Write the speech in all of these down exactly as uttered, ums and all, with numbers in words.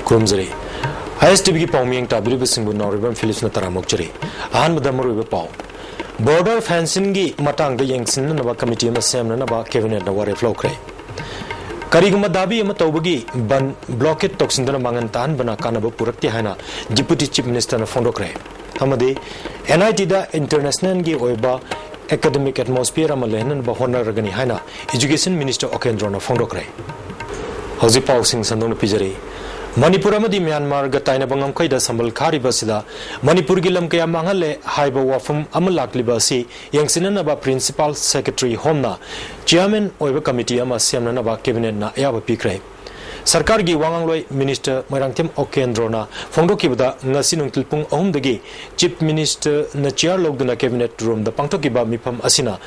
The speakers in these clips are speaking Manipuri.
ꯈꯨꯔꯨꯝꯖꯔꯤ꯫ ꯑꯥꯏ ꯑꯦꯁ ꯇꯤ ꯚꯤꯒꯤ ꯄꯥꯎꯃꯤꯌꯦꯡ ꯇꯥꯕꯤꯔꯤꯕꯁꯤꯡꯕꯨ ꯅꯥꯎꯔꯦꯝꯕꯝ ꯐꯤꯂꯤꯞꯁꯅ ꯇꯔꯥꯝ ꯑꯣꯛꯆꯔꯤ꯫ ꯑꯍꯥꯟꯕꯗ ꯃꯔꯨꯑꯣꯏꯕ ꯄꯥꯎ꯫ Border fencingꯒꯤ ꯃꯇꯥꯡꯗ ꯌꯦꯡꯁꯤꯟꯅꯅꯕ committee ꯑꯃ ꯁꯦꯝꯅꯅꯕ cabinetꯅ ꯋꯥꯔꯦꯞ ꯂꯧꯈ꯭ꯔꯦ꯫ ꯀꯔꯤꯒꯨꯝꯕ ꯗꯥꯕꯤ ꯑꯃ ꯇꯧꯕꯒꯤ ꯕꯟ blockade ꯇꯧꯁꯤꯟꯗꯨꯅ ꯃꯥꯡꯍꯟ ꯇꯥꯍꯟꯕꯅ ꯀꯥꯟꯅꯕ ꯄꯨꯔꯛꯇꯦ ꯍꯥꯏꯅ Deputy Chief Ministerꯅ ꯐꯣꯡꯗꯣꯛꯈ꯭ꯔꯦ꯫ ꯑꯃꯗꯤ N I Tꯗ internationalꯒꯤ ꯑꯣꯏꯕ academic atmosphere ꯑꯃ ꯂꯩꯍꯟꯅꯕ ꯍꯣꯠꯅꯔꯒꯅꯤ ꯍꯥꯏꯅ Education Minister ꯑꯣꯀꯦꯟꯗ꯭ꯔꯣꯅ ꯐꯣꯡꯗꯣꯛꯈ꯭ꯔꯦ꯫ ꯍꯧꯖꯤꯛ ꯄꯥꯎꯁꯤꯡ ꯁꯟꯗꯣꯛꯅ ꯄꯤꯖꯔꯤ꯫ ꯃꯅꯤꯄꯨꯔ ꯑꯃꯗꯤ ꯃ꯭ꯌꯥꯟꯃꯥꯔꯒ ꯇꯥꯏꯅꯕ ꯉꯝꯈꯩꯗ ꯁꯝꯕꯜ ꯈꯥꯔꯤꯕ ꯑꯁꯤꯗ ꯃꯅꯤꯄꯨꯔꯒꯤ ꯂꯝ ꯀꯌꯥ ꯃꯥꯡꯍꯜꯂꯦ ꯍꯥꯏꯕ ꯋꯥꯐꯝ ꯑꯃ ꯂꯥꯛꯂꯤꯕ ꯑꯁꯤ ꯌꯦꯡꯁꯤꯟꯅꯅꯕ Principal Secretary Homeꯅ chairman ꯑꯣꯏꯕ committee ꯑꯃ ꯁꯦꯝꯅꯅꯕ cabinetꯅ ꯑꯌꯥꯕ ꯄꯤꯈ꯭ꯔꯦ꯫ ꯁꯔꯀꯥꯔꯒꯤ ꯋꯥꯉꯥꯡꯂꯣꯏ Minister ꯃꯣꯏꯔꯥꯡꯊꯦꯝ ꯑꯣꯀꯦꯟꯗ꯭ꯔꯣꯅ ꯐꯣꯡꯗꯣꯛꯈꯤꯕꯗ, ꯉꯁꯤ ꯅꯨꯡꯊꯤꯜ ꯄꯨꯡ ꯑꯍꯨꯝꯗꯒꯤ Chief Ministerꯅ chair ꯂꯧꯗꯨꯅ cabinet roomꯗ ꯄꯥꯡꯊꯣꯛꯈꯤꯕ ꯃꯤꯐꯝ ꯑꯁꯤꯅ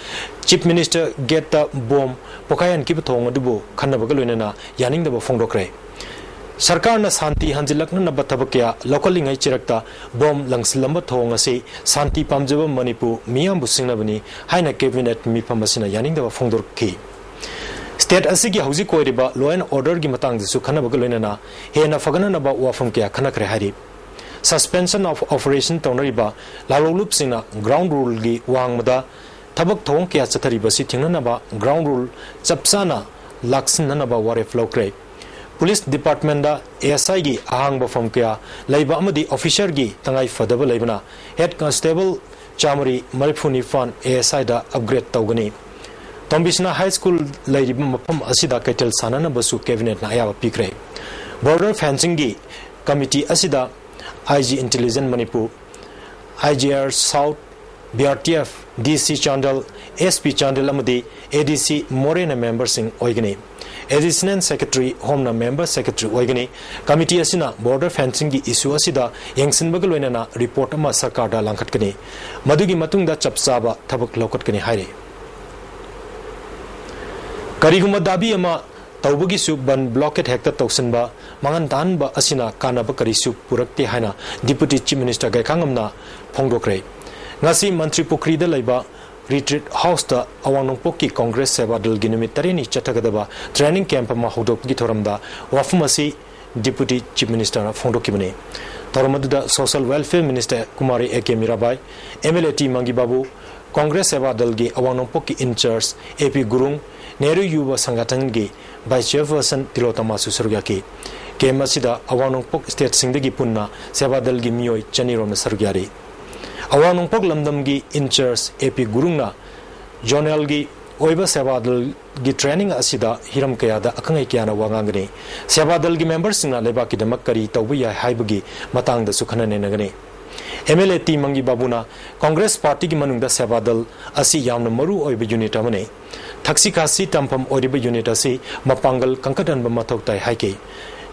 Chief Minister gateꯇ bomb ꯄꯣꯈꯥꯏꯍꯟꯈꯤꯕ ꯊꯧꯑꯣꯡ ꯑꯗꯨꯕꯨ ꯈꯟꯅꯕꯒ ꯂꯣꯏꯅꯅ ꯌꯥꯅꯤꯡꯗꯕ ꯐꯣꯡꯗꯣꯛꯈ꯭ꯔꯦ꯫ ꯁꯔꯀꯥꯔꯅ ꯁꯥꯟꯇꯤ ꯍꯟꯖꯤꯜꯂꯛꯅꯅꯕ ꯊꯕꯛ ꯀꯌꯥ ꯂꯧꯈꯠꯂꯤꯉꯩ ꯆꯩꯔꯛꯇ bomb ꯂꯪꯁꯤꯜꯂꯝꯕ ꯊꯧꯑꯣꯡ ꯑꯁꯤ ꯁꯥꯟꯇꯤ ꯄꯥꯝꯖꯕ ꯃꯅꯤꯄꯨꯔ ꯃꯤꯌꯥꯝꯕꯨ ꯁꯤꯡꯅꯕꯅꯤ ꯍꯥꯏꯅ cabinet ꯃꯤꯐꯝ ꯑꯁꯤꯅ ꯌꯥꯅꯤꯡꯗꯕ ꯐꯣꯡꯗꯣꯔꯛꯈꯤ꯫ State ꯑꯁꯤꯒꯤ ꯍꯧꯖꯤꯛ ꯑꯣꯏꯔꯤꯕ law and orderꯒꯤ ꯃꯇꯥꯡꯗꯁꯨ ꯈꯟꯅꯕꯒ ꯂꯣꯏꯅꯅ ꯍꯦꯟꯅ ꯐꯒꯠꯅꯅꯕ ꯋꯥꯐꯝ ꯀꯌꯥ ꯈꯟꯅꯈ꯭ꯔꯦ ꯍꯥꯏꯔꯤ꯫ Suspension of operation ꯇꯧꯅꯔꯤꯕ ꯂꯥꯜꯍꯧꯂꯨꯞꯁꯤꯡꯅ ground ruleꯒꯤ ꯋꯥꯡꯃꯗ ꯊꯕꯛ ꯊꯧꯑꯣꯡ ꯀꯌꯥ ꯆꯠꯊꯔꯤꯕꯁꯤ ꯊꯤꯡꯅꯅꯕ ground rule ꯆꯞ ꯆꯥꯅ ꯂꯥꯛꯁꯤꯟꯅꯅꯕ ꯋꯥꯔꯦꯞ ꯂꯧꯈ꯭ꯔꯦ꯫ Police Departmentꯗ A S Iꯒꯤ ꯑꯍꯥꯡꯕ ꯐꯝ ꯀꯌꯥ ꯂꯩꯕ ꯑꯃꯗꯤ officerꯒꯤ ꯇꯉꯥꯏ ꯐꯗꯕ ꯂꯩꯕꯅ Head Constable ꯆꯥꯃꯔꯤ ꯃꯔꯤꯐꯨ ꯅꯤꯄꯥꯟ A S Iꯗ upgrade ꯇꯧꯒꯅꯤ꯫ ꯇꯣꯝꯕꯤꯁꯅꯥ High School ꯂꯩꯔꯤꯕ ꯃꯐꯝ ꯑꯁꯤꯗ ꯀꯩꯊꯦꯜ ꯁꯥꯟꯅꯅꯕꯁꯨ cabinetꯅ ꯑꯌꯥꯕ ꯄꯤꯈ꯭ꯔꯦ꯫ Border fencingꯒꯤ committee ꯑꯁꯤꯗ I G Intelligence Manipur, I G R South, B R T F, D C Chandel, S P Chandel ꯑꯃꯗꯤ A D C ꯃꯣꯔꯦꯅ memberꯁꯤꯡ ꯑꯣꯏꯒꯅꯤ꯫ Additional Secretary Homeꯅ member secretary ꯑꯣꯏꯒꯅꯤ꯫ Committee ꯑꯁꯤꯅ border fencingꯒꯤ issue ꯑꯁꯤꯗ ꯌꯦꯡꯁꯤꯟꯕꯒ ꯂꯣꯏꯅꯅ report ꯑꯃ ꯁꯔꯀꯥꯔꯗ ꯂꯥꯡꯈꯠꯀꯅꯤ꯫ ꯃꯗꯨꯒꯤ ꯃꯇꯨꯡꯗ ꯆꯞ ꯆꯥꯕ ꯊꯕꯛ ꯂꯧꯈꯠꯀꯅꯤ ꯍꯥꯏꯔꯤ꯫ ꯀꯔꯤꯒꯨꯝꯕ ꯗꯥꯕꯤ ꯑꯃ ꯇꯧꯕꯒꯤꯁꯨ ꯕꯟ blockade ꯍꯦꯛꯇ ꯇꯧꯁꯤꯟꯕ, ꯃꯥꯡꯍꯟ ꯇꯥꯍꯟꯕ ꯑꯁꯤꯅ ꯀꯥꯟꯅꯕ ꯀꯔꯤꯁꯨ ꯄꯨꯔꯛꯇꯦ ꯍꯥꯏꯅ Deputy Chief Minister ꯒꯥꯏꯈꯥꯉꯝꯅ ꯐꯣꯡꯗꯣꯛꯈ꯭ꯔꯦ꯫ ꯉꯁꯤ ꯃꯟꯇ꯭ꯔꯤ ꯄꯨꯈ꯭ꯔꯤꯗ ꯂꯩꯕ Retreat Houseꯇ ꯑꯋꯥꯡ ꯅꯣꯡꯄꯣꯛꯀꯤ Congress ꯁꯦꯕꯥ ꯗꯜꯒꯤ ꯅꯨꯃꯤꯠ ꯇꯔꯦꯠꯅꯤ ꯆꯠꯊꯒꯗꯕ training camp ꯑꯃ ꯍꯧꯗꯣꯛꯄꯒꯤ ꯊꯧꯔꯝꯗ ꯋꯥꯐꯝ ꯑꯁꯤ Deputy Chief Ministerꯅ ꯐꯣꯡꯗꯣꯛꯈꯤꯕꯅꯤ꯫ ꯊꯧꯔꯝ ꯑꯗꯨꯗ Social Welfare Minister Kumari A K Mirabai, M L A T ꯃꯪꯒꯤ Babu, Congress ꯁꯦꯕꯥ ꯗꯜꯒꯤ ꯑꯋꯥꯡ ꯅꯣꯡꯄꯣꯛꯀꯤ in-charge A P Gurung, Nehru ꯌꯨꯕ ꯁꯪꯒꯥꯊꯟꯒꯤ Vice Chairperson ꯇꯤꯂꯣꯇꯃꯥꯁꯨ ꯁꯔꯨꯛ ꯌꯥꯈꯤ꯫ ꯀꯦꯝꯞ ꯑꯁꯤꯗ ꯑꯋꯥꯡ ꯅꯣꯡꯄꯣꯛ ꯁ꯭ꯇꯦꯠꯁꯤꯡꯗꯒꯤ ꯄꯨꯟꯅ ꯁꯦꯕꯥ ꯗꯜꯒꯤ ꯃꯤꯑꯣꯏ ꯆꯅꯤꯔꯣꯝꯅ ꯁꯔꯨꯛ ꯌꯥꯔꯤ꯫ ꯑꯋꯥꯡ ꯅꯣꯡꯄꯣꯛ ꯂꯝꯗꯝꯒꯤ in-charge A P ꯒꯨꯔꯨꯡꯅ ꯖꯣꯅꯦꯜꯒꯤ ꯑꯣꯏꯕ ꯁꯦꯕꯥ ꯗꯜꯒꯤ training ꯑꯁꯤꯗ ꯍꯤꯔꯝ ꯀꯌꯥꯗ ꯑꯈꯪ ꯑꯍꯩ ꯀꯌꯥꯅ ꯋꯥ ꯉꯥꯡꯒꯅꯤ꯫ ꯁꯦꯕꯥ ꯗꯜꯒꯤ ꯃꯦꯝꯕꯔꯁꯤꯡꯅ ꯂꯩꯕꯥꯛꯀꯤꯗꯃꯛ ꯀꯔꯤ ꯇꯧꯕ ꯌꯥꯏ ꯍꯥꯏꯕꯒꯤ ꯃꯇꯥꯡꯗꯁꯨ ꯈꯟꯅ ꯅꯩꯅꯒꯅꯤ꯫ M L A T ꯃꯪꯒꯤ ꯕꯥꯕꯨꯅ Congress Partyꯒꯤ ꯃꯅꯨꯡꯗ ꯁꯦꯕꯥ ꯗꯜ ꯑꯁꯤ ꯌꯥꯝꯅ ꯃꯔꯨ ꯑꯣꯏꯕ unit ꯑꯃꯅꯤ꯫ ꯊꯛꯁꯤ ꯈꯥꯁꯤ ꯇꯝꯐꯝ ꯑꯣꯏꯔꯤꯕ unit ꯑꯁꯤ ꯃꯄꯥꯡꯒꯜ ꯀꯟꯈꯠꯍꯟꯕ ꯃꯊꯧ ꯇꯥꯏ ꯍꯥꯏꯈꯤ꯫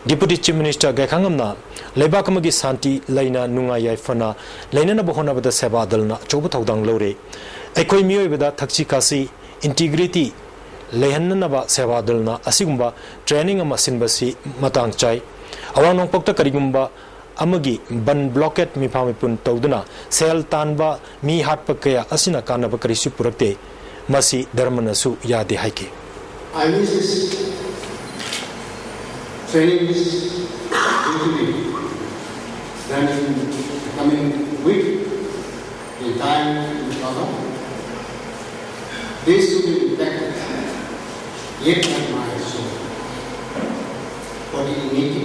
Deputy Chief Minister ꯒꯥꯏꯈꯥꯉꯝꯅ ꯂꯩꯕꯥꯛ ꯑꯃꯒꯤ ꯁꯥꯟꯇꯤ ꯂꯩꯅ ꯅꯨꯡꯉꯥꯏ ꯌꯥꯏꯐꯅ ꯂꯩꯅꯅꯕ ꯍꯣꯠꯅꯕꯗ ꯁꯦꯕꯥ ꯗꯜꯅ ꯑꯆꯧꯕ ꯊꯧꯗꯥꯡ ꯂꯧꯔꯦ꯫ ꯑꯩꯈꯣꯏ ꯃꯤꯑꯣꯏꯕꯗ ꯊꯛꯁꯤ ꯈꯥꯁꯤ, integrity ꯂꯩꯍꯟꯅꯅꯕ ꯁꯦꯕꯥ ꯗꯜꯅ ꯑꯁꯤꯒꯨꯝꯕ training ꯑꯃ ꯁꯤꯟꯕꯁꯤ ꯃꯇꯥꯡ ꯆꯥꯏ꯫ ꯑꯋꯥꯡ ꯅꯣꯡꯄꯣꯛꯇ ꯀꯔꯤꯒꯨꯝꯕ ꯑꯃꯒꯤ ꯕꯟ blockade ꯃꯤꯐꯥ ꯃꯤꯄꯨꯟ ꯇꯧꯗꯨꯅ ꯁꯦꯜ ꯇꯥꯟꯕ ꯃꯤ ꯍꯥꯠꯄ ꯀꯌꯥ ꯑꯁꯤꯅ ꯀꯥꯟꯅꯕ ꯀꯔꯤꯁꯨ ꯄꯨꯔꯛꯇꯦ꯫ ꯃꯁꯤ ꯙꯔꯃꯅꯁꯨ ꯌꯥꯗꯦ ꯍꯥꯏꯈꯤ꯫ I wish this training is going to be done in the coming week in time in Colaba. This will be impacted yet at my soul for the unity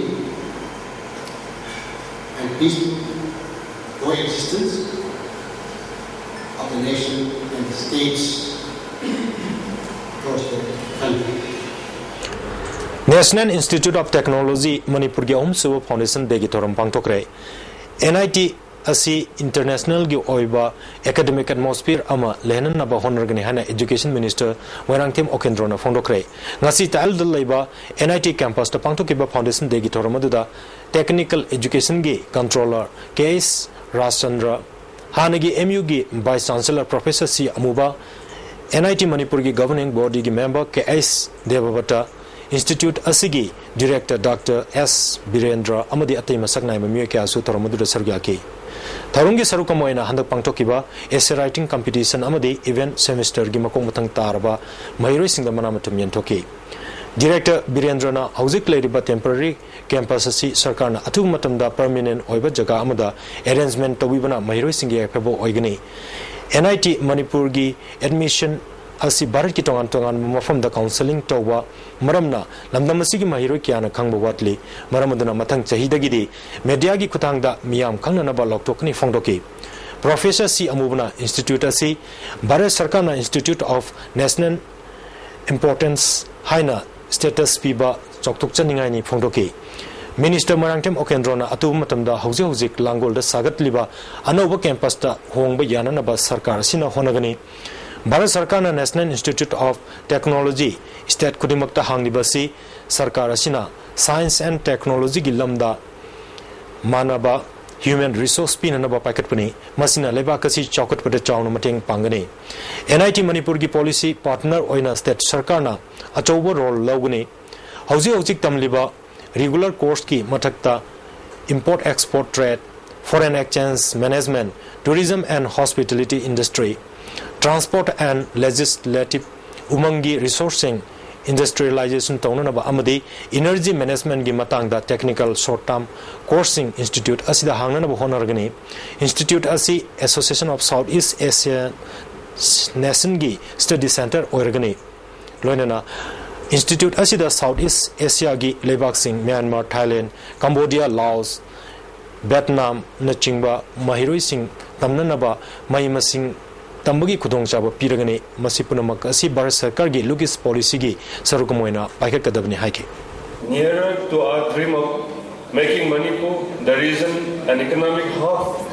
and peaceful coexistence of the nation and the states across the country. National Institute of Technology ꯃꯅꯤꯄꯨꯔꯒꯤ ꯑꯍꯨꯝꯁꯨꯕ Foundation Dayꯒꯤ ꯊꯧꯔꯝ ꯄꯥꯡꯊꯣꯛꯈ꯭ꯔꯦ꯫ N I T ꯑꯁꯤ internationalꯒꯤ ꯑꯣꯏꯕ academic atmosphere ꯑꯃ ꯂꯩꯍꯟꯅꯕ ꯍꯣꯠꯅꯔꯒꯅꯤ ꯍꯥꯏꯅ Education Minister ꯃꯣꯏꯔꯥꯡꯊꯦꯝ ꯑꯣꯀꯦꯟꯗ꯭ꯔꯣꯅ ꯐꯣꯡꯗꯣꯛꯈ꯭ꯔꯦ꯫ ꯉꯁꯤ ꯇꯥꯏꯜꯗ ꯂꯩꯕ N I T campusꯇ ꯄꯥꯡꯊꯣꯛꯈꯤꯕ Foundation Dayꯒꯤ ꯊꯧꯔꯝ ꯑꯗꯨꯗ Technical Educationꯒꯤ Controller K S ꯔꯥꯖꯆꯟꯗ꯭ꯔ, ꯍꯥꯟꯅꯒꯤ M Uꯒꯤ Vice Chancellor Professor C ꯑꯃꯨꯕ, N I T ꯃꯅꯤꯄꯨꯔꯒꯤ Governing Bodyꯒꯤ member K S ꯗꯦꯕꯕ꯭ꯔꯇ, Institute ꯑꯁꯤꯒꯤ Director Doctor S ꯕꯤꯔꯦꯟꯗ꯭ꯔ ꯑꯃꯗꯤ ꯑꯇꯩ ꯃꯁꯛ ꯅꯥꯏꯕ ꯃꯤꯑꯣꯏ ꯀꯌꯥꯁꯨ ꯊꯧꯔꯝ ꯑꯗꯨꯗ ꯁꯔꯨꯛ ꯌꯥꯈꯤ꯫ ꯊꯧꯔꯝꯒꯤ ꯁꯔꯨꯛ ꯑꯃ ꯑꯣꯏꯅ ꯍꯟꯗꯛ ꯄꯥꯡꯊꯣꯛꯈꯤꯕ essay writing competition ꯑꯃꯗꯤ event semesterꯒꯤ ꯃꯀꯣꯛ ꯃꯊꯪ ꯇꯥꯔꯕ ꯃꯍꯩꯔꯣꯏꯁꯤꯡꯗ ꯃꯅꯥ ꯃꯊꯨꯝ ꯌꯦꯟꯊꯣꯛꯈꯤ꯫ ꯗꯤꯔꯦꯛꯇꯔ ꯕꯤꯔꯦꯟꯗ꯭ꯔꯅ ꯍꯧꯖꯤꯛ ꯂꯩꯔꯤꯕ temporary campus ꯑꯁꯤ ꯁꯔꯀꯥꯔꯅ ꯑꯊꯨꯕ ꯃꯇꯝꯗ permanent ꯑꯣꯏꯕ ꯖꯒꯥ ꯑꯃꯗ arrangement ꯇꯧꯕꯤꯕꯅ ꯃꯍꯩꯔꯣꯏꯁꯤꯡꯒꯤ ꯌꯥꯏꯐꯕ ꯑꯣꯏꯒꯅꯤ꯫ N I T ꯃꯅꯤꯄꯨꯔꯒꯤ admission ꯑꯁꯤ ꯚꯥꯔꯠꯀꯤ ꯇꯣꯉꯥꯟ ꯇꯣꯉꯥꯟꯕ ꯃꯐꯝꯗ counselling ꯇꯧꯕ ꯃꯔꯝꯅ ꯂꯝꯗꯝ ꯑꯁꯤꯒꯤ ꯃꯍꯩꯔꯣꯏ ꯀꯌꯥꯅ ꯈꯪꯕ ꯋꯥꯠꯂꯤ꯫ ꯃꯔꯝ ꯑꯗꯨꯅ ꯃꯊꯪ ꯆꯍꯤꯗꯒꯤꯗꯤ mediaꯒꯤ ꯈꯨꯠꯊꯥꯡꯗ ꯃꯤꯌꯥꯝ ꯈꯪꯅꯅꯕ ꯂꯥꯎꯊꯣꯛꯀꯅꯤ ꯐꯣꯡꯗꯣꯛꯈꯤ꯫ Professor C ꯑꯃꯨꯕꯅ institute ꯑꯁꯤ ꯚꯥꯔꯠ ꯁꯔꯀꯥꯔꯅ Institute of National Importance ꯍꯥꯏꯅ status ꯄꯤꯕ ꯆꯥꯎꯊꯣꯛꯆꯅꯤꯡꯉꯥꯏꯅꯤ ꯐꯣꯡꯗꯣꯛꯈꯤ꯫ Minister ꯃꯣꯏꯔꯥꯡꯊꯦꯝ ꯑꯣꯀꯦꯟꯗ꯭ꯔꯣꯅ ꯑꯊꯨꯕ ꯃꯇꯝꯗ ꯍꯧꯖꯤꯛ ꯍꯧꯖꯤꯛ ꯂꯥꯡꯒꯣꯜꯗ ꯁꯥꯒꯠꯂꯤꯕ ꯑꯅꯧꯕ campusꯇ ꯍꯣꯡꯕ ꯌꯥꯅꯅꯕ ꯁꯔꯀꯥꯔ ꯑꯁꯤꯅ ꯍꯣꯠꯅꯒꯅꯤ꯫ ꯚꯥꯔꯠ ꯁꯔꯀꯥꯔꯅ National Institute of Technology state ꯈꯨꯗꯤꯡꯃꯛꯇ ꯍꯥꯡꯂꯤꯕ ꯑꯁꯤ ꯁꯔꯀꯥꯔ ꯑꯁꯤꯅ science and technologyꯒꯤ ꯂꯝꯗ ꯃꯥꯟꯅꯕ human resource ꯄꯤꯅꯅꯕ ꯄꯥꯏꯈꯠꯄꯅꯤ꯫ ꯃꯁꯤꯅ ꯂꯩꯕꯥꯛ ꯑꯁꯤ ꯆꯥꯎꯈꯠꯄꯗ ꯆꯥꯎꯅ ꯃꯇꯦꯡ ꯄꯥꯡꯒꯅꯤ꯫ N I T ꯃꯅꯤꯄꯨꯔꯒꯤ policy partner ꯑꯣꯏꯅ state ꯁꯔꯀꯥꯔꯅ ꯑꯆꯧꯕ role ꯂꯧꯒꯅꯤ꯫ ꯍꯧꯖꯤꯛ ꯍꯧꯖꯤꯛ ꯇꯝꯂꯤꯕ regular courseꯀꯤ ꯃꯊꯛꯇ import export trade, foreign exchange management, tourism and hospitality industry, transport and logistics, ꯎꯃꯪꯒꯤ resourceꯁꯤꯡ industrialization ꯇꯧꯅꯅꯕ ꯑꯃꯗꯤ energy managementꯀꯤ ꯃꯇꯥꯡꯗ technical short term courseꯁꯤꯡ institute ꯑꯁꯤꯗ ꯍꯥꯡꯅꯅꯕ ꯍꯣꯠꯅꯔꯒꯅꯤ꯫ Institute ꯑꯁꯤ Association of South East Asian Nationꯒꯤ study centre ꯑꯣꯏꯔꯒꯅꯤ꯫ ꯂꯣꯏꯅꯅ institute ꯑꯁꯤꯗ South East Asiaꯒꯤ ꯂꯩꯕꯥꯛꯁꯤꯡ Myanmar, Thailand, Cambodia, Laos, Vietnamꯅꯆꯤꯡꯕ ꯃꯍꯩꯔꯣꯏꯁꯤꯡ ꯇꯝꯅꯅꯕ ꯃꯍꯩ ꯃꯁꯤꯡ ꯇꯝꯕꯒꯤ ꯈꯨꯗꯣꯡꯆꯥꯕ ꯄꯤꯔꯒꯅꯤ꯫ ꯃꯁꯤ ꯄꯨꯝꯅꯃꯛ ꯑꯁꯤ ꯚꯥꯔꯠ ꯁꯔꯀꯥꯔꯒꯤ Look East policyꯒꯤ ꯁꯔꯨꯛ ꯑꯃ ꯑꯣꯏꯅ ꯄꯥꯏꯈꯠꯀꯗꯕꯅꯤ ꯍꯥꯏꯈꯤ꯫ Nearer to our dream of making Manipur the region an economic hub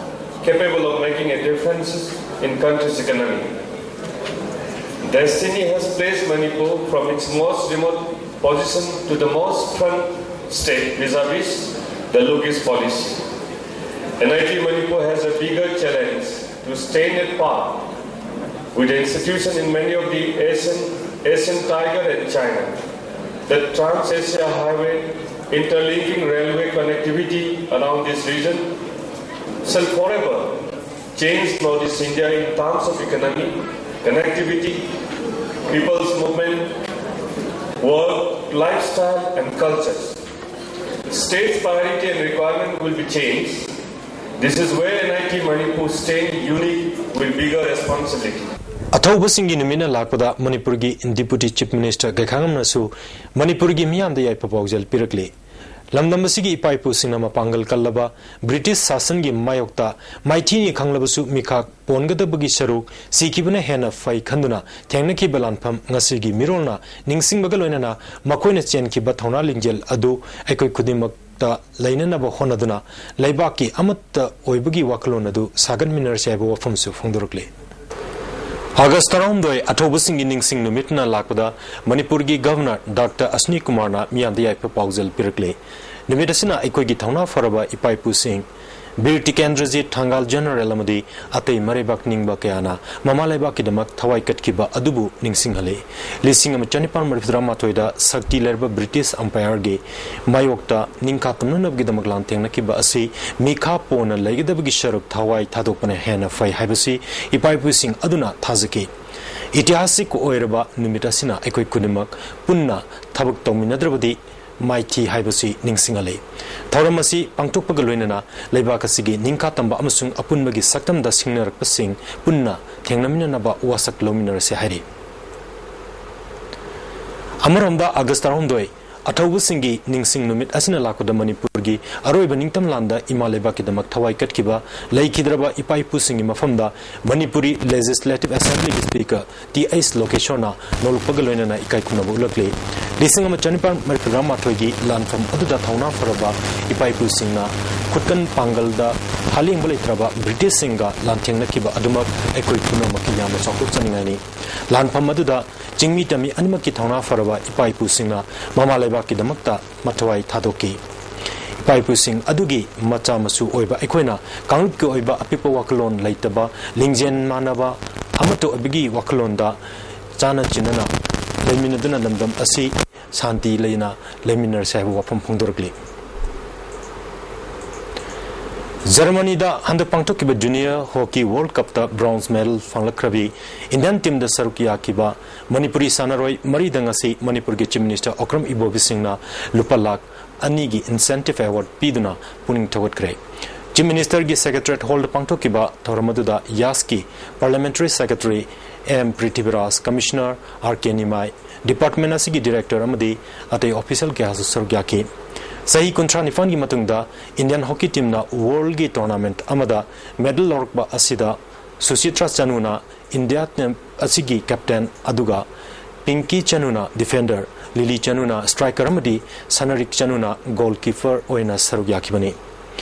capable of making a difference in country's economy. Destiny has placed Manipur from its most remote position to the most front state vis-a-vis the Look East policy. N I T Manipur has a bigger challenge to stay in a path with the institution in many of the Asian, Asian Tiger and China. The Trans-Asia Highway interlinking railway connectivity around this region shall forever change Northeast India in terms of economy, connectivity, people's movement, Work, lifestyle and cultures. State's priority and requirement will be changed. This is where N I T Manipur's staying unique will bigger responsibility. ꯑꯊꯧꯕꯁꯤꯡꯒꯤ ꯅꯨꯃꯤꯠꯅ ꯂꯥꯛꯄꯗ ꯃꯅꯤꯄꯨꯔꯒꯤ Deputy Chief Minister ꯒꯩꯈꯥꯉꯝꯅꯁꯨ ꯃꯅꯤꯄꯨꯔꯒꯤ ꯃꯤꯌꯥꯝꯗ ꯌꯥꯏꯐ ꯄꯥꯎꯖꯦꯜ ꯄꯤꯔꯛꯂꯤ꯫ ꯂꯝꯗꯝ ꯑꯁꯤꯒꯤ ꯏꯄꯥ ꯏꯄꯨꯁꯤꯡꯅ ꯃꯄꯥꯡꯒꯜ ꯀꯜꯂꯕ ꯕ꯭ꯔꯤꯇꯤꯁ ꯁꯥꯁꯟꯒꯤ ꯃꯥꯌꯣꯛꯇ ꯃꯥꯏꯊꯤꯅꯤ ꯈꯪꯂꯕꯁꯨ ꯃꯤꯈꯥ ꯄꯣꯟꯒꯗꯕꯒꯤ ꯁꯔꯨꯛ ꯁꯤꯈꯤꯕꯅ ꯍꯦꯟꯅ ꯐꯩ ꯈꯟꯗꯨꯅ ꯊꯦꯡꯅꯈꯤꯕ ꯂꯥꯟꯐꯝ ꯉꯁꯤꯒꯤ ꯃꯤꯔꯣꯜꯅ ꯅꯤꯡꯁꯤꯡꯕꯒ ꯂꯣꯏꯅꯅ ꯃꯈꯣꯏꯅ ꯆꯦꯟꯈꯤꯕ ꯊꯧꯅꯥ ꯂꯤꯡꯖꯦꯜ ꯑꯗꯨ ꯑꯩꯈꯣꯏ ꯈꯨꯗꯤꯡꯃꯛꯇ ꯂꯩꯅꯅꯕ ꯍꯣꯠꯅꯗꯨꯅ ꯂꯩꯕꯥꯛꯀꯤ ꯑꯃꯠꯇ ꯑꯣꯏꯕꯒꯤ ꯋꯥꯈꯜꯂꯣꯟ ꯑꯗꯨ ꯁꯥꯒꯠꯃꯤꯟꯅꯔꯁꯤ ꯍꯥꯏꯕ ꯋꯥꯐꯝꯁꯨ ꯐꯣꯡꯗꯣꯔꯛꯂꯤ꯫ ꯑꯥꯒꯁ ꯇꯔꯥꯍꯨꯝꯗꯣꯏ ꯑꯊꯧꯕꯁꯤꯡꯒꯤ ꯅꯤꯡꯁꯤꯡ ꯅꯨꯃꯤꯠꯅ ꯂꯥꯛꯄꯗ ꯃꯅꯤꯄꯨꯔꯒꯤ Governor Doctor ꯑꯁꯅꯤ ꯀꯨꯃꯥꯔꯅ ꯃꯤꯌꯥꯝꯗ ꯌꯥꯏꯐ ꯄꯥꯎꯖꯦꯜ ꯄꯤꯔꯛꯂꯤ꯫ ꯅꯨꯃꯤꯠ ꯑꯁꯤꯅ ꯑꯩꯈꯣꯏꯒꯤ ꯊꯧꯅꯥ ꯐꯔꯕ ꯏꯄꯥ ꯏꯄꯨꯁꯤꯡ, ꯕꯤꯔ ꯇꯤꯀꯦꯟꯗ꯭ꯔꯖꯤꯠ, ꯊꯪꯒꯥꯜ ꯖꯦꯅꯔꯦꯜ ꯑꯃꯗꯤ ꯑꯇꯩ ꯃꯔꯩꯕꯥꯛ ꯅꯤꯡꯕ ꯀꯌꯥꯅ ꯃꯃꯥ ꯂꯩꯕꯥꯛꯀꯤꯗꯃꯛ ꯊꯋꯥꯏ ꯀꯠꯈꯤꯕ ꯑꯗꯨꯕꯨ ꯅꯤꯡꯁꯤꯡꯍꯜꯂꯤ꯫ ꯂꯤꯁꯤꯡ ꯑꯃ ꯆꯅꯤꯄꯥꯟ ꯃꯔꯤꯐꯨꯇꯔꯥ ꯃꯥꯊꯣꯏꯗ ꯁꯛꯇꯤ ꯂꯩꯔꯕ ꯕ꯭ꯔꯤꯇꯤꯁ ꯑꯝꯄꯥꯌꯔꯒꯤ ꯃꯥꯌꯣꯛꯇ ꯅꯤꯡꯈꯥ ꯇꯝꯅꯅꯕꯒꯤꯗꯃꯛ ꯂꯥꯟꯊꯦꯡꯅꯈꯤꯕ ꯑꯁꯤ ꯃꯤꯈꯥ ꯄꯣꯟꯅ ꯂꯩꯒꯗꯕꯒꯤ ꯁꯔꯨꯛ ꯊꯋꯥꯏ ꯊꯥꯗꯣꯛꯄꯅ ꯍꯦꯟꯅ ꯐꯩ ꯍꯥꯏꯕꯁꯤ ꯏꯄꯥ ꯏꯄꯨꯁꯤꯡ ꯑꯗꯨꯅ ꯊꯥꯖꯈꯤ꯫ ꯏꯇꯤꯍꯥꯁꯤꯛ ꯑꯣꯏꯔꯕ ꯅꯨꯃꯤꯠ ꯑꯁꯤꯅ ꯑꯩꯈꯣꯏ ꯈꯨꯗꯤꯡꯃꯛ ꯄꯨꯟꯅ ꯊꯕꯛ ꯇꯧꯃꯤꯟꯅꯗ꯭ꯔꯕꯗꯤ ꯃꯥꯏꯊꯤ ꯍꯥꯏꯕꯁꯤ ꯅꯤꯡꯁꯤꯡꯍꯜꯂꯤ꯫ ꯊꯧꯔꯝ ꯑꯁꯤ ꯄꯥꯡꯊꯣꯛꯄꯒ ꯂꯣꯏꯅꯅ ꯂꯩꯕꯥꯛ ꯑꯁꯤꯒꯤ ꯅꯤꯡꯈꯥ ꯇꯝꯕ ꯑꯃꯁꯨꯡ ꯑꯄꯨꯟꯕꯒꯤ ꯁꯛꯇꯝꯗ ꯁꯤꯡꯅꯔꯛꯄꯁꯤꯡ ꯄꯨꯟꯅ ꯊꯦꯡꯅꯃꯤꯟꯅꯅꯕ ꯋꯥꯁꯛ ꯂꯧꯃꯤꯟꯅꯔꯁꯤ ꯍꯥꯏꯔꯤ꯫ ꯑꯃꯔꯣꯝꯗ ꯑꯥꯒꯁ ꯇꯔꯥꯍꯨꯝꯗꯣꯏ ꯑꯊꯧꯕꯁꯤꯡꯒꯤ ꯅꯤꯡꯁꯤꯡ ꯅꯨꯃꯤꯠ ꯑꯁꯤꯅ ꯂꯥꯛꯄꯗ ꯃꯅꯤꯄꯨꯔꯒꯤ ꯑꯔꯣꯏꯕ ꯅꯤꯡꯇꯝ ꯂꯥꯟꯗ ꯏꯃꯥ ꯂꯩꯕꯥꯛꯀꯤꯗꯃꯛ ꯊꯋꯥꯏ ꯀꯠꯈꯤꯕ ꯂꯩꯈꯤꯗ꯭ꯔꯕ ꯏꯄꯥ ꯏꯄꯨꯁꯤꯡꯒꯤ ꯃꯐꯝꯗ ꯃꯅꯤꯄꯨꯔꯤ Legislative Assemblyꯒꯤ Speaker ꯇꯤ ꯑꯩꯆ ꯂꯣꯀꯦꯁꯣꯔꯅ ꯅꯣꯜꯂꯨꯛꯄꯒ ꯂꯣꯏꯅꯅ ꯏꯀꯥꯏ ꯈꯨꯝꯅꯕ ꯎꯠꯂꯛꯂꯤ꯫ ꯂꯤꯁꯤꯡ ꯑꯃ ꯆꯅꯤꯄꯥꯟ ꯃꯔꯤꯐꯨꯇꯔꯥ ꯃꯥꯊꯣꯏꯒꯤ ꯂꯥꯟꯐꯝ ꯑꯗꯨꯗ ꯊꯧꯅꯥ ꯐꯔꯕ ꯏꯄꯥ ꯏꯄꯨꯁꯤꯡꯅ ꯈꯨꯠꯀꯟ ꯄꯥꯡꯒꯜꯗ ꯍꯥꯂꯦꯡꯕ ꯂꯩꯇ꯭ꯔꯕ ꯕ꯭ꯔꯤꯇꯤꯁꯁꯤꯡꯒ ꯂꯥꯟꯊꯦꯡꯅꯈꯤꯕ ꯑꯗꯨꯃꯛ ꯑꯩꯈꯣꯏ ꯄꯨꯝꯅꯃꯛꯀꯤ ꯌꯥꯝꯅ ꯆꯥꯎꯊꯣꯛꯆꯅꯤꯡꯉꯥꯏꯅꯤ꯫ ꯂꯥꯟꯐꯝ ꯑꯗꯨꯗ ꯆꯤꯡꯃꯤ ꯇꯝꯃꯤ ꯑꯅꯤꯃꯛꯀꯤ ꯊꯧꯅꯥ ꯐꯔꯕ ꯏꯄꯥ ꯏꯄꯨꯁꯤꯡꯅ ꯃꯃꯥ ꯂꯩꯕꯥꯛꯀꯤꯗꯃꯛꯇ ꯃꯊ꯭ꯋꯥꯏ ꯊꯥꯗꯣꯛꯈꯤ꯫ ꯏꯄꯥ ꯏꯄꯨꯁꯤꯡ ꯑꯗꯨꯒꯤ ꯃꯆꯥ ꯃꯁꯨ ꯑꯣꯏꯕ ꯑꯩꯈꯣꯏꯅ ꯀꯥꯡꯂꯨꯞꯀꯤ ꯑꯣꯏꯕ ꯑꯄꯤꯛꯄ ꯋꯥꯈꯜꯂꯣꯟ ꯂꯩꯇꯕ, ꯂꯤꯡꯖꯦꯜ ꯃꯥꯟꯅꯕ, ꯑꯃꯠꯇ ꯑꯣꯏꯕꯒꯤ ꯋꯥꯈꯜꯂꯣꯟꯗ ꯆꯥꯅ ꯆꯤꯟꯅꯅ ꯂꯩꯃꯤꯟꯅꯗꯨꯅ ꯂꯝꯗꯝ ꯑꯁꯤ ꯁꯥꯟꯇꯤ ꯂꯩꯅ ꯂꯩꯃꯤꯟꯅꯔꯁꯤ ꯍꯥꯏꯕ ꯋꯥꯐꯝ ꯐꯣꯡꯗꯣꯔꯛꯂꯤ꯫ ꯖꯔꯃꯅꯤꯗ ꯍꯟꯗꯛ ꯄꯥꯡꯊꯣꯛꯈꯤꯕ Junior Hockey World Cupꯇ bronze medal ꯐꯪꯂꯛꯈ꯭ꯔꯕꯤ Indian teamꯗ ꯁꯔꯨꯛ ꯌꯥꯈꯤꯕ ꯃꯅꯤꯄꯨꯔꯤ ꯁꯥꯟꯅꯔꯣꯏ ꯃꯔꯤꯗ ꯉꯁꯤ ꯃꯅꯤꯄꯨꯔꯒꯤ Chief Minister ꯑꯣꯀ꯭ꯔꯝ ꯏꯕꯣꯕꯤ ꯁꯤꯡꯅ ꯂꯨꯄꯥ ꯂꯥꯈ ꯑꯅꯤꯒꯤ incentive award ꯄꯤꯗꯨꯅ ꯄꯨꯛꯅꯤꯡ ꯊꯧꯒꯠꯈ꯭ꯔꯦ꯫ Chief Ministerꯒꯤ Secretariat Hallꯗ ꯄꯥꯡꯊꯣꯛꯈꯤꯕ ꯊꯧꯔꯝ ꯑꯗꯨꯗ ꯌꯥꯁꯀꯤ Parliamentary Secretary M Prithviraj, Commissioner R K Nimai, department ꯑꯁꯤꯒꯤ director ꯑꯃꯗꯤ ꯑꯇꯩ official ꯀꯌꯥꯁꯨ ꯁꯔꯨꯛ ꯌꯥꯈꯤ꯫ ꯆꯍꯤ ꯀꯨꯟꯊ꯭ꯔꯥ ꯅꯤꯄꯥꯟꯒꯤ ꯃꯇꯨꯡꯗ Indian hockey teamꯅ worldꯒꯤ tournament ꯑꯃꯗ medal ꯂꯧꯔꯛꯄ ꯑꯁꯤꯗ ꯁꯨꯆꯤꯇ꯭ꯔꯥ ꯆꯅꯨꯅ India team ꯑꯁꯤꯒꯤ captain ꯑꯗꯨꯒ ꯄꯤꯡꯀꯤ ꯆꯅꯨꯅ defender, ꯂꯤꯂꯤ ꯆꯅꯨꯅ striker ꯑꯃꯗꯤ ꯁꯅꯔꯤꯛ ꯆꯅꯨꯅ goalkeeper ꯑꯣꯏꯅ ꯁꯔꯨꯛ ꯌꯥꯈꯤꯕꯅꯤ꯫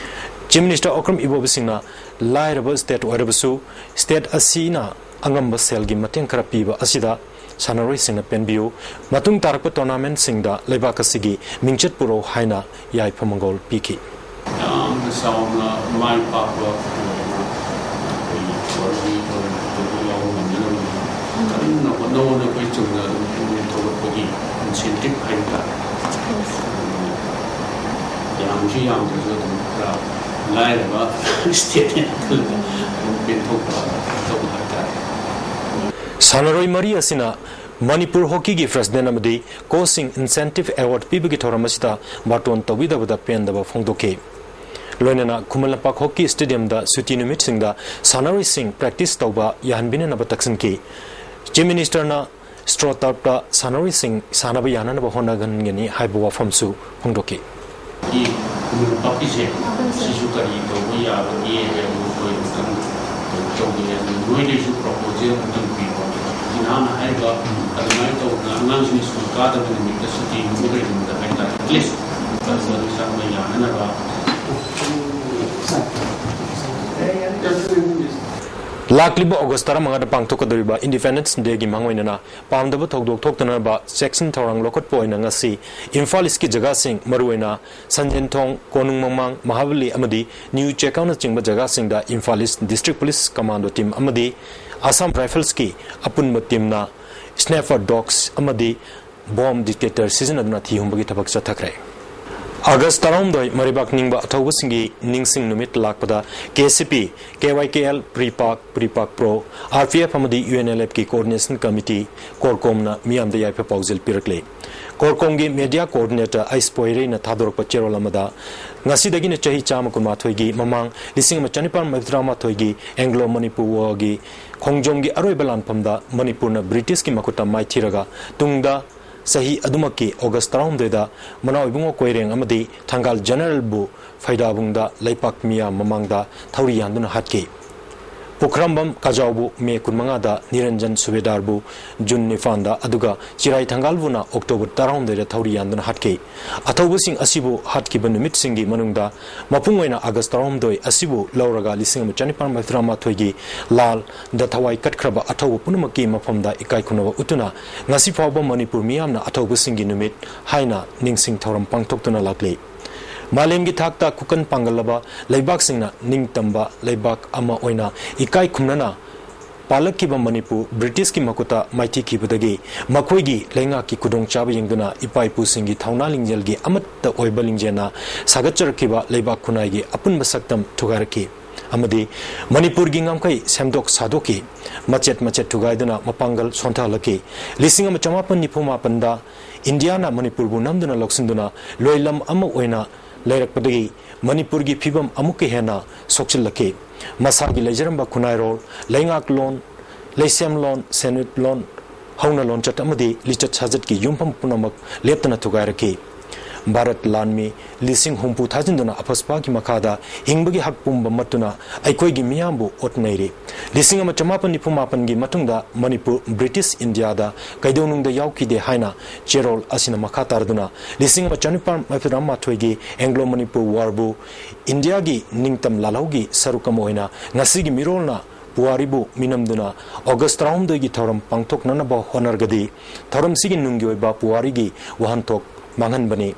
Chief Minister ꯑꯣꯀ꯭ꯔꯝ ꯏꯕꯣꯕꯤ ꯁꯤꯡꯅ ꯂꯥꯏꯔꯕ state ꯑꯣꯏꯔꯕꯁꯨ state ꯑꯁꯤꯅ ꯑꯉꯝꯕ ꯁꯦꯜꯒꯤ ꯃꯇꯦꯡ ꯈꯔ ꯄꯤꯕ ꯑꯁꯤꯗ ꯁꯥꯟꯅꯔꯣꯏꯁꯤꯡꯅ ꯄꯦꯟꯕꯤꯌꯨ, ꯃꯇꯨꯡ ꯇꯥꯔꯛꯄ tournamentꯁꯤꯡꯗ ꯂꯩꯕꯥꯛ ꯑꯁꯤꯒꯤ ꯃꯤꯡꯆꯠ ꯄꯨꯔꯛꯎ ꯍꯥꯏꯅ ꯌꯥꯏꯐ ꯃꯪꯒꯣꯜ ꯄꯤꯈꯤ꯫ ꯌꯥꯝꯅ ꯆꯥꯎꯅ ꯃꯥꯏ ꯄꯥꯛꯄ ꯑꯩꯈꯣꯏꯒꯤ ꯋꯥꯔꯜꯒꯤ ꯇꯣꯔꯅꯥꯃꯦꯟꯠꯇꯨꯗ ꯌꯥꯎꯕ ꯉꯝꯅꯅꯕ ꯀꯟꯅ ꯍꯣꯠꯅꯧꯑꯅ ꯑꯩꯈꯣꯏ ꯆꯨꯝꯅ ꯑꯗꯨꯝ ꯄꯨꯛꯅꯤꯡ ꯊꯧꯒꯠꯄꯒꯤ incentive ꯍꯥꯏꯕ ꯇꯥꯔꯦ꯫ ꯌꯥꯝꯁꯨ ꯌꯥꯝꯗ꯭ꯔꯁꯨ ꯑꯗꯨꯝ ꯈꯔ ꯂꯥꯏꯔꯕ stateꯅꯦꯅ ꯈꯜꯂꯒ ꯑꯗꯨꯝ ꯄꯦꯟꯊꯣꯛꯄ ꯇꯧꯕ ꯍꯥꯏꯇꯥꯔꯦ꯫ ꯁꯥꯟꯅꯔꯣꯏ ꯃꯔꯤ ꯑꯁꯤꯅ ꯃꯅꯤꯄꯨꯔ ꯍꯣꯀꯤꯒꯤ president ꯑꯃꯗꯤ coachꯁꯤꯡ incentive award ꯄꯤꯕꯒꯤ ꯊꯧꯔꯝ ꯑꯁꯤꯗ ꯕꯥꯔꯇꯣꯟ ꯇꯧꯕꯤꯗꯕꯗ ꯄꯦꯟꯗꯕ ꯐꯣꯡꯗꯣꯛꯈꯤ꯫ ꯂꯣꯏꯅꯅ ꯈꯨꯃꯟ ꯂꯝꯄꯥꯛ ꯍꯣꯀꯤ stadiumꯗ ꯁꯨꯇꯤ ꯅꯨꯃꯤꯠꯁꯤꯡꯗ ꯁꯥꯟꯅꯔꯣꯏꯁꯤꯡ practice ꯇꯧꯕ ꯌꯥꯍꯟꯕꯤꯅꯅꯕ ꯇꯛꯁꯤꯟꯈꯤ꯫ Chief Ministerꯅ Stro Turfꯇ ꯁꯥꯟꯅꯔꯣꯏꯁꯤꯡ ꯁꯥꯟꯅꯕ ꯌꯥꯅꯅꯕ ꯍꯣꯠꯅꯒꯟꯒꯅꯤ ꯍꯥꯏꯕ ꯋꯥꯐꯝꯁꯨ ꯐꯣꯡꯗꯣꯛꯈꯤ꯫ ꯈꯨꯃꯟ ꯂꯝꯄꯥꯛꯀꯤꯁꯦ ꯁꯤꯁꯨ ꯀꯔꯤ ꯇꯧꯕ ꯌꯥꯕꯒꯦ ꯍꯥꯏꯕꯗꯨ ꯑꯩꯈꯣꯏ ꯑꯃꯨꯛꯇꯪ ꯇꯧꯒꯦ꯫ ꯑꯗꯨ ꯅꯣꯏꯗꯩꯁꯨ proposal ꯑꯃꯇꯪ ꯄꯤꯕ꯫ ꯅꯍꯥꯟꯅ ꯍꯥꯏꯔꯤꯕ ꯑꯗꯨꯃꯥꯏꯅ ꯇꯧꯗꯅ ꯑꯉꯥꯡꯁꯤꯡ ꯁ꯭ꯀꯨꯜ ꯀꯥꯗꯕ ꯅꯨꯃꯤꯠꯇ ꯁꯨꯇꯤ ꯅꯨꯃꯤꯠ ꯀꯩꯒꯨꯝꯕꯗ ꯍꯥꯏꯇꯥꯔꯦ, at least ꯆꯠꯄ ꯆꯪꯕ ꯌꯥꯅꯅꯕ꯫ ꯂꯥꯛꯂꯤꯕ ꯑꯣꯒꯁ ꯇꯔꯥꯃꯉꯥꯗ ꯄꯥꯡꯊꯣꯛꯀꯗꯧꯔꯤꯕ Independence Dayꯒꯤ ꯃꯥꯡꯑꯣꯏꯅꯅ ꯄꯥꯝꯗꯕ ꯊꯧꯗꯣꯛ ꯊꯣꯛꯇꯅꯕ ꯆꯦꯛꯁꯤꯟ ꯊꯧꯔꯥꯡ ꯂꯧꯈꯠꯄ ꯑꯣꯏꯅ ꯉꯁꯤ ꯏꯝꯐꯥꯜ ꯏꯁꯀꯤ ꯖꯒꯥꯁꯤꯡ, ꯃꯔꯨꯑꯣꯏꯅ ꯁꯟꯖꯦꯟꯊꯣꯡ, ꯀꯣꯅꯨꯡ ꯃꯃꯥꯡ, ꯃꯍꯥꯕꯂꯤ ꯑꯃꯗꯤ ꯅ꯭ꯌꯨ ꯆꯦꯛꯀꯥꯎꯅꯆꯤꯡꯕ ꯖꯒꯥꯁꯤꯡꯗ ꯏꯝꯐꯥꯜ ꯏꯁ District Police Commando team ꯑꯃꯗꯤ ꯑꯁꯥꯝ Riflesꯀꯤ ꯑꯄꯨꯟꯕ teamꯅ sniper dogs ꯑꯃꯗꯤ bomb detector ꯁꯤꯖꯤꯟꯅꯗꯨꯅ ꯊꯤ ꯍꯨꯝꯕꯒꯤ ꯊꯕꯛ ꯆꯠꯊꯈ꯭ꯔꯦ꯫ ꯑꯥꯒꯁ ꯇꯔꯥꯍꯨꯝꯗꯣꯏ ꯃꯔꯩꯕꯥꯛ ꯅꯤꯡꯕ ꯑꯊꯧꯕꯁꯤꯡꯒꯤ ꯅꯤꯡꯁꯤꯡ ꯅꯨꯃꯤꯠ ꯂꯥꯛꯄꯗ K S C P, K Y K L, PREPAK, PREPAK pro, R P F ꯑꯃꯗꯤ ꯌꯨ ꯑꯦꯟ ꯑꯦꯜ ꯑꯦꯐꯀꯤ ꯀꯣꯑꯣꯔꯗꯤꯅꯦꯁꯟ ꯀꯃꯤꯇꯤ, ꯀꯣꯔꯀꯣꯝꯅ ꯃꯤꯌꯥꯝꯗ ꯌꯥꯏꯐ ꯄꯥꯎꯖꯦꯜ ꯄꯤꯔꯛꯂꯤ꯫ ꯀꯣꯔꯀꯣꯝꯒꯤ ꯃꯦꯗꯤꯌꯥ ꯀꯣꯑꯣꯔꯗꯤꯅꯦꯇꯔ ꯑꯩꯁ ꯄꯣꯏꯔꯩꯅ ꯊꯥꯗꯣꯔꯛꯄ ꯆꯦꯔꯣꯜ ꯑꯃꯗ, ꯉꯁꯤꯗꯒꯤꯅ ꯆꯍꯤ ꯆꯥꯝꯃ ꯀꯨꯟꯃꯥꯊꯣꯏꯒꯤ ꯃꯃꯥꯡ ꯂꯤꯁꯤꯡ ꯑꯃ ꯆꯅꯤꯄꯥꯟ ꯃꯔꯤꯐꯨꯇꯔꯥꯃꯥꯊꯣꯏꯒꯤ ꯑꯦꯡꯒ꯭ꯂꯣ ꯃꯅꯤꯄꯨꯔ ꯋꯥꯔꯒꯤ ꯈꯣꯡꯖꯣꯝꯒꯤ ꯑꯔꯣꯏꯕ ꯂꯥꯟꯐꯝꯗ ꯃꯅꯤꯄꯨꯔꯅ ꯕ꯭ꯔꯤꯇꯤꯁꯀꯤ ꯃꯈꯨꯠꯇ ꯃꯥꯏꯊꯤꯔꯒ ꯇꯨꯡꯗ ꯆꯍꯤ ꯑꯗꯨꯃꯛꯀꯤ ꯑꯣꯒꯁ ꯇꯔꯥꯍꯨꯝꯗꯣꯏꯗ ꯃꯅꯥꯎ ꯏꯕꯨꯡꯉꯣ ꯀꯣꯏꯔꯦꯡ ꯑꯃꯗꯤ ꯊꯪꯒꯥꯜ ꯖꯦꯅꯔꯦꯜꯕꯨ ꯐꯩꯗꯥꯕꯨꯡꯗ ꯂꯩꯄꯥꯛ ꯃꯤꯌꯥꯝ ꯃꯃꯥꯡꯗ ꯊꯧꯔꯤ ꯌꯥꯟꯗꯨꯅ ꯍꯥꯠꯈꯤ꯫ ꯄꯨꯈ꯭ꯔꯝꯕꯝ ꯀꯥꯖꯥꯎꯕꯨ ꯃꯦ ꯀꯨꯟꯃꯉꯥꯗ, ꯅꯤꯔꯟꯖꯟ ꯁꯨꯕꯦꯗꯥꯔꯕꯨ ꯖꯨꯟ ꯅꯤꯄꯥꯟꯗ, ꯑꯗꯨꯒ ꯆꯤꯔꯥꯏ ꯊꯪꯒꯥꯜꯕꯨꯅ ꯑꯣꯛꯇꯣꯕꯔ ꯇꯔꯥꯍꯨꯝꯗꯣꯏꯗ ꯊꯧꯔꯤ ꯌꯥꯟꯗꯨꯅ ꯍꯥꯠꯈꯤ꯫ ꯑꯊꯧꯕꯁꯤꯡ ꯑꯁꯤꯕꯨ ꯍꯥꯠꯈꯤꯕ ꯅꯨꯃꯤꯠꯁꯤꯡꯒꯤ ꯃꯅꯨꯡꯗ ꯃꯄꯨꯡ ꯑꯣꯏꯅ ꯑꯥꯒꯁ ꯇꯔꯥꯍꯨꯝꯗꯣꯏ ꯑꯁꯤꯕꯨ ꯂꯧꯔꯒ ꯂꯤꯁꯤꯡ ꯑꯃ ꯆꯅꯤꯄꯥꯟ ꯃꯔꯤꯐꯨꯇꯔꯥꯃꯥꯊꯣꯏꯒꯤ ꯂꯥꯜꯗ ꯊꯋꯥꯏ ꯀꯠꯈ꯭ꯔꯕ ꯑꯊꯧꯕ ꯄꯨꯝꯅꯃꯛꯀꯤ ꯃꯐꯝꯗ ꯏꯀꯥꯏ ꯈꯨꯝꯅꯕ ꯎꯠꯇꯨꯅ ꯉꯁꯤ ꯐꯥꯎꯕ ꯃꯅꯤꯄꯨꯔ ꯃꯤꯌꯥꯝꯅ ꯑꯊꯧꯕꯁꯤꯡꯒꯤ ꯅꯨꯃꯤꯠ ꯍꯥꯏꯅ ꯅꯤꯡꯁꯤꯡ ꯊꯧꯔꯝ ꯄꯥꯡꯊꯣꯛꯇꯨꯅ ꯂꯥꯛꯂꯤ꯫ ꯃꯥꯂꯦꯝꯒꯤ ꯊꯥꯛꯇ ꯈꯨꯀꯟ ꯄꯥꯡꯒꯜꯂꯕ ꯂꯩꯕꯥꯛꯁꯤꯡꯅ ꯅꯤꯡꯇꯝꯕ ꯂꯩꯕꯥꯛ ꯑꯃ ꯑꯣꯏꯅ ꯏꯀꯥꯏ ꯈꯨꯝꯅꯅ ꯄꯥꯜꯂꯛꯈꯤꯕ ꯃꯅꯤꯄꯨꯔ ꯕ꯭ꯔꯤꯇꯤꯁꯀꯤ ꯃꯈꯨꯠꯇ ꯃꯥꯏꯊꯤꯈꯤꯕꯗꯒꯤ ꯃꯈꯣꯏꯒꯤ ꯂꯩꯉꯥꯛꯀꯤ ꯈꯨꯗꯣꯡꯆꯥꯕ ꯌꯦꯡꯗꯨꯅ ꯏꯄꯥ ꯏꯄꯨꯁꯤꯡꯒꯤ ꯊꯧꯅꯥ ꯂꯤꯡꯖꯦꯜꯒꯤ ꯑꯃꯠꯇ ꯑꯣꯏꯕ ꯂꯤꯡꯖꯦꯜꯅ ꯁꯥꯒꯠꯆꯔꯛꯈꯤꯕ ꯂꯩꯕꯥꯛ ꯈꯨꯟꯅꯥꯏꯒꯤ ꯑꯄꯨꯟꯕ ꯁꯛꯇꯝ ꯊꯨꯒꯥꯏꯔꯛꯈꯤ꯫ ꯑꯃꯗꯤ ꯃꯅꯤꯄꯨꯔꯒꯤ ꯉꯝꯈꯩ ꯁꯦꯝꯗꯣꯛ ꯁꯥꯗꯣꯛꯈꯤ꯫ ꯃꯆꯦꯠ ꯃꯆꯦꯠ ꯊꯨꯒꯥꯏꯗꯨꯅ ꯃꯄꯥꯡꯒꯜ ꯁꯣꯟꯊꯍꯜꯂꯛꯈꯤ꯫ ꯂꯤꯁꯤꯡ ꯑꯃ ꯆꯃꯥꯄꯟ ꯅꯤꯐꯨ ꯃꯥꯄꯟꯗ ꯏꯟꯗꯤꯌꯥꯅ ꯃꯅꯤꯄꯨꯔꯕꯨ ꯅꯝꯗꯨꯅ ꯂꯧꯁꯤꯟꯗꯨꯅ ꯂꯣꯏꯂꯝ ꯑꯃ ꯑꯣꯏꯅ ꯂꯩꯔꯛꯄꯗꯒꯤ ꯃꯅꯤꯄꯨꯔꯒꯤ ꯐꯤꯕꯝ ꯑꯃꯨꯛꯀ ꯍꯦꯟꯅ ꯁꯣꯛꯆꯤꯜꯂꯛꯈꯤ꯫ ꯃꯁꯥꯒꯤ ꯂꯩꯖꯔꯝꯕ ꯈꯨꯟꯅꯥꯏꯔꯣꯜ, ꯂꯩꯉꯥꯛꯂꯣꯟ, ꯂꯩꯁꯦꯝꯂꯣꯟ, ꯁꯦꯟꯃꯤꯠꯂꯣꯟ ꯍꯧꯅ ꯂꯣꯟꯆꯠ ꯑꯃꯗꯤ ꯂꯤꯆꯠ ꯁꯥꯖꯠꯀꯤ ꯌꯨꯝꯐꯝ ꯄꯨꯝꯅꯃꯛ ꯂꯦꯞꯇꯅ ꯊꯨꯒꯥꯏꯔꯛꯈꯤ꯫ ꯚꯥꯔꯠ ꯂꯥꯟꯃꯤ ꯂꯤꯁꯤꯡ ꯍꯨꯝꯐꯨ ꯊꯥꯖꯤꯟꯗꯨꯅ ꯑꯐꯁꯄꯥꯒꯤ ꯃꯈꯥꯗ ꯍꯤꯡꯕꯒꯤ ꯍꯛ ꯄꯨꯝꯕ ꯃꯠꯇꯨꯅ ꯑꯩꯈꯣꯏꯒꯤ ꯃꯤꯌꯥꯝꯕꯨ ꯑꯣꯠ ꯅꯩꯔꯤ꯫ ꯂꯤꯁꯤꯡ ꯑꯃ ꯆꯃꯥꯄꯟ ꯅꯤꯐꯨ ꯃꯥꯄꯟꯒꯤ ꯃꯇꯨꯡꯗ ꯃꯅꯤꯄꯨꯔ ꯕ꯭ꯔꯤꯇꯤꯁ ꯏꯟꯗꯤꯌꯥꯗ ꯀꯩꯗꯧꯅꯨꯡꯗ ꯌꯥꯎꯈꯤꯗꯦ ꯍꯥꯏꯅ ꯆꯦꯔꯣꯜ ꯑꯁꯤꯅ ꯃꯈꯥ ꯇꯥꯔꯗꯨꯅ ꯂꯤꯁꯤꯡ ꯑꯃ ꯆꯅꯤꯄꯥꯟ ꯃꯔꯤꯐꯨꯇꯔꯥꯃꯥꯊꯣꯏꯒꯤ ꯑꯦꯡꯒ꯭ꯂꯣ ꯃꯅꯤꯄꯨꯔ ꯋꯥꯔꯕꯨ ꯏꯟꯗꯤꯌꯥꯒꯤ ꯅꯤꯡꯇꯝ ꯂꯥꯜꯍꯧꯒꯤ ꯁꯔꯨꯛ ꯑꯃ ꯑꯣꯏꯅ ꯉꯁꯤꯒꯤ ꯃꯤꯔꯣꯜꯅ ꯄꯨꯋꯥꯔꯤꯕꯨ ꯃꯤꯅꯝꯗꯨꯅ ꯑꯣꯒꯁ ꯇꯔꯥꯍꯨꯝꯗꯣꯏꯒꯤ ꯊꯧꯔꯝ ꯄꯥꯡꯊꯣꯛꯅꯅꯕ ꯍꯣꯠꯅꯔꯒꯗꯤ ꯊꯧꯔꯝꯁꯤꯒꯤ ꯅꯨꯡꯒꯤ ꯑꯣꯏꯕ ꯄꯨꯋꯥꯔꯤꯒꯤ ꯋꯥꯍꯟꯊꯣꯛ ꯃꯥꯡꯍꯟꯕꯅꯤ꯫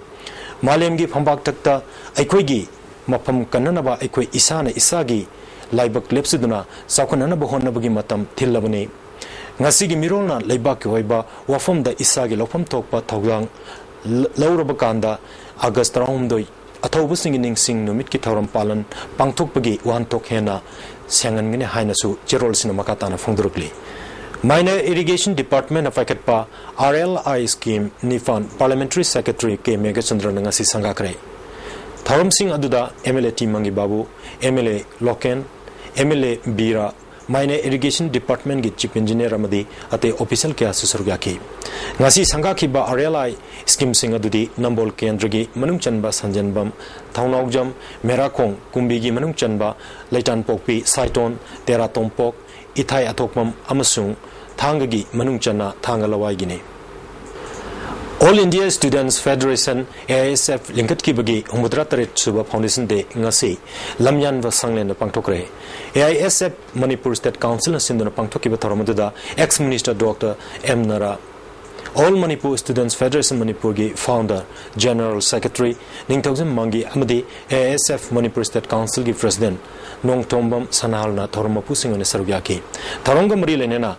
ꯃꯥꯂꯦꯝꯒꯤ ꯐꯝꯕꯥꯛ ꯊꯛꯇ ꯑꯩꯈꯣꯏꯒꯤ ꯃꯐꯝ ꯀꯟꯅꯅꯕ ꯑꯩꯈꯣꯏ ꯏꯁꯥꯅ ꯏꯁꯥꯒꯤ ꯂꯥꯏꯕꯛ ꯂꯦꯞꯆꯗꯨꯅ ꯆꯥꯎꯈꯠꯅꯅꯕ ꯍꯣꯠꯅꯕꯒꯤ ꯃꯇꯝ ꯊꯤꯜꯂꯕꯅꯤ꯫ ꯉꯁꯤꯒꯤ ꯃꯤꯔꯣꯜꯅ ꯂꯩꯕꯥꯛꯀꯤ ꯑꯣꯏꯕ ꯋꯥꯐꯝꯗ ꯏꯁꯥꯒꯤ ꯂꯧꯐꯝ ꯊꯣꯛꯄ ꯊꯧꯗꯥꯡ ꯂ-, ꯂꯧꯔꯕ ꯀꯥꯟꯗ ꯑꯥꯒꯁ ꯇꯔꯥꯍꯨꯝꯗꯣꯏ ꯑꯊꯧꯕꯁꯤꯡꯒꯤ ꯅꯤꯡꯁꯤꯡ ꯅꯨꯃꯤꯠꯀꯤ ꯊꯧꯔꯝ ꯄꯥꯂꯟ ꯄꯥꯡꯊꯣꯛꯄꯒꯤ ꯋꯥꯍꯟꯊꯣꯛ ꯍꯦꯟꯅ ꯁꯦꯡꯍꯟꯒꯅꯤ ꯍꯥꯏꯅꯁꯨ ꯆꯦꯔꯣꯜꯁꯤꯅ ꯃꯈꯥ ꯇꯥꯅ ꯐꯣꯡꯗꯣꯔꯛꯂꯤ꯫ Minor Irrigation Department ꯅ ꯄꯥꯏꯈꯠꯄ R L I scheme ꯅꯤꯄꯥꯟ Parliamentary Secretary ꯀꯦ ꯃꯦꯘꯆꯟꯗ꯭ꯔꯅ ꯉꯁꯤ ꯁꯪꯒꯥꯈ꯭ꯔꯦ꯫ ꯊꯧꯔꯝꯁꯤꯡ ꯑꯗꯨꯗ M L A T Mangi Babu, M L A Loken, M L A Bira, Minor Irrigation Department ꯀꯤ Chief Engineer ꯑꯃꯗꯤ ꯑꯇꯩ official ꯀꯌꯥꯁꯨ ꯁꯔꯨꯛ ꯌꯥꯈꯤ꯫ ꯉꯁꯤ ꯁꯪꯒꯥꯈꯤꯕ R L I scheme ꯁꯤꯡ ꯑꯗꯨꯗꯤ ꯅꯝꯕꯣꯜ ꯀꯦꯟꯗ꯭ꯔꯒꯤ ꯃꯅꯨꯡ ꯆꯟꯕ ꯁꯟꯖꯦꯟꯕꯝ, ꯊꯧꯅꯥꯎꯖꯝ, ꯃꯦꯔꯥꯈꯣꯡ, ꯀꯨꯝꯕꯤꯒꯤ ꯃꯅꯨꯡ ꯆꯟꯕ ꯂꯩꯇꯥꯟꯄꯣꯛꯄꯤ, ꯁꯥꯏꯇꯣꯟ, ꯇꯦꯔꯥ ꯇꯣꯝꯄꯣꯛ, ꯏꯊꯥꯏ ꯑꯊꯣꯛꯄꯝ ꯑꯃꯁꯨꯡ ꯊꯥꯡꯒꯒꯤ ꯃꯅꯨꯡ ꯆꯟꯅ ꯊꯥꯡꯒ ꯂꯋꯥꯏꯒꯤꯅꯤ꯫ All India Students Federation, A I S F, ꯂꯤꯡꯈꯠꯈꯤꯕꯒꯤ ꯍꯨꯝꯐꯨꯇꯔꯥ ꯇꯔꯦꯠ ꯁꯨꯕ Foundation Day ꯉꯁꯤ ꯂꯝꯌꯥꯟꯕ ꯁꯪꯂꯦꯟꯗ ꯄꯥꯡꯊꯣꯛꯈ꯭ꯔꯦ꯫ A I S F Manipur State Council ꯅ ꯁꯤꯟꯗꯨꯅ ꯄꯥꯡꯊꯣꯛꯈꯤꯕ ꯊꯧꯔꯝ ꯑꯗꯨꯗ ex Minister Doctor M ꯅꯔꯥ, All Manipur Students Federation ꯃꯅꯤꯄꯨꯔꯒꯤ Founder, General Secretary ꯅꯤꯡꯊꯧꯖꯝ ꯃꯪꯒꯤ ꯑꯃꯗꯤ A I S F Manipur State Council ꯒꯤ President ꯅꯣꯡꯊꯣꯝꯕꯝ ꯁꯅꯥꯍꯜꯅ ꯊꯧꯔꯝ ꯃꯄꯨꯁꯤꯡ ꯑꯣꯏꯅ ꯁꯔꯨꯛ ꯌꯥꯈꯤ꯫ ꯊꯧꯔꯝꯒ ꯃꯔꯤ ꯂꯩꯅꯅ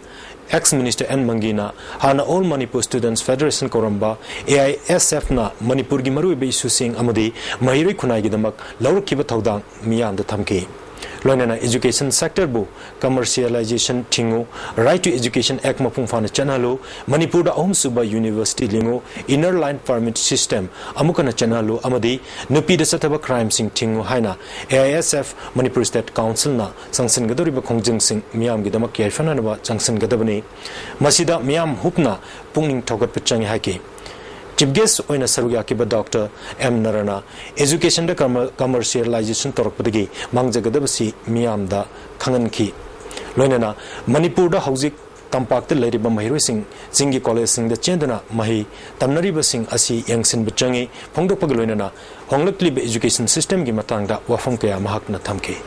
ex Minister N ꯃꯪꯒꯤꯅ ꯍꯥꯟꯅ All Manipur Students Federation ꯀꯧꯔꯝꯕ A I S F ꯅ ꯃꯅꯤꯄꯨꯔꯒꯤ ꯃꯔꯨꯑꯣꯏꯕ issue ꯁꯤꯡ ꯑꯃꯗꯤ ꯃꯍꯩꯔꯣꯏ ꯈꯨꯟꯅꯥꯏꯒꯤꯗꯃꯛ ꯂꯧꯔꯛꯈꯤꯕ ꯊꯧꯗꯥꯡ ꯃꯤꯌꯥꯝꯗ ꯊꯝꯈꯤ꯫ ꯂꯣꯏꯅꯅ education sector ꯕꯨ commercialization ꯊꯤꯡꯉꯨ, Right to Education Act ꯃꯄꯨꯡ ꯐꯥꯅ ꯆꯠꯅꯍꯜꯂꯨ, ꯃꯅꯤꯄꯨꯔꯗ ꯑꯍꯨꯝꯁꯨꯕ university ꯂꯤꯡꯉꯨ, Inner Line Permit System ꯑꯃꯨꯛ ꯍꯟꯅ ꯆꯠꯅꯍꯜꯂꯨ ꯑꯃꯗꯤ ꯅꯨꯄꯤꯗ ꯆꯠꯊꯕ crime ꯁꯤꯡ ꯊꯤꯡꯉꯨ ꯍꯥꯏꯅ A I S F Manipur State Council ꯅ ꯆꯪꯁꯤꯟꯒꯗꯧꯔꯤꯕ ꯈꯣꯡꯖꯪꯁꯤꯡ ꯃꯤꯌꯥꯝꯒꯤꯗꯃꯛ ꯌꯥꯏꯐꯅꯅꯕ ꯆꯪꯁꯤꯟꯒꯗꯕꯅꯤ꯫ ꯃꯁꯤꯗ ꯃꯤꯌꯥꯝ ꯍꯨꯞꯅ ꯄꯨꯛꯅꯤꯡ ꯊꯧꯒꯠꯄ ꯆꯪꯏ ꯍꯥꯏꯈꯤ꯫ Chief Guest ꯑꯣꯏꯅ ꯁꯔꯨꯛ ꯌꯥꯈꯤꯕ Doctor M ꯅꯔꯥꯅ education ꯗ commer-, commercialization ꯇꯧꯔꯛꯄꯗꯒꯤ ꯃꯥꯡꯖꯒꯗꯕꯁꯤ ꯃꯤꯌꯥꯝꯗ ꯈꯪꯍꯟꯈꯤ꯫ ꯂꯣꯏꯅꯅ ꯃꯅꯤꯄꯨꯔꯗ ꯍꯧꯖꯤꯛ ꯇꯝꯄꯥꯛꯇ ꯂꯩꯔꯤꯕ ꯃꯍꯩꯔꯣꯏꯁꯤꯡ ꯆꯤꯡꯒꯤ college ꯁꯤꯡꯗ ꯆꯦꯟꯗꯨꯅ ꯃꯍꯩ ꯇꯝꯅꯔꯤꯕꯁꯤꯡ ꯑꯁꯤ ꯌꯦꯡꯁꯤꯟꯕ ꯆꯪꯏ꯫ ꯐꯣꯡꯗꯣꯛꯄꯒ ꯂꯣꯏꯅꯅ ꯍꯣꯡꯂꯛꯂꯤꯕ education system ꯒꯤ ꯃꯇꯥꯡꯗ ꯋꯥꯐꯝ ꯀꯌꯥ ꯃꯍꯥꯛꯅ ꯊꯝꯈꯤ꯫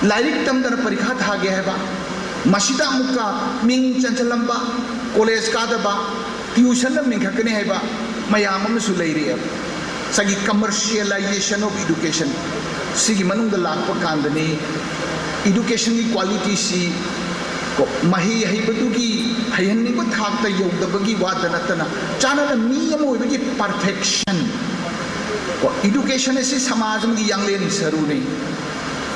ꯂꯥꯏꯔꯤꯛ ꯇꯝꯗꯅ ꯄꯔꯤꯈꯥ ꯊꯥꯒꯦ ꯍꯥꯏꯕ, ꯃꯁꯤꯗ ꯑꯃꯨꯛꯀ ꯃꯤꯡ ꯆꯟꯁꯤꯜꯂꯝꯕ, college ꯀꯥꯗꯕ, tuition ꯅ ꯃꯤꯡꯈꯠꯀꯅꯤ ꯍꯥꯏꯕ ꯃꯌꯥꯝ ꯑꯃꯁꯨ ꯂꯩꯔꯤꯑꯕ꯫ ꯉꯁꯥꯏꯒꯤ commercialization of education ꯁꯤꯒꯤ ꯃꯅꯨꯡꯗ ꯂꯥꯛꯄ ꯀꯥꯟꯗꯅꯤ education ꯒꯤ quality ꯁꯤ ꯀꯣ, ꯃꯍꯩ ꯍꯩꯕꯗꯨꯒꯤ ꯍꯩꯍꯟꯅꯤꯡꯕ ꯊꯥꯛꯇ ꯌꯧꯗꯕꯒꯤ ꯋꯥꯗ ꯅꯠꯇꯅ, ꯆꯥꯅꯅ ꯃꯤ ꯑꯃ ꯑꯣꯏꯕꯒꯤ perfection꯫ ꯀꯣ, education ꯑꯁꯤ ꯁꯃꯥꯖ ꯑꯃꯒꯤ ꯌꯥꯡꯂꯦꯟ ꯁꯔꯨꯅꯤ꯫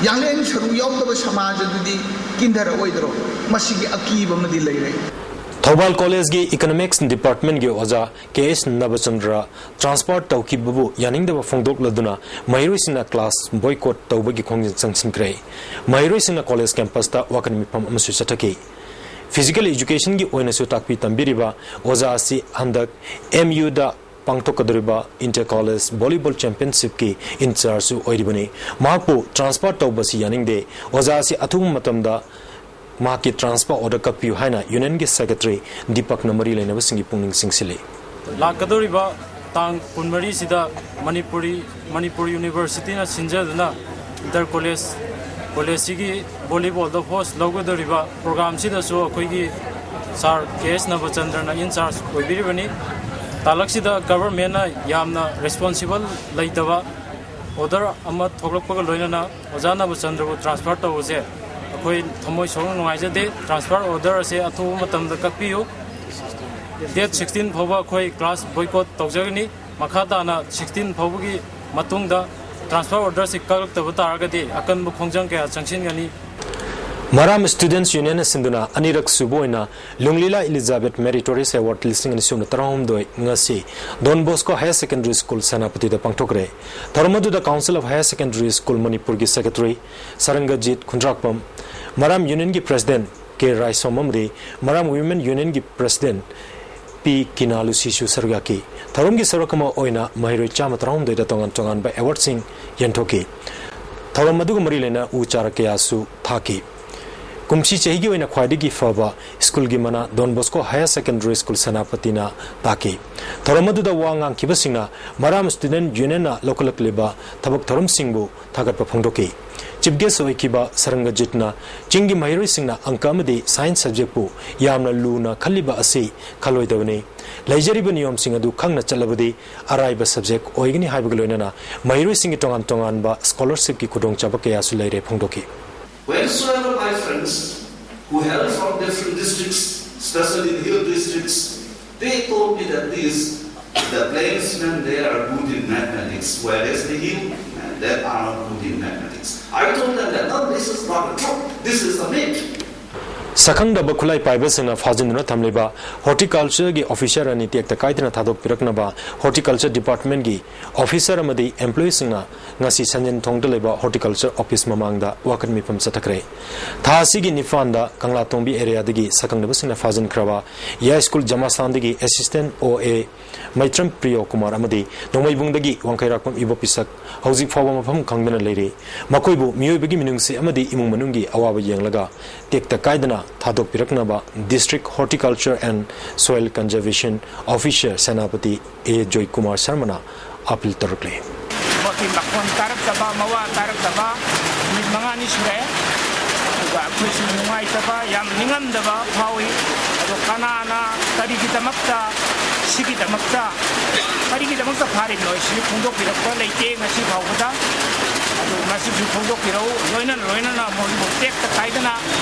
ꯌꯥꯡꯂꯦꯟ ꯁꯔꯨ ꯌꯥꯎꯗꯕ ꯁꯃꯥꯖ ꯑꯗꯨꯗꯤ ꯀꯤꯟꯊꯔꯛꯑꯣꯏꯗ꯭ꯔꯣ? ꯃꯁꯤꯒꯤ ꯑꯀꯤꯕ ꯑꯃꯗꯤ ꯂꯩꯔꯦ꯫ ꯊꯧꯕꯥꯜ ꯀꯣꯂꯦꯖꯀꯤ Economics Departmentꯀꯤ ꯑꯣꯖꯥ ꯀꯦ ꯑꯦꯁ ꯅꯕꯆꯟꯗ꯭ꯔ transfer ꯇꯧꯈꯤꯕꯕꯨ ꯌꯥꯅꯤꯡꯗꯕ ꯐꯣꯡꯗꯣꯛꯂꯗꯨꯅ ꯃꯍꯩꯔꯣꯏꯁꯤꯡꯅ class boycott ꯇꯧꯕꯒꯤ ꯈꯣꯡꯖꯪ ꯆꯪꯁꯤꯟꯈ꯭ꯔꯦ꯫ ꯃꯍꯩꯔꯣꯏꯁꯤꯡꯅ ꯀꯣꯂꯦꯖ campusꯇ ꯋꯥꯀꯠ ꯃꯤꯐꯝ ꯑꯃꯁꯨ ꯆꯠꯊꯈꯤ꯫ Physical educationꯒꯤ ꯑꯣꯏꯅꯁꯨ ꯇꯥꯛꯄꯤ ꯇꯝꯕꯤꯔꯤꯕ ꯑꯣꯖꯥ ꯑꯁꯤ ꯍꯟꯗꯛ M Uꯗ ꯄꯥꯡꯊꯣꯛꯀꯗꯧꯔꯤꯕ Inter College Volleyball Championshipꯀꯤ in chargeꯁꯨ ꯑꯣꯏꯔꯤꯕꯅꯤ꯫ ꯃꯍꯥꯛꯄꯨ transfer ꯇꯧꯕꯁꯤ ꯌꯥꯅꯤꯡꯗꯦ꯫ ꯑꯣꯖꯥ ꯑꯁꯤ ꯑꯊꯨꯕ ꯃꯇꯝꯗ ꯃꯍꯥꯛꯀꯤ transfer order ꯀꯛꯄꯤꯌꯨ ꯍꯥꯏꯅ unionꯒꯤ secretary ꯗꯤꯄꯛꯅ ꯃꯔꯤ ꯂꯩꯅꯕꯁꯤꯡꯒꯤ ꯄꯨꯛꯅꯤꯡ ꯆꯤꯡꯁꯤꯜꯂꯤ꯫ ꯂꯥꯛꯀꯗꯧꯔꯤꯕ ꯇꯥꯡ ꯀꯨꯟꯃꯔꯤꯁꯤꯗ Manipuri, Manipur Universityꯅ ꯁꯤꯟꯖꯗꯨꯅ Inter College, ꯀꯣꯂꯦꯖꯁꯤꯒꯤ volleyballꯗ host ꯂꯧꯒꯗꯧꯔꯤꯕ programꯁꯤꯗꯁꯨ ꯑꯩꯈꯣꯏꯒꯤ sir K S ꯅꯕꯆꯟꯗ꯭ꯔꯅ in charge ꯑꯣꯏꯕꯤꯔꯤꯕꯅꯤ꯫ ꯇꯥꯂꯛꯁꯤꯗ governmentꯅ ꯌꯥꯝꯅ responsible ꯂꯩꯇꯕ order ꯑꯃ ꯊꯣꯛꯂꯛꯄꯒ ꯂꯣꯏꯅꯅ ꯑꯣꯖꯥ ꯅꯕꯆꯟꯗ꯭ꯔꯕꯨ transfer ꯇꯧꯕꯁꯦ ꯑꯩꯈꯣꯏ ꯊꯃꯣꯏ ꯁꯣꯛꯅ ꯅꯨꯡꯉꯥꯏꯖꯗꯦ꯫ Transfer order ꯑꯁꯦ ꯑꯊꯨꯕ ꯃꯇꯝꯗ ꯀꯛꯄꯤꯌꯨ꯫ Date sixteen ꯐꯥꯎꯕ ꯑꯩꯈꯣꯏ class boycott ꯇꯧꯖꯒꯅꯤ꯫ ꯃꯈꯥ ꯇꯥꯅ sixteen ꯐꯥꯎꯕꯒꯤ ꯃꯇꯨꯡꯗ transfer orderꯁꯤ ꯀꯛꯂꯛꯇꯕ ꯇꯥꯔꯒꯗꯤ ꯑꯀꯟꯕ ꯈꯣꯡꯖꯪ ꯀꯌꯥ ꯆꯪꯁꯤꯟꯒꯅꯤ꯫ ꯃꯔꯥꯝ Students Unionꯅ ꯁꯤꯟꯗꯨꯅ ꯑꯅꯤꯔꯛ ꯁꯨꯕ ꯑꯣꯏꯅ ꯂꯨꯡꯂꯤꯂꯥ Elizabeth Meritorious Award ꯂꯤꯁꯤꯡ ꯑꯅꯤ ꯁꯨꯞꯅ ꯇꯔꯥꯍꯨꯝꯗꯣꯏ ꯉꯁꯤ Don Bosco Higher Secondary School ꯁꯦꯅꯥꯄꯇꯤꯗ ꯄꯥꯡꯊꯣꯛꯈ꯭ꯔꯦ꯫ ꯊꯧꯔꯝ ꯑꯗꯨꯗ Council of Higher Secondary School ꯃꯅꯤꯄꯨꯔꯒꯤ secretary ꯁꯔꯪꯒꯖꯤꯠ ꯈꯨꯟꯗ꯭ꯔꯥꯛꯄꯝ, ꯃꯔꯥꯝ Unionꯒꯤ president ꯀꯦ ꯔꯥꯏꯁꯣꯝ ꯑꯃꯗꯤ ꯃꯔꯥꯝ Women Unionꯒꯤ president ꯄꯤ ꯀꯤꯅꯥ ꯂꯨꯁꯤꯁꯨ ꯁꯔꯨꯛ ꯌꯥꯈꯤ꯫ ꯊꯧꯔꯝꯒꯤ ꯁꯔꯨꯛ ꯑꯃ ꯑꯣꯏꯅ ꯃꯍꯩꯔꯣꯏ ꯆꯥꯝꯃ ꯇꯔꯥꯍꯨꯝꯗꯣꯏꯗ ꯇꯣꯉꯥꯟ ꯇꯣꯉꯥꯟꯕ awardꯁꯤꯡ ꯌꯦꯟꯊꯣꯛꯈꯤ꯫ ꯊꯧꯔꯝ ꯑꯗꯨꯒ ꯃꯔꯤ ꯂꯩꯅ ꯎ ꯆꯥꯔ ꯀꯌꯥꯁꯨ ꯊꯥꯈꯤ꯫ ꯀꯨꯝꯁꯤ ꯆꯍꯤꯒꯤ ꯑꯣꯏꯅ ꯈ꯭ꯋꯥꯏꯗꯒꯤ ꯐꯕ ꯁ꯭ꯀꯨꯜꯒꯤ ꯃꯅꯥ Don Bosco Higher Secondary School ꯁꯦꯅꯥꯄꯇꯤꯅ ꯇꯥꯈꯤ꯫ ꯊꯧꯔꯝ ꯑꯗꯨꯗ ꯋꯥ ꯉꯥꯡꯈꯤꯕꯁꯤꯡꯅ ꯃꯔꯥꯝ Student Unionꯅ ꯂꯧꯈꯠꯂꯛꯂꯤꯕ ꯊꯕꯛ ꯊꯧꯔꯝꯁꯤꯡꯕꯨ ꯊꯥꯒꯠꯄ ꯐꯣꯡꯗꯣꯛꯈꯤ꯫ Chief guest ꯑꯣꯏꯈꯤꯕ ꯁꯔꯪꯒꯖꯤꯠꯅ ꯆꯤꯡꯒꯤ ꯃꯍꯩꯔꯣꯏꯁꯤꯡꯅ ꯑꯪꯀ ꯑꯃꯗꯤ science subjectꯄꯨ ꯌꯥꯝꯅ ꯂꯨꯅ ꯈꯜꯂꯤꯕ ꯑꯁꯤ ꯈꯜꯂꯣꯏꯗꯕꯅꯤ꯫ ꯂꯩꯖꯔꯤꯕ ꯅꯤꯌꯣꯝꯁꯤꯡ ꯑꯗꯨ ꯈꯪꯅ ꯆꯠꯂꯕꯗꯤ ꯑꯔꯥꯏꯕ subject ꯑꯣꯏꯒꯅꯤ ꯍꯥꯏꯕꯒ ꯂꯣꯏꯅꯅ ꯃꯍꯩꯔꯣꯏꯁꯤꯡꯒꯤ ꯇꯣꯉꯥꯟ ꯇꯣꯉꯥꯟꯕ scholarshipꯀꯤ ꯈꯨꯗꯣꯡꯆꯥꯕ ꯀꯌꯥꯁꯨ ꯂꯩꯔꯦ ꯐꯣꯡꯗꯣꯛꯈꯤ꯫ Wheresoever my friends who hail from different districts, especially in hill districts, they told me that this, the plainsmen, they are good in mathematics, whereas the hillmen, they are not good in mathematics. I told them that, no, this is not true. This is a myth. ꯁꯛꯈꯪꯗꯕ ꯈꯨꯠꯂꯥꯏ ꯄꯥꯏꯕꯁꯤꯡꯅ ꯐꯥꯖꯤꯟꯗꯨꯅ ꯊꯝꯂꯤꯕ ꯍꯣꯔꯇꯤꯀꯜꯆꯔꯒꯤ ꯑꯣꯐꯤꯁꯔ ꯑꯅꯤ ꯇꯦꯛꯇ ꯀꯥꯏꯗꯅ ꯊꯥꯗꯣꯛꯄꯤꯔꯛꯅꯕ ꯍꯣꯔꯇꯤꯀꯜꯆꯔ ꯗꯤꯄꯥꯔꯠꯃꯦꯟꯒꯤ ꯑꯣꯐꯤꯁꯔ ꯑꯃꯗꯤ ꯑꯦꯝꯄ꯭ꯂꯣꯌꯤꯁꯤꯡꯅ ꯉꯁꯤ ꯁꯟꯖꯦꯟ ꯊꯣꯡꯗ ꯂꯩꯕ ꯍꯣꯔꯇꯤꯀꯜꯆꯔ ꯑꯣꯐꯤꯁ ꯃꯃꯥꯡꯗ ꯋꯥꯀꯠ ꯃꯤꯐꯝ ꯆꯠꯊꯈ꯭ꯔꯦ꯫ ꯊꯥ ꯑꯁꯤꯒꯤ ꯅꯤꯄꯥꯟꯗ ꯀꯪꯂꯥꯇꯣꯡꯕꯤ ꯑꯦꯔꯤꯌꯥꯗꯒꯤ ꯁꯛꯈꯪꯗꯕꯁꯤꯡꯅ ꯐꯥꯖꯤꯟꯈ꯭ꯔꯕ ꯌꯥꯏꯁ꯭ꯀꯨꯜ ꯖꯃꯥꯁꯥꯟꯗꯒꯤ ꯑꯦꯁꯤꯁꯇꯦꯟ ꯑꯣ ꯑꯦ ꯃꯩꯇ꯭ꯔꯝ ꯄ꯭ꯔꯤꯌꯣ ꯀꯨꯃꯥꯔ ꯑꯃꯗꯤ ꯅꯣꯡꯃꯩꯕꯨꯡꯗꯒꯤ ꯋꯥꯡꯈꯩꯔꯥꯛꯄꯝ ꯏꯕꯣꯄꯤꯁꯛ ꯍꯧꯖꯤꯛ ꯐꯥꯎꯕ ꯃꯐꯝ ꯈꯪꯗꯅ ꯂꯩꯔꯤ꯫ ꯃꯈꯣꯏꯕꯨ ꯃꯤꯑꯣꯏꯕꯒꯤ ꯃꯤꯅꯨꯡꯁꯤ ꯑꯃꯗꯤ ꯏꯃꯨꯡ ꯃꯅꯨꯡꯒꯤ ꯑꯋꯥꯕ ꯌꯦꯡꯂꯒ ꯇꯦꯛꯇ ꯀꯥꯏꯗꯅ ꯊꯥꯗꯣꯛꯄꯤꯔꯛꯅꯕ District Horticulture and Soil Conservation Officer Senapati A Joykumar ꯁꯔꯃꯅ ꯑꯥꯄꯤꯜ ꯇꯧꯔꯛꯂꯤ꯫ ꯃꯈꯣꯟ ꯇꯥꯔꯛꯇꯕ, ꯃꯋꯥ ꯇꯥꯔꯛꯇꯕ ꯅꯨꯃꯤꯠ ꯃꯉꯥꯅꯤ ꯁꯨꯔꯦ꯫ ꯑꯗꯨꯒ ꯑꯩꯈꯣꯏꯁꯨ ꯅꯨꯡꯉꯥꯏꯇꯕ, ꯌꯥꯝ ꯅꯤꯡꯉꯝꯗꯕ ꯐꯥꯎꯏ꯫ ꯑꯗꯣ ꯀꯅꯥꯅ, ꯀꯔꯤꯒꯤꯗꯃꯛꯇ, ꯁꯤꯒꯤꯗꯃꯛꯇ, ꯀꯔꯤꯒꯤꯗꯃꯛꯇ ꯐꯥꯔꯤꯕꯅꯣ ꯁꯤ ꯐꯣꯡꯗꯣꯛꯄꯤꯔꯛꯄ ꯂꯩꯇꯦ ꯉꯁꯤ ꯐꯥꯎꯕꯗ꯫ ꯑꯗꯨ ꯃꯁꯤꯁꯨ ꯐꯣꯡꯗꯣꯛꯄꯤꯔꯛꯎ꯫ ꯂꯣꯏꯅ ꯂꯣꯏꯅꯅ ꯃꯣꯏꯕꯨ ꯇꯦꯛꯇ ꯀꯥꯏꯗꯅ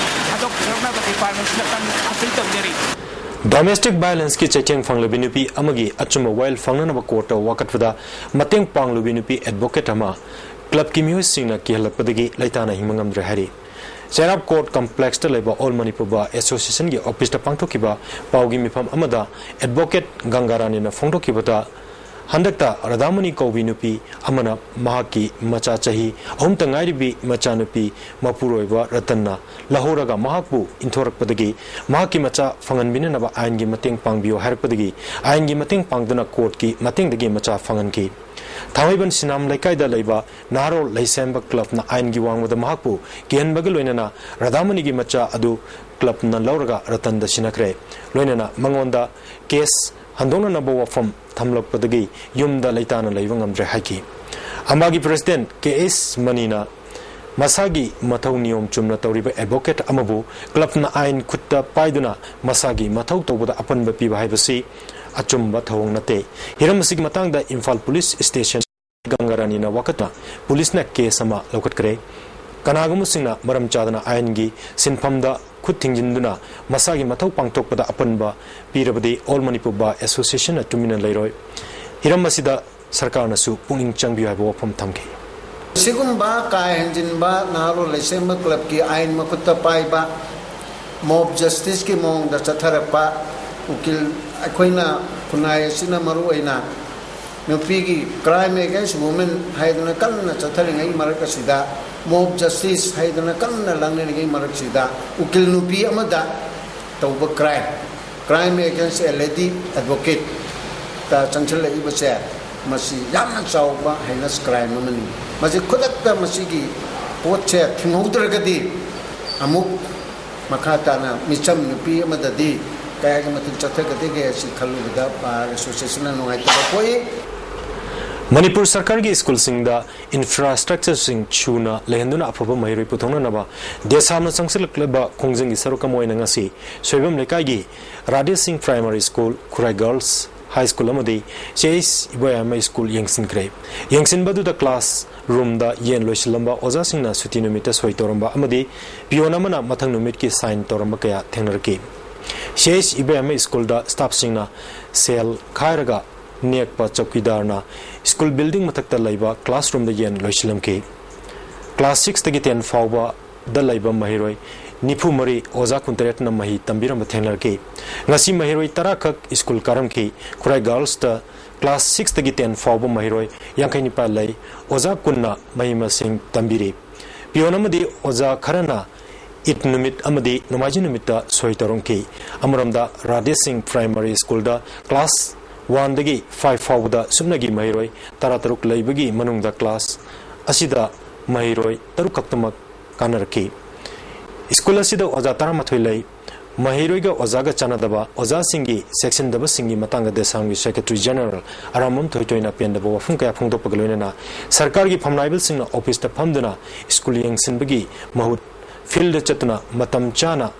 ꯊꯥꯗꯣꯛꯄꯤꯔꯛꯅꯕ ꯗꯤꯄꯥꯔꯠꯃꯦꯟꯁꯤꯅ ꯀꯟꯅ ꯑꯥꯄꯤꯜ ꯇꯧꯖꯔꯤ꯫ Domestic violenceꯀꯤ ꯆꯩꯊꯦꯡ ꯐꯪꯂꯕꯤ ꯅꯨꯄꯤ ꯑꯃꯒꯤ ꯑꯆꯨꯝꯕ ꯋꯥꯌꯦꯜ ꯐꯪꯅꯅꯕ ꯀꯣꯔꯠꯇ ꯋꯥꯀꯠꯄꯗ ꯃꯇꯦꯡ ꯄꯥꯡꯂꯨꯕꯤ ꯅꯨꯄꯤ ꯑꯦꯗꯚꯣꯀꯦꯠ ꯑꯃ ꯀ꯭ꯂꯕꯀꯤ ꯃꯤꯑꯣꯏꯁꯤꯡꯅ ꯀꯤꯍꯜꯂꯛꯄꯗꯒꯤ ꯂꯩꯇꯥꯅ ꯍꯤꯡꯕ ꯉꯝꯗ꯭ꯔꯦ ꯍꯥꯏꯔꯤ꯫ ꯆꯩꯔꯥꯞ ꯀꯣꯔꯠ ꯀꯝꯄ꯭ꯂꯦꯛꯁꯇ ꯂꯩꯕ ꯑꯣꯜ ꯃꯅꯤꯄꯨꯔ ꯕꯥꯔ ꯑꯦꯁꯣꯁꯤꯌꯦꯁꯟꯒꯤ ꯑꯣꯐꯤꯁꯇ ꯄꯥꯡꯊꯣꯛꯈꯤꯕ ꯄꯥꯎꯒꯤ ꯃꯤꯐꯝ ꯑꯃꯗ ꯑꯦꯗꯚꯣꯀꯦꯠ ꯒꯪꯒꯥꯔꯥꯅꯤꯅ ꯐꯣꯡꯗꯣꯛꯈꯤꯕꯗ, ꯍꯟꯗꯛꯇ ꯔꯥꯙꯥꯃꯨꯅꯤ ꯀꯧꯕꯤ ꯅꯨꯄꯤ ꯑꯃꯅ ꯃꯍꯥꯛꯀꯤ ꯃꯆꯥ ꯆꯍꯤ ꯑꯍꯨꯝꯇ ꯉꯥꯏꯔꯤꯕꯤ ꯃꯆꯥꯅꯨꯄꯤ ꯃꯄꯨꯔꯣꯏꯕ ꯔꯇꯟꯅ ꯂꯧꯍꯧꯔꯒ ꯃꯍꯥꯛꯄꯨ ꯏꯟꯊꯣꯔꯛꯄꯗꯒꯤ ꯃꯍꯥꯛꯀꯤ ꯃꯆꯥ ꯐꯪꯍꯟꯕꯤꯅꯅꯕ ꯑꯥꯏꯟꯒꯤ ꯃꯇꯦꯡ ꯄꯥꯡꯕꯤꯌꯨ ꯍꯥꯏꯔꯛꯄꯗꯒꯤ ꯑꯥꯏꯟꯒꯤ ꯃꯇꯦꯡ ꯄꯥꯡꯗꯨꯅ ꯀꯣꯔꯠꯀꯤ ꯃꯇꯦꯡꯗꯒꯤ ꯃꯆꯥ ꯐꯪꯍꯟꯈꯤ꯫ ꯊꯥꯡꯃꯩꯕꯟ ꯁꯤꯅꯥꯝ ꯂꯩꯀꯥꯏꯗ ꯂꯩꯕ ꯅꯍꯥꯔꯣꯜ ꯂꯩꯁꯦꯝꯕ ꯀ꯭ꯂꯕꯅ ꯑꯥꯏꯟꯒꯤ ꯋꯥꯡꯃꯗ ꯃꯍꯥꯛꯄꯨ ꯀꯤꯍꯟꯕꯒ ꯂꯣꯏꯅꯅ ꯔꯥꯙꯥꯃꯨꯅꯤꯒꯤ ꯃꯆꯥ ꯑꯗꯨ ꯀ꯭ꯂꯕꯅ ꯂꯧꯔꯒ ꯔꯇꯟꯗ ꯁꯤꯟꯅꯈ꯭ꯔꯦ꯫ ꯂꯣꯏꯅꯅ ꯃꯉꯣꯟꯗ ꯀꯦꯁ ꯍꯟꯗꯣꯛꯅꯅꯕ ꯋꯥꯐꯝ ꯊꯝꯂꯛꯄꯗꯒꯤ ꯌꯨꯝꯗ ꯂꯩꯇꯥꯅ ꯂꯩꯕ ꯉꯝꯗ꯭ꯔꯦ ꯍꯥꯏꯈꯤ꯫ ꯑꯝꯕꯥꯒꯤ ꯄ꯭ꯔꯦꯁꯤꯗꯦꯟꯠ ꯀꯦ ꯑꯦꯁ ꯃꯅꯤꯅ ꯃꯁꯥꯒꯤ ꯃꯊꯧ ꯅꯤꯌꯣꯝ ꯆꯨꯝꯅ ꯇꯧꯔꯤꯕ ꯑꯦꯗꯚꯣꯀꯦꯠ ꯑꯃꯕꯨ ꯀ꯭ꯂꯕꯅ ꯑꯥꯏꯟ ꯈꯨꯠꯇ ꯄꯥꯏꯗꯨꯅ ꯃꯁꯥꯒꯤ ꯃꯊꯧ ꯇꯧꯕꯗ ꯑꯄꯟꯕ ꯄꯤꯕ ꯍꯥꯏꯕꯁꯤ ꯑꯆꯨꯝꯕ ꯊꯧꯑꯣꯡ ꯅꯠꯇꯦ꯫ ꯍꯤꯔꯝ ꯑꯁꯤꯒꯤ ꯃꯇꯥꯡꯗ ꯏꯝꯐꯥꯜ ꯄꯨꯂꯤꯁ ꯁ꯭ꯇꯦꯁꯟ ꯒꯪꯒꯥꯔꯥꯅꯤꯅ ꯋꯥꯀꯠꯅ ꯄꯨꯂꯤꯁꯅ ꯀꯦꯁ ꯑꯃ ꯂꯧꯈꯠꯈ꯭ꯔꯦ꯫ ꯀꯅꯥꯒꯨꯝꯕꯁꯤꯡꯅ ꯃꯔꯝ ꯆꯥꯗꯅ ꯑꯥꯏꯟꯒꯤ ꯁꯤꯟꯐꯝꯗ ꯈꯨꯠ ꯊꯤꯡꯖꯤꯟꯗꯨꯅ ꯃꯁꯥꯒꯤ ꯃꯊꯧ ꯄꯥꯡꯊꯣꯛꯄꯗ ꯑꯄꯟꯕ ꯄꯤꯔꯕꯗꯤ All Manipur Bar Association ꯅ ꯇꯨꯃꯤꯟꯅ ꯂꯩꯔꯣꯏ꯫ ꯍꯤꯔꯝ ꯑꯁꯤꯗ ꯁꯔꯀꯥꯔꯅꯁꯨ ꯄꯨꯛꯅꯤꯡ ꯆꯪꯕꯤꯌꯨ ꯍꯥꯏꯕ ꯋꯥꯐꯝ ꯊꯝꯈꯤ꯫ ꯁꯤꯒꯨꯝꯕ ꯀꯥ ꯍꯦꯟꯖꯤꯟꯕ ꯅꯍꯥꯔꯣꯜ ꯂꯩꯁꯦꯝꯕ ꯀ꯭ꯂꯕꯀꯤ ꯑꯥꯏꯟ ꯃꯈꯨꯠꯇ ꯄꯥꯏꯕ, mob justice ꯀꯤ ꯃꯑꯣꯡꯗ ꯆꯠꯊꯔꯛꯄ, ꯎꯀꯤꯜ ꯑꯩꯈꯣꯏꯅ ꯈꯨꯟꯅꯥꯏ ꯑꯁꯤꯅ ꯃꯔꯨ ꯑꯣꯏꯅ ꯅꯨꯄꯤꯒꯤ crime against women ꯍꯥꯏꯗꯨꯅ ꯀꯟꯅ ꯆꯠꯊꯔꯤꯉꯩ ꯃꯔꯛ ꯑꯁꯤꯗ, mob justice ꯍꯥꯏꯗꯨꯅ ꯀꯟꯅ ꯂꯥꯡꯅꯔꯤꯉꯩ ꯃꯔꯛꯁꯤꯗ, ꯎꯀꯤꯜ ꯅꯨꯄꯤ ꯑꯃꯗ ꯇꯧꯕ crime, crime against a lady advocate ꯇ ꯆꯪꯁꯤꯜꯂꯛꯏꯕꯁꯦ, ꯃꯁꯤ ꯌꯥꯝꯅ ꯆꯥꯎꯕ heinous crime ꯑꯃꯅꯤ꯫ ꯃꯁꯤ ꯈꯨꯗꯛꯇ ꯃꯁꯤꯒꯤ ꯄꯣꯠꯁꯦ ꯊꯤꯡꯍꯧꯗ꯭ꯔꯒꯗꯤ ꯑꯃꯨꯛ ꯃꯈꯥ ꯇꯥꯅ ꯃꯤꯆꯝ ꯅꯨꯄꯤ ꯑꯃꯗꯗꯤ ꯀꯌꯥꯒꯤ ꯃꯇꯤꯛ ꯆꯠꯊꯒꯗꯒꯦ ꯍꯥꯏꯁꯤ ꯈꯜꯂꯨꯕꯗ Bar Association ꯅ ꯅꯨꯡꯉꯥꯏꯇꯕ ꯄꯣꯛꯏ꯫ ꯃꯅꯤꯄꯨꯔ ꯁꯔꯀꯥꯔꯒꯤ ꯁ꯭ꯀꯨꯜꯁꯤꯡꯗ infrastructure ꯁꯤꯡ ꯁꯨꯅ ꯂꯩꯍꯟꯗꯨꯅ ꯑꯐꯕ ꯃꯍꯩꯔꯣꯏ ꯄꯨꯊꯣꯛꯅꯅꯕ ꯗꯦꯁꯥꯝꯅ ꯆꯪꯁꯤꯜꯂꯛꯂꯤꯕ ꯈꯣꯡꯖꯪꯒꯤ ꯁꯔꯨꯛ ꯑꯃ ꯑꯣꯏꯅ ꯉꯁꯤ ꯁꯣꯏꯕꯝ ꯂꯩꯀꯥꯏꯒꯤ ꯔꯥꯙꯦ ꯁꯤꯡ Primary School, ꯈꯨꯔꯥꯏ Girls High School ꯑꯃꯗꯤ ꯁꯤ ꯑꯩꯆ ꯏꯕꯣꯌꯥꯏꯃ School ꯌꯦꯡꯁꯤꯟꯈ꯭ꯔꯦ꯫ ꯌꯦꯡꯁꯤꯟꯕꯗꯨꯗ class room ꯗ ꯌꯦꯟ ꯂꯣꯏꯁꯤꯜꯂꯝꯕ ꯑꯣꯖꯥꯁꯤꯡꯅ ꯁꯨꯇꯤ ꯅꯨꯃꯤꯠꯇ ꯁꯣꯏ ꯇꯧꯔꯝꯕ ꯑꯃꯗꯤ peon ꯑꯃꯅ ꯃꯊꯪ ꯅꯨꯃꯤꯠꯀꯤ sign ꯇꯧꯔꯝꯕ ꯀꯌꯥ ꯊꯦꯡꯅꯔꯛꯈꯤ꯫ ꯁꯤ ꯑꯩꯆ ꯏꯕꯣꯌꯥꯏꯃ School ꯗ staff ꯁꯤꯡꯅ ꯁꯦꯜ ꯈꯥꯏꯔꯒ ꯅꯦꯛꯄ ꯆꯧꯀꯤꯗꯥꯔꯅ school building ꯃꯊꯛꯇ ꯂꯩꯕ class room ꯗ ꯌꯦꯟ ꯂꯣꯏꯁꯤꯜꯂꯝꯈꯤ꯫ Class six ꯇꯒꯤ ten ꯐꯥꯎꯕ ꯗ ꯂꯩꯕ ꯃꯍꯩꯔꯣꯏ ꯅꯤꯐꯨ ꯃꯔꯤ ꯑꯣꯖꯥ ꯀꯨꯟꯇꯔꯦꯠꯅ ꯃꯍꯩ ꯇꯝꯕꯤꯔꯝꯕ ꯊꯦꯡꯅꯔꯛꯈꯤ꯫ ꯉꯁꯤ ꯃꯍꯩꯔꯣꯏ ꯇꯔꯥ ꯈꯛ school ꯀꯥꯔꯝꯈꯤ꯫ ꯈꯨꯔꯥꯏ Girls ꯇ class six ꯇꯒꯤ ten ꯐꯥꯎꯕ ꯃꯍꯩꯔꯣꯏ ꯌꯥꯡꯈꯩ ꯅꯤꯄꯥꯟ ꯂꯩ꯫ ꯑꯣꯖꯥ ꯀꯨꯟꯅ ꯃꯍꯩ ꯃꯁꯤꯡ ꯇꯝꯕꯤꯔꯤ꯫ Peon ꯑꯃꯗꯤ ꯑꯣꯖꯥ ꯈꯔꯅ ꯏꯗ ꯅꯨꯃꯤꯠ ꯑꯃꯗꯤ ꯅꯣꯡꯃꯥꯏꯖꯤꯡ ꯅꯨꯃꯤꯠꯇ ꯁꯣꯏ ꯇꯧꯔꯝꯈꯤ꯫ ꯑꯃꯔꯣꯝꯗ ꯔꯥꯙꯦ ꯁꯤꯡ Primary School ꯗ class one ꯗꯒꯤ five ꯐꯥꯎꯕꯗ ꯁꯨꯞꯅꯒꯤ ꯃꯍꯩꯔꯣꯏ ꯇꯔꯥꯇꯔꯨꯛ ꯂꯩꯕꯒꯤ ꯃꯅꯨꯡꯗ class ꯑꯁꯤꯗ ꯃꯍꯩꯔꯣꯏ ꯇꯔꯨꯛ ꯈꯛꯇꯃꯛ ꯀꯥꯟꯅꯔꯛꯈꯤ꯫ School ꯑꯁꯤꯗ ꯑꯣꯖꯥ ꯇꯔꯥꯃꯥꯊꯣꯏ ꯂꯩ꯫ ꯃꯍꯩꯔꯣꯏꯒ ꯑꯣꯖꯥꯒ ꯆꯥꯟꯅꯗꯕ, ꯑꯣꯖꯥꯁꯤꯡꯒꯤ ꯆꯦꯛꯁꯤꯟꯗꯕꯁꯤꯡꯒꯤ ꯃꯇꯥꯡꯗ ꯗꯦꯁꯥꯝꯒꯤ Secretary General ꯑꯔꯥꯝꯕꯝ ꯊꯣꯏꯇꯣꯏꯅ ꯄꯦꯟꯗꯕ ꯋꯥꯐꯝ ꯀꯌꯥ ꯐꯣꯡꯗꯣꯛꯄꯒ ꯂꯣꯏꯅꯅ ꯁꯔꯀꯥꯔꯒꯤ ꯐꯝꯅꯥꯏꯕꯁꯤꯡꯅ office ꯇ ꯐꯝꯗꯨꯅ school ꯌꯦꯡꯁꯤꯟꯕꯒꯤ ꯃꯍꯨꯠ field ꯗ ꯆꯠꯇꯨꯅ ꯃꯇꯝ ꯆꯥꯅ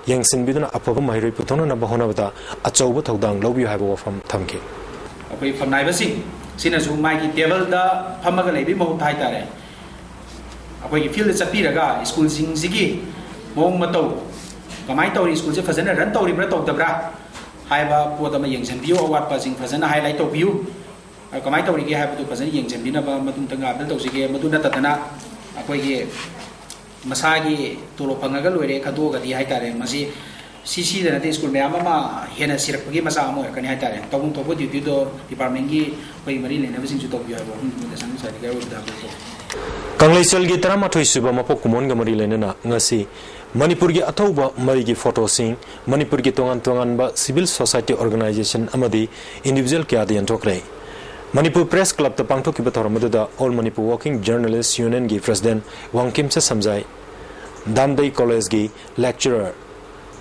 ꯌꯦꯡꯁꯤꯟꯕꯤꯗꯨꯅ ꯑꯐꯕ ꯃꯍꯩꯔꯣꯏ ꯄꯨꯊꯣꯛꯅꯅꯕ ꯍꯣꯠꯅꯕꯗ ꯑꯆꯧꯕ ꯊꯧꯗꯥꯡ ꯂꯧꯕꯤꯌꯨ ꯍꯥꯏꯕ ꯋꯥꯐꯝ ꯊꯝꯈꯤ꯫ ꯑꯩꯈꯣꯏ ꯐꯝꯅꯥꯏꯕꯁꯤꯡ ꯁꯤꯅꯁꯨ ꯃꯥꯒꯤ table ꯗ ꯐꯝꯃꯒ ꯂꯩꯕꯒꯤ ꯃꯍꯨꯠꯇ ꯍꯥꯏꯇꯥꯔꯦ, ꯑꯩꯈꯣꯏꯒꯤ ꯐꯤꯜꯗ ꯆꯠꯄꯤꯔꯒ ꯁ꯭ꯀꯨꯜꯁꯤꯡꯁꯤꯒꯤ ꯃꯑꯣꯡ ꯃꯇꯧ ꯀꯃꯥꯏꯅ ꯇꯧꯔꯤ, ꯁ꯭ꯀꯨꯜꯁꯦ ꯐꯖꯅ ꯔꯟ ꯇꯧꯔꯤꯕ꯭ꯔꯥ ꯇꯧꯗꯕ꯭ꯔꯥ ꯍꯥꯏꯕ ꯄꯣꯠ ꯑꯃ ꯌꯦꯡꯁꯤꯟꯕꯤꯌꯨ, ꯑꯋꯥꯠꯄꯁꯤꯡ ꯐꯖꯅ ꯍꯥꯏꯂꯥꯏꯠ ꯇꯧꯕꯤꯌꯨ꯫ ꯑ, ꯀꯃꯥꯏꯅ ꯇꯧꯔꯤꯒꯦ ꯍꯥꯏꯕꯗꯨ ꯐꯖꯅ ꯌꯦꯡꯁꯤꯟꯕꯤꯅꯕ ꯃꯇꯨꯡ ꯇꯥꯔꯛꯄꯗ ꯇꯧꯁꯤꯒꯦ꯫ ꯃꯗꯨ ꯅꯠꯇꯗꯅ ꯑꯩꯈꯣꯏꯒꯤ ꯃꯁꯥꯒꯤ ꯇꯣꯂꯣꯞ ꯐꯪꯉꯒ ꯂꯣꯏꯔꯦ ꯈꯟꯗꯣꯛꯑꯒꯗꯤ ꯍꯥꯏꯇꯥꯔꯦ, ꯃꯁꯤ ꯁꯤ ꯁꯤꯗ ꯅꯠꯇꯦ, ꯁ꯭ꯀꯨꯜ ꯃꯌꯥꯝ ꯑꯃ ꯍꯦꯟꯅ ꯁꯤꯔꯛꯄꯒꯤ ꯃꯆꯥꯛ ꯑꯃ ꯑꯣꯏꯔꯛꯀꯅꯤ ꯍꯥꯏꯇꯥꯔꯦ꯫ ꯇꯧꯐꯝ ꯊꯣꯛꯄ ꯗ꯭ꯌꯨꯇꯤꯗꯣ ꯗꯤꯄꯥꯔꯠꯃꯦꯟꯒꯤ ꯑꯩꯈꯣꯏ ꯃꯔꯤ ꯂꯩꯅꯕꯁꯤꯡꯁꯨ ꯇꯧꯕꯤꯌꯨ ꯍꯥꯏꯕ ꯋꯥꯐꯝꯗꯨꯃ ꯉꯁꯥꯏꯒꯤ ꯑꯔꯣꯏꯕꯗ ꯍꯥꯏꯖꯒꯦ꯫ ꯀꯪꯂꯩꯆꯜꯒꯤ ꯇꯔꯥꯃꯥꯊꯣꯏ ꯁꯨꯕ ꯃꯄꯣꯛ ꯀꯨꯝꯑꯣꯟꯒ ꯃꯔꯤ ꯂꯩꯅꯅ ꯉꯁꯤ ꯃꯅꯤꯄꯨꯔꯒꯤ ꯑꯊꯧꯕ ꯃꯔꯤꯒꯤ ꯐꯣꯇꯣꯁꯤꯡ ꯃꯅꯤꯄꯨꯔꯒꯤ ꯇꯣꯉꯥꯟ ꯇꯣꯉꯥꯟꯕ civil society organization ꯑꯃꯗꯤ individual ꯀꯌꯥꯗ ꯌꯦꯟꯊꯣꯛꯈ꯭ꯔꯦ꯫ ꯃꯅꯤꯄꯨꯔ ꯄ꯭ꯔꯦꯁ ꯀ꯭ꯂꯕꯇ ꯄꯥꯡꯊꯣꯛꯈꯤꯕ ꯊꯧꯔꯝ ꯑꯗꯨꯗ All Manipur Working Journalist Unionꯒꯤ ꯄ꯭ꯔꯦꯁꯤꯗꯦꯟ ꯋꯥꯡꯈꯦꯝꯆꯠ ꯁꯝꯖꯥꯏ, ꯗꯥꯝꯗꯩ ꯀꯣꯂꯦꯖꯀꯤ lecturer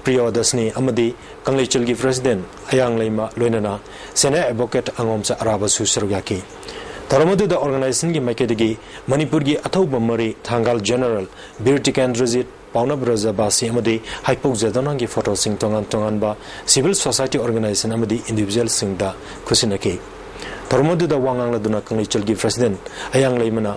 ꯄ꯭ꯔꯤꯌꯣꯗꯁꯅꯤ ꯑꯃꯗꯤ ꯀꯪꯂꯩꯆꯜꯒꯤ ꯄ꯭ꯔꯦꯁꯤꯗꯦꯟ ꯑꯌꯥꯡꯂꯩꯃ ꯂꯣꯏꯅꯅ senior advocate ꯑꯉꯣꯝꯆꯥ ꯑꯔꯥꯕꯁꯨ ꯁꯔꯨꯛ ꯌꯥꯈꯤ꯫ ꯊꯧꯔꯝ ꯑꯗꯨꯗ organizationꯒꯤ ꯃꯥꯏꯀꯩꯗꯒꯤ ꯃꯅꯤꯄꯨꯔꯒꯤ ꯑꯊꯧꯕ ꯃꯔꯤ ꯊꯥꯡꯒꯥꯜ ꯖꯦꯅꯔꯦꯜ ꯕꯤꯔ ꯇꯤꯀꯦꯟꯗ꯭ꯔꯖꯤꯠ, ꯄꯥꯎꯅꯞ ꯕ꯭ꯔꯖꯕꯥꯁꯤ ꯑꯃꯗꯤ ꯍꯩꯄꯣꯛ ꯖꯦꯗꯣꯅꯥꯡꯒꯤ ꯐꯣꯇꯣꯁꯤꯡ ꯇꯣꯉꯥꯟ ꯇꯣꯉꯥꯟꯕ civil society organization ꯑꯃꯗꯤ individualꯁꯤꯡꯗ ꯈꯨꯠꯁꯤꯟꯅꯈꯤ꯫ ꯊꯧꯔꯝ ꯑꯗꯨꯗ ꯋꯥ ꯉꯥꯡꯂꯗꯨꯅ ꯀꯪꯂꯩꯆꯜꯒꯤ ꯄ꯭ꯔꯦꯁꯤꯗꯦꯟ ꯑꯌꯥꯡꯂꯩꯃꯅ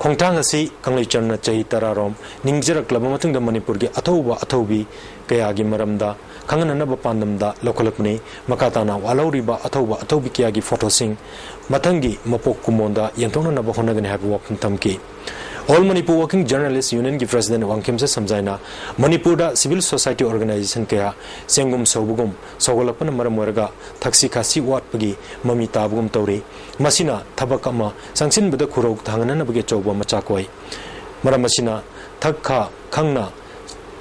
ꯈꯣꯡꯊꯥꯡ ꯑꯁꯤ ꯀꯪꯂꯩꯆꯜꯅ ꯆꯍꯤ ꯇꯔꯥꯔꯣꯝ ꯅꯤꯡꯖꯔꯛꯂꯕ ꯃꯇꯨꯡꯗ ꯃꯅꯤꯄꯨꯔꯒꯤ ꯑꯊꯧꯕ ꯑꯊꯧꯕꯤ ꯀꯌꯥꯒꯤ ꯃꯔꯝꯗ ꯈꯪꯍꯟꯅꯅꯕ ꯄꯥꯟꯗꯝꯗ ꯂꯧꯈꯠꯂꯛꯄꯅꯤ꯫ ꯃꯈꯥ ꯇꯥꯅ ꯋꯥꯠꯍꯧꯔꯤꯕ ꯑꯊꯧꯕ ꯑꯊꯧꯕꯤ ꯀꯌꯥꯒꯤ ꯐꯣꯇꯣꯁꯤꯡ ꯃꯊꯪꯒꯤ ꯃꯄꯣꯛ ꯀꯨꯝꯑꯣꯟꯗ ꯌꯦꯟꯊꯣꯛꯅꯅꯕ ꯍꯣꯠꯅꯒꯅꯤ ꯍꯥꯏꯕ ꯋꯥꯐꯝ ꯊꯝꯈꯤ꯫ All Manipur Working Journalist Unionꯒꯤ ꯄ꯭ꯔꯦꯁꯤꯗꯦꯟ ꯋꯥꯡꯈꯦꯝꯆꯠ ꯁꯝꯖꯥꯏꯅ ꯃꯅꯤꯄꯨꯔꯗ civil society organization ꯀꯌꯥ ꯆꯦꯡꯒꯨꯝ ꯁꯧꯕꯒꯨꯝ ꯁꯧꯒꯠꯂꯛꯄꯅ ꯃꯔꯝ ꯑꯣꯏꯔꯒ ꯊꯛꯁꯤ ꯈꯥꯁꯤ ꯋꯥꯠꯄꯒꯤ ꯃꯃꯤ ꯇꯥꯕꯒꯨꯝ ꯇꯧꯔꯤ꯫ ꯃꯁꯤꯅ ꯊꯕꯛ ꯑꯃ ꯆꯪꯁꯤꯟꯕꯗ ꯈꯨꯔꯧ ꯊꯥꯡꯅꯅꯕꯒꯤ ꯑꯆꯧꯕ ꯃꯆꯥꯛ ꯑꯣꯏ꯫ ꯃꯔꯝ ꯑꯁꯤꯅ ꯊꯛ ꯈꯥ ꯈꯪꯅ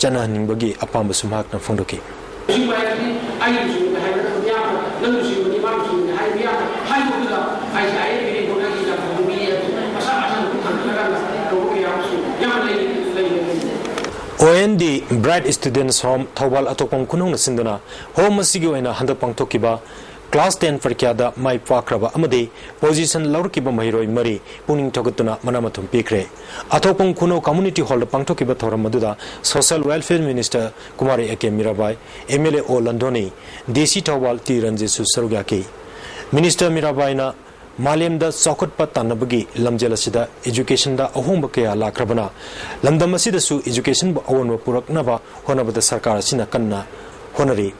ꯆꯠꯅꯍꯟꯅꯤꯡꯕꯒꯤ ꯑꯄꯥꯝꯕꯁꯨ ꯃꯍꯥꯛꯅ ꯐꯣꯡꯗꯣꯛꯈꯤ꯫ ꯅꯨꯡꯁꯤꯕ ꯍꯥꯏꯕꯗꯤ ꯑꯩ ꯅꯨꯡꯁꯤꯕꯅꯤ ꯍꯥꯏꯒꯗꯕ ꯃꯤꯌꯥꯝꯅ, ꯅꯪ ꯅꯨꯡꯁꯤꯕꯅꯤ, ꯃꯥ ꯅꯨꯡꯁꯤꯕꯅꯤ ꯍꯥꯏꯕ ꯃꯤꯌꯥꯝꯅ ꯍꯥꯏꯗꯣꯛꯄꯗ ꯑꯩꯁꯦ ꯑꯥꯏ ꯑꯦꯐ ꯕꯤ ꯑꯦ ꯕꯣꯔꯗꯔꯒꯤ ꯌꯥꯝ ꯐꯕ ꯃꯤꯅꯤ ꯍꯥꯏꯕꯁꯦ ꯃꯁꯥ ꯃꯁꯥꯅ ꯑꯗꯨꯝ ꯈꯪꯅꯔꯀꯥꯟꯗ ꯇꯧꯕ ꯀꯌꯥ ꯑꯃꯁꯨ ꯌꯥꯝ ꯂꯩ, ꯂꯩ, ꯂꯩ꯫ ꯑꯣ N D Bright Students Home Thoubal ꯑꯊꯣꯛꯄꯝ ꯈꯨꯅꯧꯅ ꯁꯤꯟꯗꯨꯅ ꯍꯣꯝ ꯑꯁꯤꯒꯤ ꯑꯣꯏꯅ ꯍꯟꯗꯛ ꯄꯥꯡꯊꯣꯛꯈꯤꯕ class ten ꯄꯔꯤꯈ꯭ꯌꯥꯗ ꯃꯥꯏ ꯄꯥꯛꯈ꯭ꯔꯕ ꯑꯃꯗꯤ position ꯂꯧꯔꯛꯈꯤꯕ ꯃꯍꯩꯔꯣꯏ ꯃꯔꯤ ꯄꯨꯛꯅꯤꯡ ꯊꯧꯒꯠꯇꯨꯅ ꯃꯅꯥ ꯃꯊꯨꯝ ꯄꯤꯈ꯭ꯔꯦ꯫ ꯑꯊꯣꯛꯄꯝ ꯈꯨꯅꯧ community hallꯗ ꯄꯥꯡꯊꯣꯛꯈꯤꯕ ꯊꯧꯔꯝ ꯑꯗꯨꯗ social welfare minister Kumari A K Mirabai, M L A O ꯂꯟꯗꯣꯅꯤ, ꯗꯤ ꯁꯤ ꯊꯧꯕꯥꯜ ꯇꯤ ꯔꯟꯖꯤꯠꯁꯨ ꯁꯔꯨꯛ ꯌꯥꯈꯤ꯫ Minister ꯃꯤꯔꯥꯕꯥꯏꯅ ꯃꯥꯂꯦꯝꯗ ꯆꯥꯎꯈꯠꯄ ꯇꯥꯟꯅꯕꯒꯤ ꯂꯝꯖꯦꯜ ꯑꯁꯤꯗ educationꯗ ꯑꯍꯣꯡꯕ ꯀꯌꯥ ꯂꯥꯛꯈ꯭ꯔꯕꯅ, ꯂꯝꯗꯝ ꯑꯁꯤꯗꯁꯨ educationꯕꯨ ꯑꯑꯣꯟꯕ ꯄꯨꯔꯛꯅꯕ ꯍꯣꯠꯅꯕꯗ ꯁꯔꯀꯥꯔ ꯑꯁꯤꯅ ꯀꯟꯅ ꯍꯣꯠꯅꯔꯤ꯫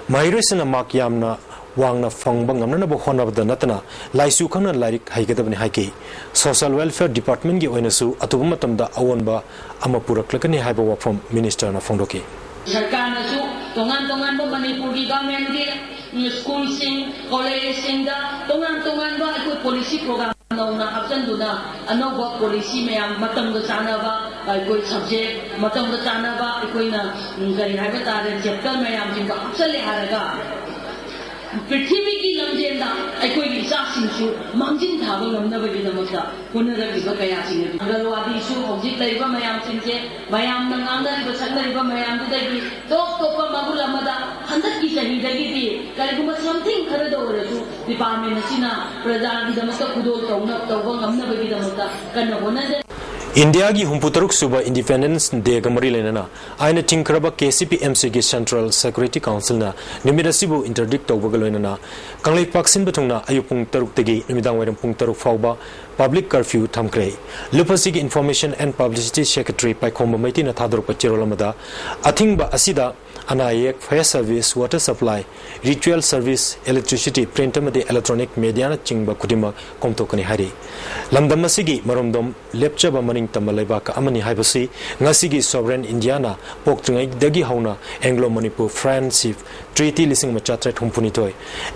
ꯃꯍꯩꯔꯣꯏꯁꯤꯡꯅ mark ꯌꯥꯝꯅ ꯋꯥꯡꯅ ꯐꯪꯕ ꯉꯝꯅꯅꯕ ꯍꯣꯠꯅꯕꯗ ꯅꯠꯇꯅ, ꯂꯥꯏꯁꯨ ꯈꯪꯅ ꯂꯥꯏꯔꯤꯛ ꯍꯩꯒꯗꯕꯅꯤ ꯍꯥꯏꯈꯤ꯫ Social Welfare Departmentꯀꯤ ꯑꯣꯏꯅꯁꯨ ꯑꯊꯨꯕ ꯃꯇꯝꯗ ꯑꯑꯣꯟꯕ ꯑꯃ ꯄꯨꯔꯛꯂꯒꯅꯤ ꯍꯥꯏꯕ ꯋꯥꯐꯝ ministerꯅ ꯐꯣꯡꯗꯣꯛꯈꯤ꯫ ꯁꯔꯀꯥꯔꯅꯁꯨ ꯇꯣꯉꯥꯟ ꯇꯣꯉꯥꯟꯕ ꯃꯅꯤꯄꯨꯔꯒꯤ governmentꯀꯤ schoolꯁꯤꯡ, collegeꯁꯤꯡꯗ ꯇꯣꯉꯥꯟ ꯇꯣꯉꯥꯟꯕ ꯑꯩꯈꯣꯏ policy program ꯅꯧꯅ ꯍꯥꯞꯆꯤꯟꯗꯨꯅ, ꯑꯅꯧꯕ policy ꯃꯌꯥꯝ, ꯃꯇꯝꯒ ꯆꯥꯟꯅꯕ ꯑꯩꯈꯣꯏ subject, ꯃꯇꯝꯒ ꯆꯥꯟꯅꯕ ꯑꯩꯈꯣꯏꯅ, ꯎꯝ, ꯀꯔꯤ ꯍꯥꯏꯕ ꯇꯥꯔꯦ, chapter ꯃꯌꯥꯝꯁꯤꯡꯗꯣ ꯍꯥꯞꯆꯤꯜꯂꯦ ꯍꯥꯏꯔꯒ, ꯄ꯭ꯔꯤꯊꯤꯕꯤꯒꯤ ꯂꯝꯖꯦꯜꯗ ꯑꯩꯈꯣꯏꯒꯤ ꯏꯆꯥꯁꯤꯡꯁꯨ ꯃꯥꯡꯖꯤꯟ ꯊꯥꯕ ꯉꯝꯅꯕꯒꯤꯗꯃꯛꯇ ꯍꯣꯠꯅꯔꯛꯂꯤꯕ ꯀꯌꯥꯁꯤꯡ ꯑꯗꯨ, ꯑꯪꯒꯜꯋꯥꯗꯤꯁꯨ ꯍꯧꯖꯤꯛ ꯂꯩꯔꯤꯕ ꯃꯌꯥꯝꯁꯤꯡꯁꯦ, ꯃꯌꯥꯝꯅ ꯉꯥꯡꯅꯔꯤꯕ ꯁꯛꯅꯔꯤꯕ ꯃꯌꯥꯝꯗꯨꯗꯒꯤ ꯇꯣꯞ ꯇꯣꯞꯄ ꯃꯒꯨꯟ ꯑꯃꯗ, ꯍꯟꯗꯛꯀꯤ ꯆꯍꯤꯗꯒꯤꯗꯤ ꯀꯔꯤꯒꯨꯝꯕ something ꯈꯔꯗ ꯑꯣꯏꯔꯁꯨ department ꯑꯁꯤꯅ ꯄ꯭ꯔꯖꯥꯒꯤꯗꯃꯛꯇ ꯈꯨꯗꯣꯜ ꯇꯧꯅ-, ꯇꯧꯕ ꯉꯝꯅꯕꯒꯤꯗꯃꯛꯇ ꯀꯟꯅ ꯍꯣꯠꯅꯖꯔꯤ꯫ ꯏꯟꯗꯤꯌꯥꯒꯤ ꯍꯨꯝꯐꯨꯇꯔꯨꯛ ꯁꯨꯕ Independence Dayꯒ ꯃꯔꯤ ꯂꯩꯅꯅ ꯑꯥꯏꯅ ꯊꯤꯡꯈ꯭ꯔꯕ KCP MCꯒꯤ Central Security Councilꯅ ꯅꯨꯃꯤꯠ ꯑꯁꯤꯕꯨ interdict ꯇꯧꯕꯒ ꯂꯣꯏꯅꯅ ꯀꯪꯂꯩꯄꯥꯛ ꯁꯤꯟꯕ ꯊꯨꯡꯅ ꯑꯌꯨꯛ ꯄꯨꯡ ꯇꯔꯨꯛꯇꯒꯤ ꯅꯨꯃꯤꯗꯥꯡ ꯋꯥꯏꯔꯝ ꯄꯨꯡ ꯇꯔꯨꯛ ꯐꯥꯎꯕ public curfew ꯊꯝꯈ꯭ꯔꯦ꯫ ꯂꯨꯞ ꯑꯁꯤꯒꯤ Information and Publicity Secretary ꯄꯥꯏꯈꯣꯝꯕ ꯃꯩꯇꯩꯅ ꯊꯥꯗꯣꯔꯛꯄ ꯆꯦꯔꯣꯜ ꯑꯃꯗ, ꯑꯊꯤꯡꯕ ꯑꯁꯤꯗ ꯑꯅꯥ ꯑꯌꯦꯛ, fire service, water supply, ritual service, electricity, print ꯑꯃꯗꯤ electronic mediaꯅꯆꯤꯡꯕ ꯈꯨꯗꯤꯡꯃꯛ ꯀꯣꯝꯊꯣꯛꯀꯅꯤ ꯍꯥꯏꯔꯤ꯫ ꯂꯝꯗꯝ ꯑꯁꯤꯒꯤ ꯃꯔꯣꯝꯗꯣꯝ ꯂꯦꯞꯆꯕ ꯃꯅꯤꯡ ꯇꯝꯕ ꯂꯩꯕꯥꯛ ꯑꯃꯅꯤ ꯍꯥꯏꯕꯁꯤ ꯉꯁꯤꯒꯤ sovereign Indiaꯅ ꯄꯣꯛꯇ꯭ꯔꯤꯉꯩꯗꯒꯤ ꯍꯧꯅ Anglo Manipur Friendship Treaty ꯂꯤꯁꯤꯡ ꯑꯃ ꯆꯥꯇ꯭ꯔꯦꯠ ꯍꯨꯝꯐꯨ ꯅꯤꯊꯣꯏ,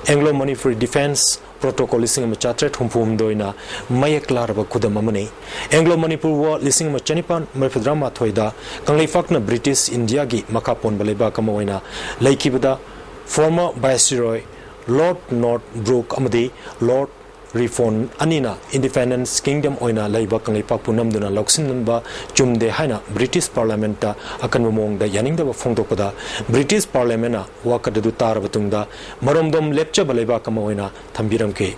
Anglo Manipur Defence Protocol ꯂꯤꯁꯤꯡ ꯑꯃ ꯆꯥꯇ꯭ꯔꯦꯠ ꯍꯨꯝꯐꯨ ꯍꯨꯝꯗꯣꯏꯅ ꯃꯌꯦꯛ ꯂꯥꯔꯕ ꯈꯨꯗꯝ ꯑꯃꯅꯤ꯫ Anglo Manipur War ꯂꯤꯁꯤꯡ ꯑꯃ ꯆꯅꯤꯄꯥꯟ ꯃꯔꯤꯐꯨꯇꯔꯥ ꯃꯥꯊꯣꯏꯗ ꯀꯪꯂꯩꯄꯥꯛꯅ British Indiaꯒꯤ ꯃꯈꯥ ꯄꯣꯟꯕ ꯂꯩꯕꯥꯛ ꯑꯃ ꯑꯣꯏꯅ ꯂꯩꯈꯤꯕꯗ, former Viceroy Lord Northbrook ꯑꯃꯗꯤ Lord Ruthven ꯑꯅꯤꯅ Independence Kingdom ꯑꯣꯏꯅ ꯂꯩꯕ ꯀꯪꯂꯩꯄꯥꯛꯄꯨ ꯅꯝꯗꯨꯅ ꯂꯧꯁꯤꯟꯕ ꯆꯨꯝꯗꯦ ꯍꯥꯏꯅ British Parliamentꯇ ꯑꯀꯟꯕ ꯃꯑꯣꯡꯗ ꯌꯥꯅꯤꯡꯗꯕ ꯐꯣꯡꯗꯣꯛꯄꯗ, British Parliamentꯅ ꯋꯥꯀꯠ ꯑꯗꯨ ꯇꯥꯔꯕ ꯇꯨꯡꯗ ꯃꯔꯣꯝꯗꯣꯝ ꯂꯦꯞꯆꯕ ꯂꯩꯕꯥꯛ ꯑꯃ ꯑꯣꯏꯅ ꯊꯝꯕꯤꯔꯝꯈꯤ꯫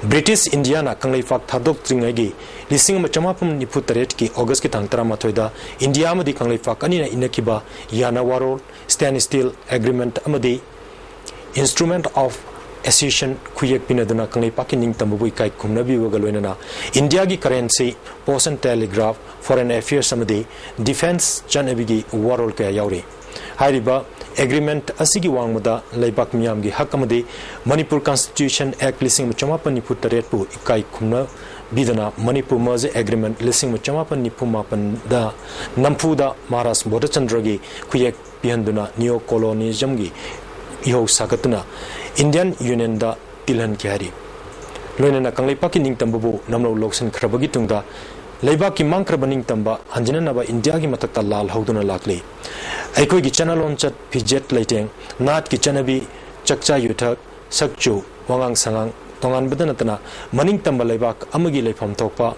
British Indiaꯅ ꯀꯪꯂꯩꯄꯥꯛ ꯊꯥꯗꯣꯛꯇ꯭ꯔꯤꯉꯩꯒꯤ ꯂꯤꯁꯤꯡ ꯑꯃ ꯆꯃꯥꯄꯟ ꯅꯤꯐꯨ ꯇꯔꯦꯠꯀꯤ Augustꯀꯤ ꯇꯥꯡ ꯇꯔꯥꯃꯥꯊꯣꯏꯗ ꯏꯟꯗꯤꯌꯥ ꯑꯃꯗꯤ ꯀꯪꯂꯩꯄꯥꯛ ꯑꯅꯤꯅ ꯏꯅꯈꯤꯕ ꯌꯥꯅ ꯋꯥꯔꯣꯜ, Standstill Agreement ꯑꯃꯗꯤ Instrument of ꯑꯦꯁꯣꯁꯤꯌꯦꯁꯟ ꯈꯨꯌꯦꯛ ꯄꯤꯅꯗꯨꯅ ꯀꯪꯂꯩꯄꯥꯛꯀꯤ ꯅꯤꯡꯇꯝꯕꯕꯨ ꯏꯀꯥꯏ ꯈꯨꯝꯅꯕꯤꯕꯒ ꯂꯣꯏꯅꯅ ꯏꯟꯗꯤꯌꯥꯒꯤ currency, post and telegraph, foreign affairs ꯑꯃꯗꯤ ꯗꯤꯐꯦꯟꯁ ꯆꯠꯅꯕꯤꯒꯤ ꯋꯥꯔꯣꯜ ꯀꯌꯥ ꯌꯥꯎꯔꯤ꯫ ꯍꯥꯏꯔꯤꯕ ꯑꯦꯒ꯭ꯔꯤꯃꯦꯟꯠ ꯑꯁꯤꯒꯤ ꯋꯥꯡꯃꯗ ꯂꯩꯕꯥꯛ ꯃꯤꯌꯥꯝꯒꯤ ꯍꯛ ꯑꯃꯗꯤ ꯃꯅꯤꯄꯨꯔ ꯀꯟꯁꯇꯤꯇ꯭ꯌꯨꯁꯟ ꯑꯦꯛ ꯂꯤꯁꯤꯡ ꯑꯃ ꯆꯃꯥꯄꯟ ꯅꯤꯐꯨ ꯇꯔꯦꯠꯄꯨ ꯏꯀꯥꯏ ꯈꯨꯝꯅꯕꯤꯗꯅ ꯃꯅꯤꯄꯨꯔ ꯃꯔꯖꯔ ꯑꯦꯒ꯭ꯔꯤꯃꯦꯟꯠ ꯂꯤꯁꯤꯡ ꯑꯃ ꯆꯃꯥꯄꯟ ꯅꯤꯐꯨ ꯃꯥꯄꯟꯗ ꯅꯝꯐꯨꯗ ꯃꯍꯥꯔꯥꯖ ꯕꯣꯙꯆꯟꯗ꯭ꯔꯒꯤ ꯈꯨꯌꯦꯛ ꯄꯤꯍꯟꯗꯨꯅ ꯅꯤꯑꯣ ꯀꯣꯂꯣꯅꯤꯖꯝꯒꯤ ꯏꯍꯧ ꯁꯥꯒꯠꯇꯨꯅ ꯏꯟꯗꯤꯌꯟ ꯌꯨꯅꯤꯌꯟꯗ ꯇꯤꯜꯍꯟꯈꯤ ꯍꯥꯏꯔꯤ꯫ ꯂꯣꯏꯅꯅ ꯀꯪꯂꯩꯄꯥꯛꯀꯤ ꯅꯤꯡꯇꯝꯕꯕꯨ ꯅꯝꯂꯧ ꯂꯧꯁꯤꯟꯈ꯭ꯔꯕꯒꯤ ꯇꯨꯡꯗ ꯂꯩꯕꯥꯛꯀꯤ ꯃꯥꯡꯈ꯭ꯔꯕ ꯅꯤꯡꯇꯝꯕ ꯍꯟꯖꯤꯟꯅꯅꯕ ꯏꯟꯗꯤꯌꯥꯒꯤ ꯃꯊꯛꯇ ꯂꯥꯜ ꯍꯧꯗꯨꯅ ꯂꯥꯛꯂꯤ꯫ ꯑꯩꯈꯣꯏꯒꯤ ꯆꯠꯅ ꯂꯣꯟꯆꯠ, ꯐꯤꯖꯦꯠ ꯂꯩꯇꯦꯡ, ꯅꯥꯠꯀꯤ ꯆꯠꯅꯕꯤ, ꯆꯥꯛꯆꯥ ꯌꯨꯊꯛ, ꯁꯛꯆꯨ, ꯋꯥꯉꯥꯡ ꯁꯉꯥꯡ ꯇꯣꯉꯥꯟꯕꯗ ꯅꯠꯇꯅ ꯃꯅꯤꯡꯇꯝꯕ ꯂꯩꯕꯥꯛ ꯑꯃꯒꯤ ꯂꯩꯐꯝ ꯊꯣꯛꯄ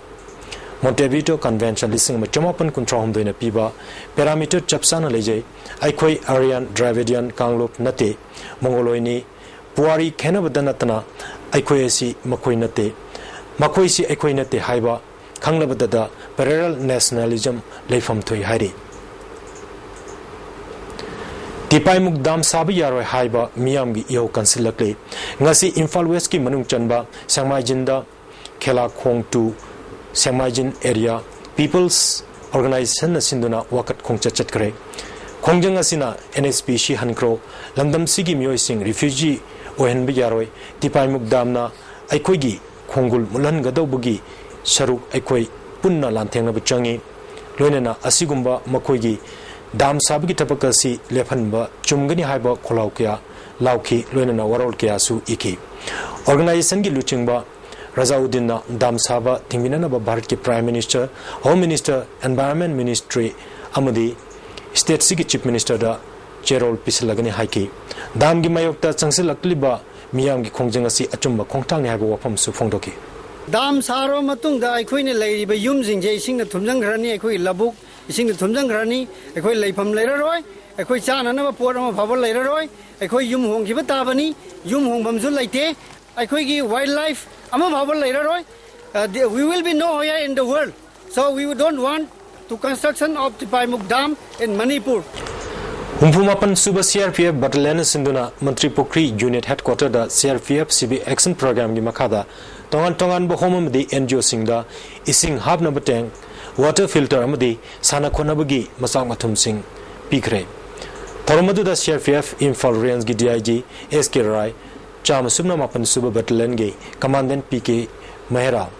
ꯃꯣꯟꯇꯦꯚꯤꯗꯣ ꯀꯟꯚꯦꯟꯁꯟ ꯂꯤꯁꯤꯡ ꯑꯃ ꯆꯃꯥꯄꯟ ꯀꯨꯟꯊ꯭ꯔꯥ ꯍꯨꯝꯗꯣꯏꯅ ꯄꯤꯕ ꯄꯦꯔꯥꯃꯤꯇꯔ ꯆꯞ ꯆꯥꯅ ꯂꯩꯖꯩ꯫ ꯑꯩꯈꯣꯏ ꯑꯥꯔꯤꯌꯥꯟ, ꯗ꯭ꯔꯥꯕꯤꯗꯤꯌꯟ, ꯀꯥꯡꯂꯨꯞ ꯅꯠꯇꯦ, ꯃꯣꯡꯒꯣꯂꯣꯏꯅꯤ꯫ ꯄꯨꯋꯥꯔꯤ ꯈꯦꯟꯅꯕꯗ ꯅꯠꯇꯅ ꯑꯩꯈꯣꯏ ꯑꯁꯤ ꯃꯈꯣꯏ ꯅꯠꯇꯦ, ꯃꯈꯣꯏꯁꯤ ꯑꯩꯈꯣꯏ ꯅꯠꯇꯦ ꯍꯥꯏꯕ ꯈꯪꯂꯕꯗꯗ ꯄꯦꯔꯦꯔꯦꯜ ꯅꯦꯁꯅꯦꯂꯤꯖꯝ ꯂꯩꯐꯝ ꯊꯣꯛꯏ ꯍꯥꯏꯔꯤ꯫ ꯇꯤꯄꯥꯏꯃꯨꯛ ꯗꯥꯝ ꯁꯥꯕ ꯌꯥꯔꯣꯏ ꯍꯥꯏꯕ ꯃꯤꯌꯥꯝꯒꯤ ꯏꯍꯧ ꯀꯟꯁꯤꯜꯂꯛꯂꯤ꯫ ꯉꯁꯤ ꯏꯝꯐꯥꯜ ꯋꯦꯁꯀꯤ ꯃꯅꯨꯡ ꯆꯟꯕ ꯁꯦꯡꯃꯥꯏꯖꯤꯟꯗ ꯈꯦꯂꯥꯈꯣꯡ ꯇꯨ ꯁꯦꯡꯃꯥꯏꯖꯤꯟ ꯑꯦꯔꯤꯌꯥ ꯄꯤꯄꯜꯁ ꯑꯣꯔꯒꯅꯥꯏꯖꯦꯁꯟꯅ ꯁꯤꯟꯗꯨꯅ ꯋꯥꯀꯠ ꯈꯣꯡꯆꯠ ꯆꯠꯈ꯭ꯔꯦ꯫ ꯈꯣꯡꯖꯪ ꯑꯁꯤꯅ ꯑꯦꯟ ꯑꯦꯁ ꯄꯤ ꯁꯤ ꯍꯟꯈ꯭ꯔꯣ, ꯂꯝꯗꯝꯁꯤꯒꯤ ꯃꯤꯑꯣꯏꯁꯤꯡ ꯔꯤꯐ꯭ꯌꯨꯖꯤ ꯑꯣꯏꯍꯟꯕ ꯌꯥꯔꯣꯏ, ꯇꯤꯄꯥꯏꯃꯨꯛ ꯗꯥꯝꯅ ꯑꯩꯈꯣꯏꯒꯤ ꯈꯣꯡꯒꯨꯜ ꯃꯨꯠꯍꯟꯒꯗꯧꯕꯒꯤ ꯁꯔꯨꯛ ꯑꯩꯈꯣꯏ ꯄꯨꯟꯅ ꯂꯥꯟꯊꯦꯡꯅꯕ ꯆꯪꯏ꯫ ꯂꯣꯏꯅꯅ ꯑꯁꯤꯒꯨꯝꯕ ꯃꯈꯣꯏꯒꯤ ꯗꯥꯝ ꯁꯥꯕꯒꯤ ꯊꯕꯛ ꯑꯁꯤ ꯂꯦꯞꯍꯟꯕ ꯆꯨꯝꯒꯅꯤ ꯍꯥꯏꯕ ꯈꯣꯜꯂꯥꯎ ꯀꯌꯥ ꯂꯥꯎꯈꯤ, ꯂꯣꯏꯅꯅ ꯋꯥꯔꯣꯜ ꯀꯌꯥꯁꯨ ꯏꯈꯤ꯫ ꯑꯣꯔꯒꯅꯥꯏꯖꯦꯁꯟꯒꯤ ꯂꯨꯆꯤꯡꯕ ꯔꯖꯥꯎꯗꯤꯟꯅ ꯗꯥꯝ ꯁꯥꯕ ꯊꯤꯡꯕꯤꯅꯅꯕ ꯚꯥꯔꯠꯀꯤ prime minister, home minister, environment ministry ꯑꯃꯗꯤ ꯁ꯭ꯇꯦꯠꯁꯤꯒꯤ ꯆꯤꯐ ꯃꯤꯅꯤꯁꯇꯔꯗ ꯆꯦꯔꯣꯜ ꯄꯤꯁꯤꯜꯂꯒꯅꯤ ꯍꯥꯏꯈꯤ꯫ ꯗꯥꯝꯒꯤ ꯃꯥꯌꯣꯛꯇ ꯆꯪꯁꯤꯜꯂꯛꯂꯤꯕ ꯃꯤꯌꯥꯝꯒꯤ ꯈꯣꯡꯖꯪ ꯑꯁꯤ ꯑꯆꯨꯝꯕ ꯈꯣꯡꯊꯥꯡꯅꯤ ꯍꯥꯏꯕ ꯋꯥꯐꯝꯁꯨ ꯐꯣꯡꯗꯣꯛꯈꯤ꯫ ꯗꯥꯝ ꯁꯥꯔꯕ ꯃꯇꯨꯡꯗ ꯑꯩꯈꯣꯏꯅ ꯂꯩꯔꯤꯕ ꯌꯨꯝꯁꯤꯡꯁꯦ ꯏꯁꯤꯡꯅ ꯊꯨꯝꯖꯤꯟꯈ꯭ꯔꯅꯤ, ꯑꯩꯈꯣꯏꯒꯤ ꯂꯧꯕꯨꯛ ꯏꯁꯤꯡꯅ ꯊꯨꯝꯖꯤꯟꯈ꯭ꯔꯅꯤ, ꯑꯩꯈꯣꯏ ꯂꯩꯐꯝ ꯂꯩꯔꯔꯣꯏ, ꯑꯩꯈꯣꯏ ꯆꯥꯅꯅꯕ ꯄꯣꯠ ꯑꯃ ꯐꯥꯎꯕ ꯂꯩꯔꯔꯣꯏ, ꯑꯩꯈꯣꯏ ꯌꯨꯝ ꯍꯣꯡꯈꯤꯕ ꯇꯥꯕꯅꯤ, ꯌꯨꯝ ꯍꯣꯡꯐꯝꯁꯨ ꯂꯩꯇꯦ, ꯑꯩꯈꯣꯏꯒꯤ ꯋꯥꯏꯜ ꯂꯥꯏꯐ ꯑꯃ ꯐꯥꯎꯕ ꯂꯩꯔꯔꯣꯏ꯫ Uh, the- we will be nowhere in the world. So we don't want to construction of Tipaimukh Dam in Manipur. ꯍꯨꯝꯐꯨ ꯃꯥꯄꯟ ꯁꯨꯕ C R P F Battalion ꯁꯤꯟꯗꯨꯅ ꯃꯟꯇ꯭ꯔꯤ ꯄꯨꯈ꯭ꯔꯤ Unit Headquarter ꯗ C R P F C B Action Program ꯒꯤ ꯃꯈꯥꯗ ꯇꯣꯉꯥꯟ ꯇꯣꯉꯥꯟꯕ home ꯑꯃꯗꯤ N G O ꯁꯤꯡꯗ ꯏꯁꯤꯡ ꯍꯥꯞꯅꯕ tank, water filter ꯑꯃꯗꯤ ꯁꯥꯟꯅ ꯈꯣꯠꯅꯕꯒꯤ ꯃꯆꯥꯛ ꯃꯊꯨꯝꯁꯤꯡ ꯄꯤꯈ꯭ꯔꯦ꯫ ꯊꯧꯔꯝ ꯑꯗꯨꯗ C R P F Imphal Range ꯒꯤ D I G S K Rai, ꯆꯥꯝꯃ ꯁꯨꯞꯅ ꯃꯥꯄꯟ ꯁꯨꯕ Battalion ꯒꯤ Commandant P K Mehra,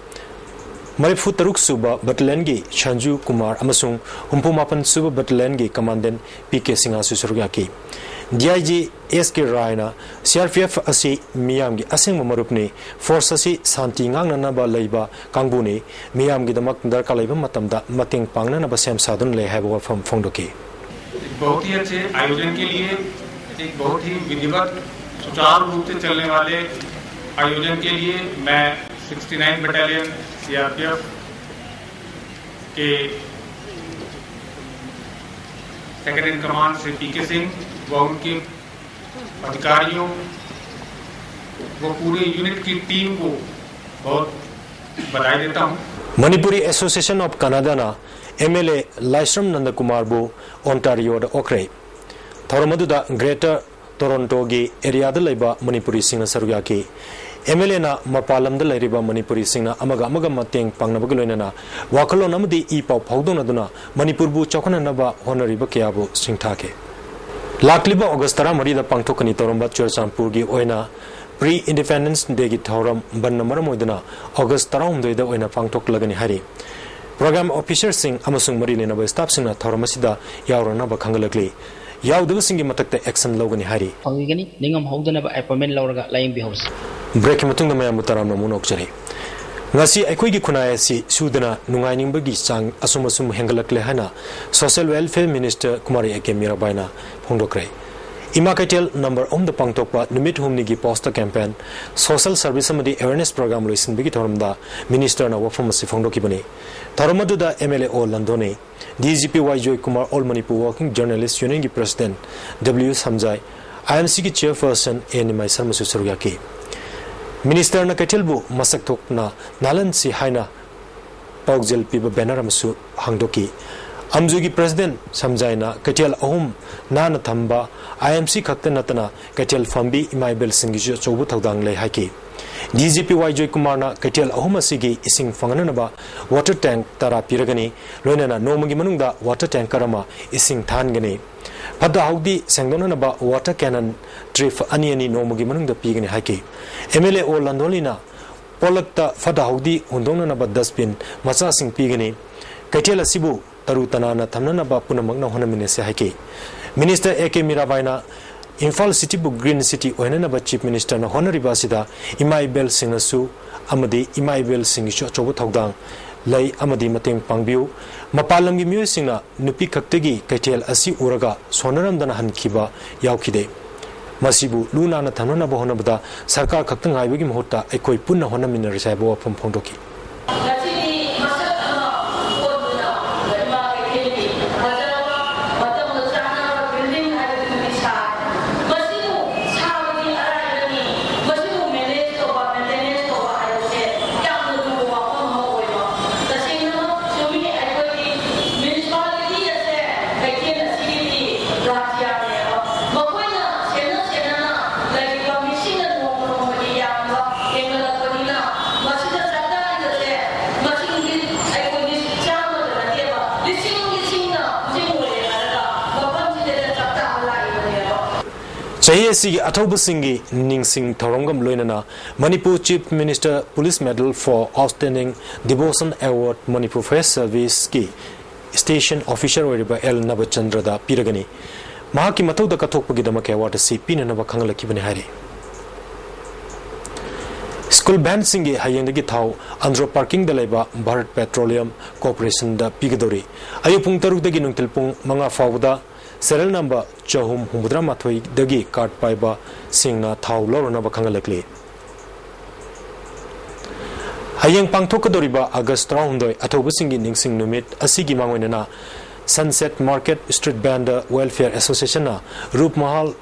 ꯃꯔꯤꯐꯨ ꯇꯔꯨꯛ ꯁꯨꯕ Battalion ꯒꯤ Sanju Kumar ꯑꯃꯁꯨꯡ ꯍꯨꯝꯐꯨ ꯃꯥꯄꯟ ꯁꯨꯕ Battalion ꯒꯤ Commandant P K Singha ꯁꯨ ꯁꯔꯨꯛ ꯌꯥꯈꯤ꯫ D I G S K Rai ꯅ C R P F ꯑꯁꯤ ꯃꯤꯌꯥꯝꯒꯤ ꯑꯁꯦꯡꯕ ꯃꯔꯨꯞꯅꯤ, force ꯑꯁꯤ ꯁꯥꯟꯇꯤ ꯉꯥꯛꯅꯅꯕ ꯂꯩꯕ ꯀꯥꯡꯕꯨꯅꯤ, ꯃꯤꯌꯥꯝꯒꯤꯗꯃꯛ ꯗꯔꯀꯥꯔ ꯂꯩꯕ ꯃꯇꯝꯗ ꯃꯇꯦꯡ ꯄꯥꯡꯅꯅꯕ ꯁꯦꯝ ꯁꯥꯗꯨꯅ ꯂꯩ ꯍꯥꯏꯕ ꯋꯥꯐꯝ ꯐꯣꯡꯗꯣꯛꯈꯤ꯫ एक बहुत ही अच्छे आयोजन के लिए, एक बहुत ही विधिवत, सुचारू रूप से चलने वाले आयोजन के लिए मैं सिक्सटी नाइन बटालियन सीआरपीएफ के सेकंड इन कमांड श्री पीके सिंह व उनके अधिकारियों व पूरे यूनिट की टीम को बहुत बधाई देता हूँ। Manipuri Association of Kannada ꯅ M L A Laishram ꯅꯟꯗꯀꯨꯃꯥꯔꯕꯨ Ontario ꯗ ꯑꯣꯛꯈ꯭ꯔꯦ꯫ ꯊꯧꯔꯝ ꯑꯗꯨꯗ Greater Toronto ꯒꯤ area ꯗ ꯂꯩꯕ ꯃꯅꯤꯄꯨꯔꯤꯁꯤꯡꯅ ꯁꯔꯨꯛ ꯌꯥꯈꯤ꯫ M L A ꯅ ꯃꯄꯥꯟ ꯂꯝꯗ ꯂꯩꯔꯤꯕ ꯃꯅꯤꯄꯨꯔꯤꯁꯤꯡꯅ ꯑꯃꯒ ꯑꯃꯒ ꯃꯇꯦꯡ ꯄꯥꯡꯅꯕꯒ ꯂꯣꯏꯅꯅ ꯋꯥꯈꯜꯂꯣꯟ ꯑꯃꯗꯤ ꯏ ꯄꯥꯎ ꯐꯥꯎꯗꯣꯛꯅꯗꯨꯅ ꯃꯅꯤꯄꯨꯔꯕꯨ ꯆꯥꯎꯈꯠꯅꯅꯕ ꯍꯣꯠꯅꯔꯤꯕ ꯀꯌꯥꯕꯨ ꯁꯤꯡꯊꯥꯈꯤ꯫ ꯂꯥꯛꯂꯤꯕ August ꯇꯔꯥꯃꯔꯤꯗ ꯄꯥꯡꯊꯣꯛꯀꯅꯤ ꯇꯧꯔꯝꯕ ꯆꯨꯔꯆꯥꯟꯄꯨꯔꯒꯤ ꯑꯣꯏꯅ Pre Independence Day ꯒꯤ ꯊꯧꯔꯝ ꯕꯟꯅ ꯃꯔꯝ ꯑꯣꯏꯗꯨꯅ August ꯇꯔꯥꯍꯨꯝꯗꯣꯏꯗ ꯑꯣꯏꯅ ꯄꯥꯡꯊꯣꯛꯂꯒꯅꯤ ꯍꯥꯏꯔꯤ꯫ Program officer ꯁꯤꯡ ꯑꯃꯁꯨꯡ ꯃꯔꯤ ꯂꯩꯅꯕ staff ꯁꯤꯡꯅ ꯊꯧꯔꯝ ꯑꯁꯤꯗ ꯌꯥꯎꯔꯅꯕ ꯈꯪꯍꯜꯂꯛꯂꯤ꯫ ꯌꯥꯎꯗꯕꯁꯤꯡꯒꯤ ꯃꯊꯛꯇ action ꯂꯧꯒꯅꯤ ꯍꯥꯏꯔꯤ꯫ ꯐꯪꯕꯤꯒꯅꯤ꯫ ꯅꯤꯡꯉꯝ ꯍꯧꯗꯅꯕ appointment ꯂꯧꯔꯒ ꯂꯥꯌꯦꯡꯕꯤꯍꯧꯁꯤ꯫ Break ꯀꯤ ꯃꯇꯨꯡꯗ ꯃꯌꯥꯝꯕꯨ ꯇꯔꯥꯝꯅ ꯑꯃꯨꯛ ꯅꯣꯛꯆꯔꯤ꯫ ꯉꯁꯤ ꯑꯩꯈꯣꯏꯒꯤ ꯈꯨꯟꯅꯥꯏ ꯑꯁꯤ ꯁꯨꯗꯅ ꯅꯨꯡꯉꯥꯏꯅꯤꯡꯕꯒꯤ ꯆꯥꯡ ꯑꯁꯨꯝ ꯑꯁꯨꯝ ꯍꯦꯟꯒꯠꯂꯛꯂꯦ ꯍꯥꯏꯅ Social Welfare Minister Kumari A ꯀꯦ ꯃꯤꯔꯥꯕꯥꯏꯅ ꯐꯣꯡꯗꯣꯛꯈ꯭ꯔꯦ꯫ ꯏꯃꯥ ꯀꯩꯊꯦꯜ number ꯑꯍꯨꯝꯗ ꯄꯥꯡꯊꯣꯛꯄ ꯅꯨꯃꯤꯠ ꯍꯨꯝꯅꯤꯒꯤ poster campaign, social service ꯑꯃꯗꯤ awareness program ꯂꯣꯏꯁꯤꯟꯕꯒꯤ ꯊꯧꯔꯝꯗ minister ꯅ ꯋꯥꯐꯝ ꯑꯁꯤ ꯐꯣꯡꯗꯣꯛꯈꯤꯕꯅꯤ꯫ ꯊꯧꯔꯝ ꯑꯗꯨꯗ M L A ꯑꯣ ꯂꯟꯗꯣꯅꯤ, D G P Y ꯖꯣꯏ Kumar, All Manipur Working Journalist Union ꯒꯤ President W ꯁꯝꯖꯥꯏ, I M C ꯒꯤ Chairperson ꯑꯦ ꯅꯤꯃꯥꯏ ꯁꯔꯃꯁꯨ ꯁꯔꯨꯛ ꯌꯥꯈꯤ꯫ Minister ꯅ ꯀꯩꯊꯦꯜꯕꯨ ꯃꯁꯛ ꯊꯣꯛꯅ ꯅꯥꯜꯍꯟꯁꯤ ꯍꯥꯏꯅ ꯄꯥꯎꯖꯦꯜ ꯄꯤꯕ banner ꯑꯃꯁꯨ ꯍꯥꯡꯗꯣꯛꯈꯤ꯫ ꯑꯝꯖꯨꯒꯤ president ꯁꯝꯖꯥꯏꯅ ꯀꯩꯊꯦꯜ ꯑꯍꯨꯝ ꯅꯥꯟꯅ ꯊꯝꯕ, I M C ꯈꯛꯇ ꯅꯠꯇꯅ ꯀꯩꯊꯦꯜ ꯐꯝꯕꯤ ꯏꯃꯥ ꯏꯕꯦꯜꯁꯤꯡꯒꯤꯁꯨ ꯑꯆꯧꯕ ꯊꯧꯗꯥꯡ ꯂꯩ ꯍꯥꯏꯈꯤ꯫ D G P Y ꯖꯣꯏꯀꯨꯃꯥꯔꯅ ꯀꯩꯊꯦꯜ ꯑꯍꯨꯝ ꯑꯁꯤꯒꯤ ꯏꯁꯤꯡ ꯐꯪꯍꯟꯅꯅꯕ water tank ꯇꯔꯥ ꯄꯤꯔꯒꯅꯤ, ꯂꯣꯏꯅꯅ ꯅꯣꯡꯃꯒꯤ ꯃꯅꯨꯡꯗ water tanker ꯑꯃ ꯏꯁꯤꯡ ꯊꯥꯍꯟꯒꯅꯤ꯫ ꯐꯠꯇ ꯍꯥꯎꯗꯤ ꯁꯦꯡꯗꯣꯛꯅꯅꯕ water cannon trip ꯑꯅꯤ ꯑꯅꯤ ꯅꯣꯡꯃꯒꯤ ꯃꯅꯨꯡꯗ ꯄꯤꯒꯅꯤ ꯍꯥꯏꯈꯤ꯫ M L A ꯑꯣ ꯂꯟꯗꯣꯂꯤꯅ ꯄꯣꯂꯛꯇ ꯐꯠꯇ ꯍꯥꯎꯗꯤ ꯍꯨꯟꯗꯣꯛꯅꯅꯕ dustbin ꯃꯆꯥꯁꯤꯡ ꯄꯤꯒꯅꯤ꯫ ꯀꯩꯊꯦꯜ ꯑꯁꯤꯕꯨ ꯇꯔꯨ ꯇꯅꯥꯟꯅ ꯊꯝꯅꯅꯕ ꯄꯨꯝꯅꯃꯛꯅ ꯍꯣꯠꯅꯃꯤꯟꯅꯁꯤ ꯍꯥꯏꯈꯤ꯫ Minister A K ꯃꯤꯔꯥꯕꯥꯏꯅ Imphal cityꯕꯨ green city ꯑꯣꯏꯍꯟꯅꯅꯕ Chief Ministerꯅ ꯍꯣꯠꯅꯔꯤꯕ ꯑꯁꯤꯗ ꯏꯃꯥ ꯏꯕꯦꯜꯁꯤꯡꯅꯁꯨ ꯑꯃꯗꯤ ꯏꯃꯥ ꯏꯕꯦꯜꯁꯤꯡꯒꯤꯁꯨ ꯑꯆꯧꯕ ꯊꯧꯗꯥꯡ ꯂꯩ ꯑꯃꯗꯤ ꯃꯇꯦꯡ ꯄꯥꯡꯕꯤꯌꯨ꯫ ꯃꯄꯥꯟ ꯂꯝꯒꯤ ꯃꯤꯑꯣꯏꯁꯤꯡꯅ ꯅꯨꯄꯤ ꯈꯛꯇꯒꯤ ꯀꯩꯊꯦꯜ ꯑꯁꯤ ꯎꯔꯒ ꯁꯣꯟꯅꯔꯝꯗꯅ ꯍꯟꯈꯤꯕ ꯌꯥꯎꯈꯤꯗꯦ꯫ ꯃꯁꯤꯕꯨ ꯂꯨ ꯅꯥꯟꯅ ꯊꯝꯅꯅꯕ ꯍꯣꯠꯅꯕꯗ ꯁꯔꯀꯥꯔ ꯈꯛꯇ ꯉꯥꯏꯕꯒꯤ ꯃꯍꯨꯠꯇ ꯑꯩꯈꯣꯏ ꯄꯨꯟꯅ ꯍꯣꯠꯅꯃꯤꯟꯅꯔꯁꯤ ꯍꯥꯏꯕ ꯋꯥꯐꯝ ꯐꯣꯡꯗꯣꯛꯈꯤ꯫ ꯉꯁꯤꯗꯤ ꯃꯁꯛ ꯑꯃ ꯑꯣꯟꯗꯨꯅ ꯏꯃꯥ ꯀꯩꯊꯦꯜꯒꯤ ꯐꯖꯔꯕ, ꯃꯇꯝꯒ ꯆꯥꯟꯅꯕ building ꯍꯥꯏꯕꯗꯨꯃꯗꯤ ꯁꯥꯔꯦ꯫ ꯃꯁꯤꯕꯨ ꯁꯥꯕꯗꯤ ꯑꯔꯥꯏꯕꯅꯤ, ꯃꯁꯤꯕꯨ manage ꯇꯧꯕ, maintenance ꯇꯧꯕ ꯍꯥꯏꯕꯁꯦ ꯌꯥꯝꯅ ꯂꯨꯕ ꯋꯥꯐꯝ ꯑꯃ ꯑꯣꯏꯕ꯫ ꯇꯁꯦꯡꯅꯃꯛ ꯆꯨꯝꯃꯤ, ꯑꯩꯈꯣꯏꯒꯤ municipality ꯑꯁꯦ ꯀꯩꯊꯦꯜ ꯑꯁꯤꯒꯤꯗꯤ ꯔꯥꯖ꯭ꯌꯅꯦꯕ꯫ ꯃꯈꯣꯏꯅ ꯁꯦꯟꯅ ꯁꯦꯟꯅꯅ ꯂꯩꯔꯤꯕ ꯃꯤꯁꯤꯡꯅ ꯅꯣꯡꯃ ꯅꯣꯡꯃꯒꯤ ꯌꯥꯝꯕ ꯍꯦꯟꯒꯠꯂꯛꯄꯅꯤꯅ, ꯃꯁꯤꯗ ꯆꯥꯛꯇꯥꯔꯤꯕꯁꯦ ꯃꯁꯤꯡꯗꯤ ꯑꯩꯈꯣꯏꯗꯤ ꯆꯥꯝꯃꯗ ꯅꯠꯇꯦꯕ, ꯂꯤꯁꯤꯡ ꯂꯤꯁꯤꯡꯅ ꯍꯧꯖꯤꯛ ꯑꯣꯏꯔꯦ ꯍꯥꯏꯔꯒ ꯃꯐꯝꯁꯤꯗ ꯆꯥꯛꯇꯥꯕ ꯂꯥꯛꯏꯕꯅꯦꯕ꯫ ꯆꯍꯤ ꯑꯁꯤꯒꯤ ꯑꯊꯧꯕꯁꯤꯡꯒꯤ ꯅꯤꯡꯁꯤꯡ ꯊꯧꯔꯝꯒ ꯂꯣꯏꯅꯅ Manipur Chief Minister Police Medal for Outstanding Devotion Award Manipur Fire Serviceꯀꯤ station officer ꯑꯣꯏꯔꯤꯕ ꯑꯦꯜ ꯅꯕꯆꯟꯗ꯭ꯔꯗ ꯄꯤꯔꯒꯅꯤ꯫ ꯃꯍꯥꯛꯀꯤ ꯃꯊꯧꯗ ꯀꯠꯊꯣꯛꯄꯒꯤꯗꯃꯛ award ꯑꯁꯤ ꯄꯤꯅꯅꯕ ꯈꯪꯍꯜꯂꯛꯈꯤꯕꯅꯤ ꯍꯥꯏꯔꯤ꯫ School vanꯁꯤꯡꯒꯤ ꯍꯌꯦꯡꯗꯒꯤ ꯊꯥꯎ ꯑꯟꯗ꯭ꯔꯣ parkingꯗ ꯂꯩꯕ Bharat Petroleum Corporationꯗ ꯄꯤꯒꯗꯧꯔꯤ꯫ ꯑꯌꯨꯛ ꯄꯨꯡ ꯇꯔꯨꯛꯇꯒꯤ ꯅꯨꯡꯊꯤꯜ ꯄꯨꯡ ꯃꯉꯥ ꯐꯥꯎꯕꯗ serial number ꯆꯍꯨꯝ ꯍꯨꯝꯐꯨꯇꯔꯥ ꯃꯥꯊꯣꯏꯗꯒꯤ card ꯄꯥꯏꯕꯁꯤꯡꯅ ꯊꯥꯎ ꯂꯧꯔꯨꯅꯕ ꯈꯪꯍꯜꯂꯛꯂꯤ꯫ ꯍꯌꯦꯡ ꯄꯥꯡꯊꯣꯛꯀꯗꯧꯔꯤꯕ ꯑꯥꯒꯁ ꯇꯔꯥꯍꯨꯝꯗꯣꯏ ꯑꯊꯧꯕꯁꯤꯡꯒꯤ ꯅꯤꯡꯁꯤꯡ ꯅꯨꯃꯤꯠ ꯑꯁꯤꯒꯤ ꯃꯥꯡꯑꯣꯏꯅꯅ Sunset Market Street Vendor Welfare Associationꯅ ꯔꯨꯞꯃꯍꯜ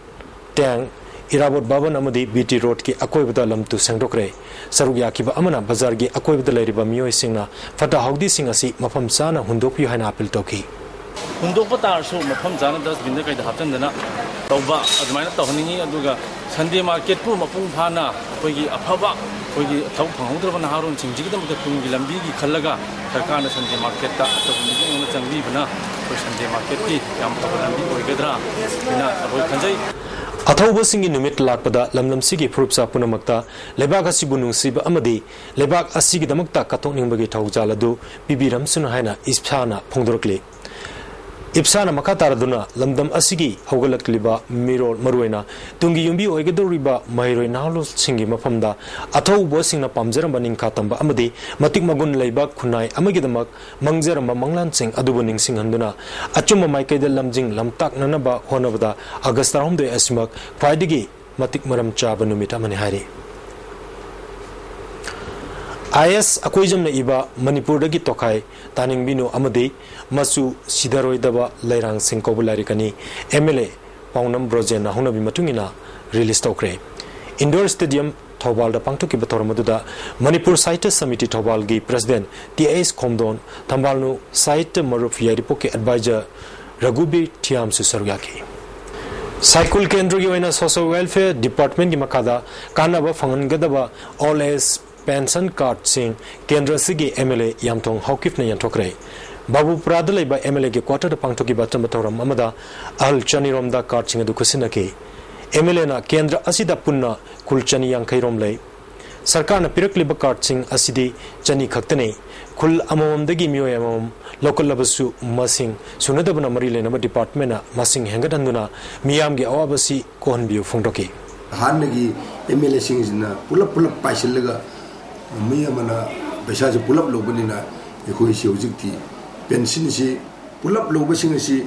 ꯇꯦꯡ ꯏꯔꯥꯕꯣꯠ ꯚꯕꯟ ꯑꯃꯗꯤ ꯕꯤ ꯇꯤ ꯔꯣꯗꯀꯤ ꯑꯀꯣꯏꯕꯗ ꯂꯝ ꯇꯨ ꯁꯦꯡꯗꯣꯛꯈ꯭ꯔꯦ꯫ ꯁꯔꯨꯛ ꯌꯥꯈꯤꯕ ꯑꯃꯅ ꯕꯖꯥꯔꯒꯤ ꯑꯀꯣꯏꯕꯗ ꯂꯩꯔꯤꯕ ꯃꯤꯑꯣꯏꯁꯤꯡꯅ ꯐꯠꯇ ꯍꯥꯎꯗꯤꯁꯤꯡ ꯑꯁꯤ ꯃꯐꯝ ꯆꯥꯅ ꯍꯨꯟꯗꯣꯛꯄꯤꯌꯨ ꯍꯥꯏꯅ ꯑꯥꯄꯤꯜ ꯇꯧꯈꯤ꯫ ꯍꯨꯟꯗꯣꯛꯄ ꯇꯥꯔꯁꯨ ꯃꯐꯝ ꯆꯥꯅ ꯗꯁꯕꯤꯟꯗ ꯀꯩꯗ ꯍꯥꯞꯆꯤꯟꯗꯅ ꯇꯧꯕ ꯑꯗꯨꯃꯥꯏꯅ ꯇꯧꯍꯟꯅꯤꯡꯉꯤ꯫ ꯑꯗꯨꯒ ꯁꯟꯗꯦ ꯃꯥꯔꯀꯦꯠꯄꯨ ꯃꯄꯨꯡ ꯐꯥꯅ ꯑꯩꯈꯣꯏꯒꯤ ꯑꯐꯕ, ꯑꯩꯈꯣꯏꯒꯤ ꯊꯕꯛ ꯐꯪꯍꯧꯗ꯭ꯔꯕ ꯅꯍꯥꯔꯣꯟꯁꯤꯡꯁꯤꯒꯤꯗꯃꯛꯇ ꯇꯨꯡꯒꯤ ꯂꯝꯕꯤꯒꯤ ꯈꯜꯂꯒ ꯁꯔꯀꯥꯔꯅ ꯁꯟꯗꯦ ꯃꯥꯔꯀꯦꯠꯇ ꯑꯆꯧꯕ ꯃꯤꯠꯌꯦꯡ ꯑꯃ ꯆꯪꯕꯤꯕꯅ ꯑꯩꯈꯣꯏ ꯁꯟꯗꯦ ꯃꯥꯔꯀꯦꯠꯀꯤ ꯌꯥꯝ ꯐꯕ ꯂꯝꯕꯤ ꯑꯣꯏꯒꯗ꯭ꯔꯥ ꯍꯥꯏꯅ ꯑꯩꯈꯣꯏ ꯈꯟꯖꯩ꯫ ꯑꯊꯧꯕꯁꯤꯡꯒꯤ ꯅꯨꯃꯤꯠ ꯂꯥꯛꯄꯗ ꯂꯝꯗꯝꯁꯤꯒꯤ ꯐꯨꯔꯨꯞꯆꯥ ꯄꯨꯝꯅꯃꯛꯇ ꯂꯩꯕꯥꯛ ꯑꯁꯤꯕꯨ ꯅꯨꯡꯁꯤꯕ ꯑꯃꯗꯤ ꯂꯩꯕꯥꯛ ꯑꯁꯤꯒꯤꯗꯃꯛꯇ ꯀꯠꯊꯣꯛꯅꯤꯡꯕꯒꯤ ꯊꯧꯖꯥꯜ ꯑꯗꯨ ꯄꯤꯕꯤꯔꯝꯁꯅꯨ ꯍꯥꯏꯅ ꯏꯞꯁꯥꯅ ꯐꯣꯡꯗꯣꯔꯛꯂꯤ꯫ ꯏꯞꯁꯥꯅ ꯃꯈꯥ ꯇꯥꯔꯗꯨꯅ ꯂꯝꯗꯝ ꯑꯁꯤꯒꯤ ꯍꯧꯒꯠꯂꯛꯂꯤꯕ ꯃꯤꯔꯣꯜ, ꯃꯔꯨꯑꯣꯏꯅ ꯇꯨꯡꯒꯤ ꯌꯨꯝꯕꯤ ꯑꯣꯏꯒꯗꯧꯔꯤꯕ ꯃꯍꯩꯔꯣꯏ ꯅꯍꯥꯔꯣꯜꯁꯤꯡꯒꯤ ꯃꯐꯝꯗ ꯑꯊꯧꯕꯁꯤꯡꯅ ꯄꯥꯝꯖꯔꯝꯕ ꯅꯤꯡꯈꯥ ꯇꯝꯕ ꯑꯃꯗꯤ ꯃꯇꯤꯛ ꯃꯒꯨꯟ ꯂꯩꯕ ꯈꯨꯟꯅꯥꯏ ꯑꯃꯒꯤꯗꯃꯛ ꯃꯪꯖꯔꯝꯕ ꯃꯪꯂꯥꯟꯁꯤꯡ ꯑꯗꯨꯕꯨ ꯅꯤꯡꯁꯤꯡꯍꯟꯗꯨꯅ ꯑꯆꯨꯝꯕ ꯃꯥꯏꯀꯩꯗ ꯂꯝꯖꯤꯡ ꯂꯝꯇꯥꯛꯅꯅꯕ ꯍꯣꯠꯅꯕꯗ ꯑꯥꯒꯁ ꯇꯔꯥꯍꯨꯝꯗꯣꯏ ꯑꯁꯤꯃꯛ ꯈ꯭ꯋꯥꯏꯗꯒꯤ ꯃꯇꯤꯛ ꯃꯔꯝ ꯆꯥꯕ ꯅꯨꯃꯤꯠ ꯑꯃꯅꯤ ꯍꯥꯏꯔꯤ꯫ ꯑꯥꯏ ꯑꯦꯁ ꯑꯀꯣꯏꯖꯝꯅ ꯏꯕ ꯃꯅꯤꯄꯨꯔꯗꯒꯤ ꯇꯣꯈꯥꯏ ꯇꯥꯅꯤꯡꯕꯤꯅꯨ ꯑꯃꯗꯤ ꯃꯆꯨ ꯁꯤꯊꯔꯣꯏꯗꯕ ꯂꯩꯔꯥꯡꯁꯤꯡ ꯀꯧꯕ ꯂꯥꯏꯔꯤꯛ ꯑꯅꯤ ꯑꯦꯝ ꯑꯦꯜ ꯑꯦ ꯄꯥꯎꯅꯝ ꯕ꯭ꯔꯣꯖꯦꯟꯅ ꯍꯧꯅꯕꯤ ꯃꯇꯨꯡ ꯏꯟꯅ ꯔꯤꯂꯤꯖ ꯇꯧꯈ꯭ꯔꯦ꯫ ꯏꯟꯗꯣꯔ ꯁ꯭ꯇꯦꯗꯤꯌꯝ ꯊꯧꯕꯥꯜꯗ ꯄꯥꯡꯊꯣꯛꯈꯤꯕ ꯊꯧꯔꯝ ꯑꯗꯨꯗ ꯃꯅꯤꯄꯨꯔ ꯁꯥꯍꯤꯇ꯭ꯌ ꯁꯃꯤꯇꯤ ꯊꯧꯕꯥꯜꯒꯤ ꯄ꯭ꯔꯁꯤꯗꯦꯟ ꯇꯤ ꯑꯩꯆ ꯈꯣꯝꯗꯣꯟ, ꯊꯝꯕꯥꯜꯅꯨ ꯁꯥꯍꯤꯇ꯭ꯌ ꯃꯔꯨꯞ ꯌꯥꯏꯔꯤꯄꯣꯛꯀꯤ ꯑꯦꯗꯚꯥꯏꯖꯔ ꯔꯘꯨꯕꯤꯔ ꯊꯤꯌꯥꯝꯁꯨ ꯁꯔꯨꯛ ꯌꯥꯈꯤ꯫ ꯁꯥꯏꯀꯨꯜ ꯀꯦꯟꯗ꯭ꯔꯒꯤ ꯑꯣꯏꯅ ꯁꯣꯁꯤꯌꯦꯜ ꯋꯦꯜꯐꯤꯌꯔ ꯗꯤꯄꯥꯔꯠꯃꯦꯟꯒꯤ ꯃꯈꯥꯗ ꯀꯥꯟꯅꯕ ꯐꯪꯍꯟꯒꯗꯕ ꯑꯣꯜ ꯑꯦꯖ ꯄꯦꯟꯁꯟ ꯀꯥꯔꯗꯁꯤꯡ ꯀꯦꯟꯗ꯭ꯔ ꯑꯁꯤꯒꯤ ꯑꯦꯝ ꯑꯦꯜ ꯑꯦ ꯌꯥꯝꯊꯣꯡ ꯍꯥꯎꯀꯤꯞꯅ ꯌꯦꯟꯊꯣꯛꯈ꯭ꯔꯦ꯫ ꯕꯥꯕꯨꯄꯨꯔꯥꯗ ꯂꯩꯕ ꯑꯦꯝ ꯑꯦꯜ ꯑꯦꯒꯤ ꯀ꯭ꯋꯥꯇꯔꯗ ꯄꯥꯡꯊꯣꯛꯈꯤꯕ ꯑꯆꯝꯕ ꯊꯧꯔꯝ ꯑꯃꯗ ꯑꯍꯜ ꯆꯅꯤꯔꯣꯝꯗ ꯀꯥꯔꯗꯁꯤꯡ ꯑꯗꯨ ꯈꯨꯠꯁꯤꯟꯅꯈꯤ꯫ ꯑꯦꯝ ꯑꯦꯜ ꯑꯦꯅ ꯀꯦꯟꯗ꯭ꯔ ꯑꯁꯤꯗ ꯄꯨꯟꯅ ꯈꯨꯜ ꯆꯅꯤ ꯌꯥꯡꯈꯩ ꯔꯣꯝ ꯂꯩ꯫ ꯁꯔꯀꯥꯔꯅ ꯄꯤꯔꯛꯂꯤꯕ ꯀꯥꯔꯗꯁꯤꯡ ꯑꯁꯤꯗꯤ ꯆꯅꯤ ꯈꯛꯇꯅꯤ꯫ ꯈꯨꯜ ꯑꯃꯃꯝꯗꯒꯤ ꯃꯤꯑꯣꯏ ꯑꯃꯃꯝ ꯂꯧꯈꯠꯂꯕꯁꯨ ꯃꯁꯤꯡ ꯁꯨꯅꯗꯕꯅ ꯃꯔꯤ ꯂꯩꯅꯕ ꯗꯤꯄꯥꯔꯠꯃꯦꯟꯅ ꯃꯁꯤꯡ ꯍꯦꯟꯒꯠꯍꯟꯗꯨꯅ ꯃꯤꯌꯥꯝꯒꯤ ꯑꯋꯥꯕꯁꯤ ꯀꯣꯛꯍꯟꯕꯤꯌꯨ ꯐꯣꯡꯗꯣꯛꯈꯤ꯫ ꯍꯥꯟꯅꯒꯤ ꯑꯦꯝ ꯑꯦꯜ ꯑꯦꯁꯤꯡꯁꯤꯅ ꯄꯨꯂꯞ ꯄꯨꯂꯞ ꯄꯥꯏꯁꯤꯜꯂꯒ ꯃꯤ ꯑꯃꯅ ꯄꯩꯁꯥꯁꯤ ꯄꯨꯂꯞ ꯂꯧꯕꯅꯤꯅ ꯑꯩꯈꯣꯏꯁꯤ ꯍꯧꯖꯤꯛꯇꯤ ꯄꯦꯟꯁꯤꯟꯁꯤ ꯄꯨꯂꯞ ꯂꯧꯕꯁꯤꯡ ꯑꯁꯤ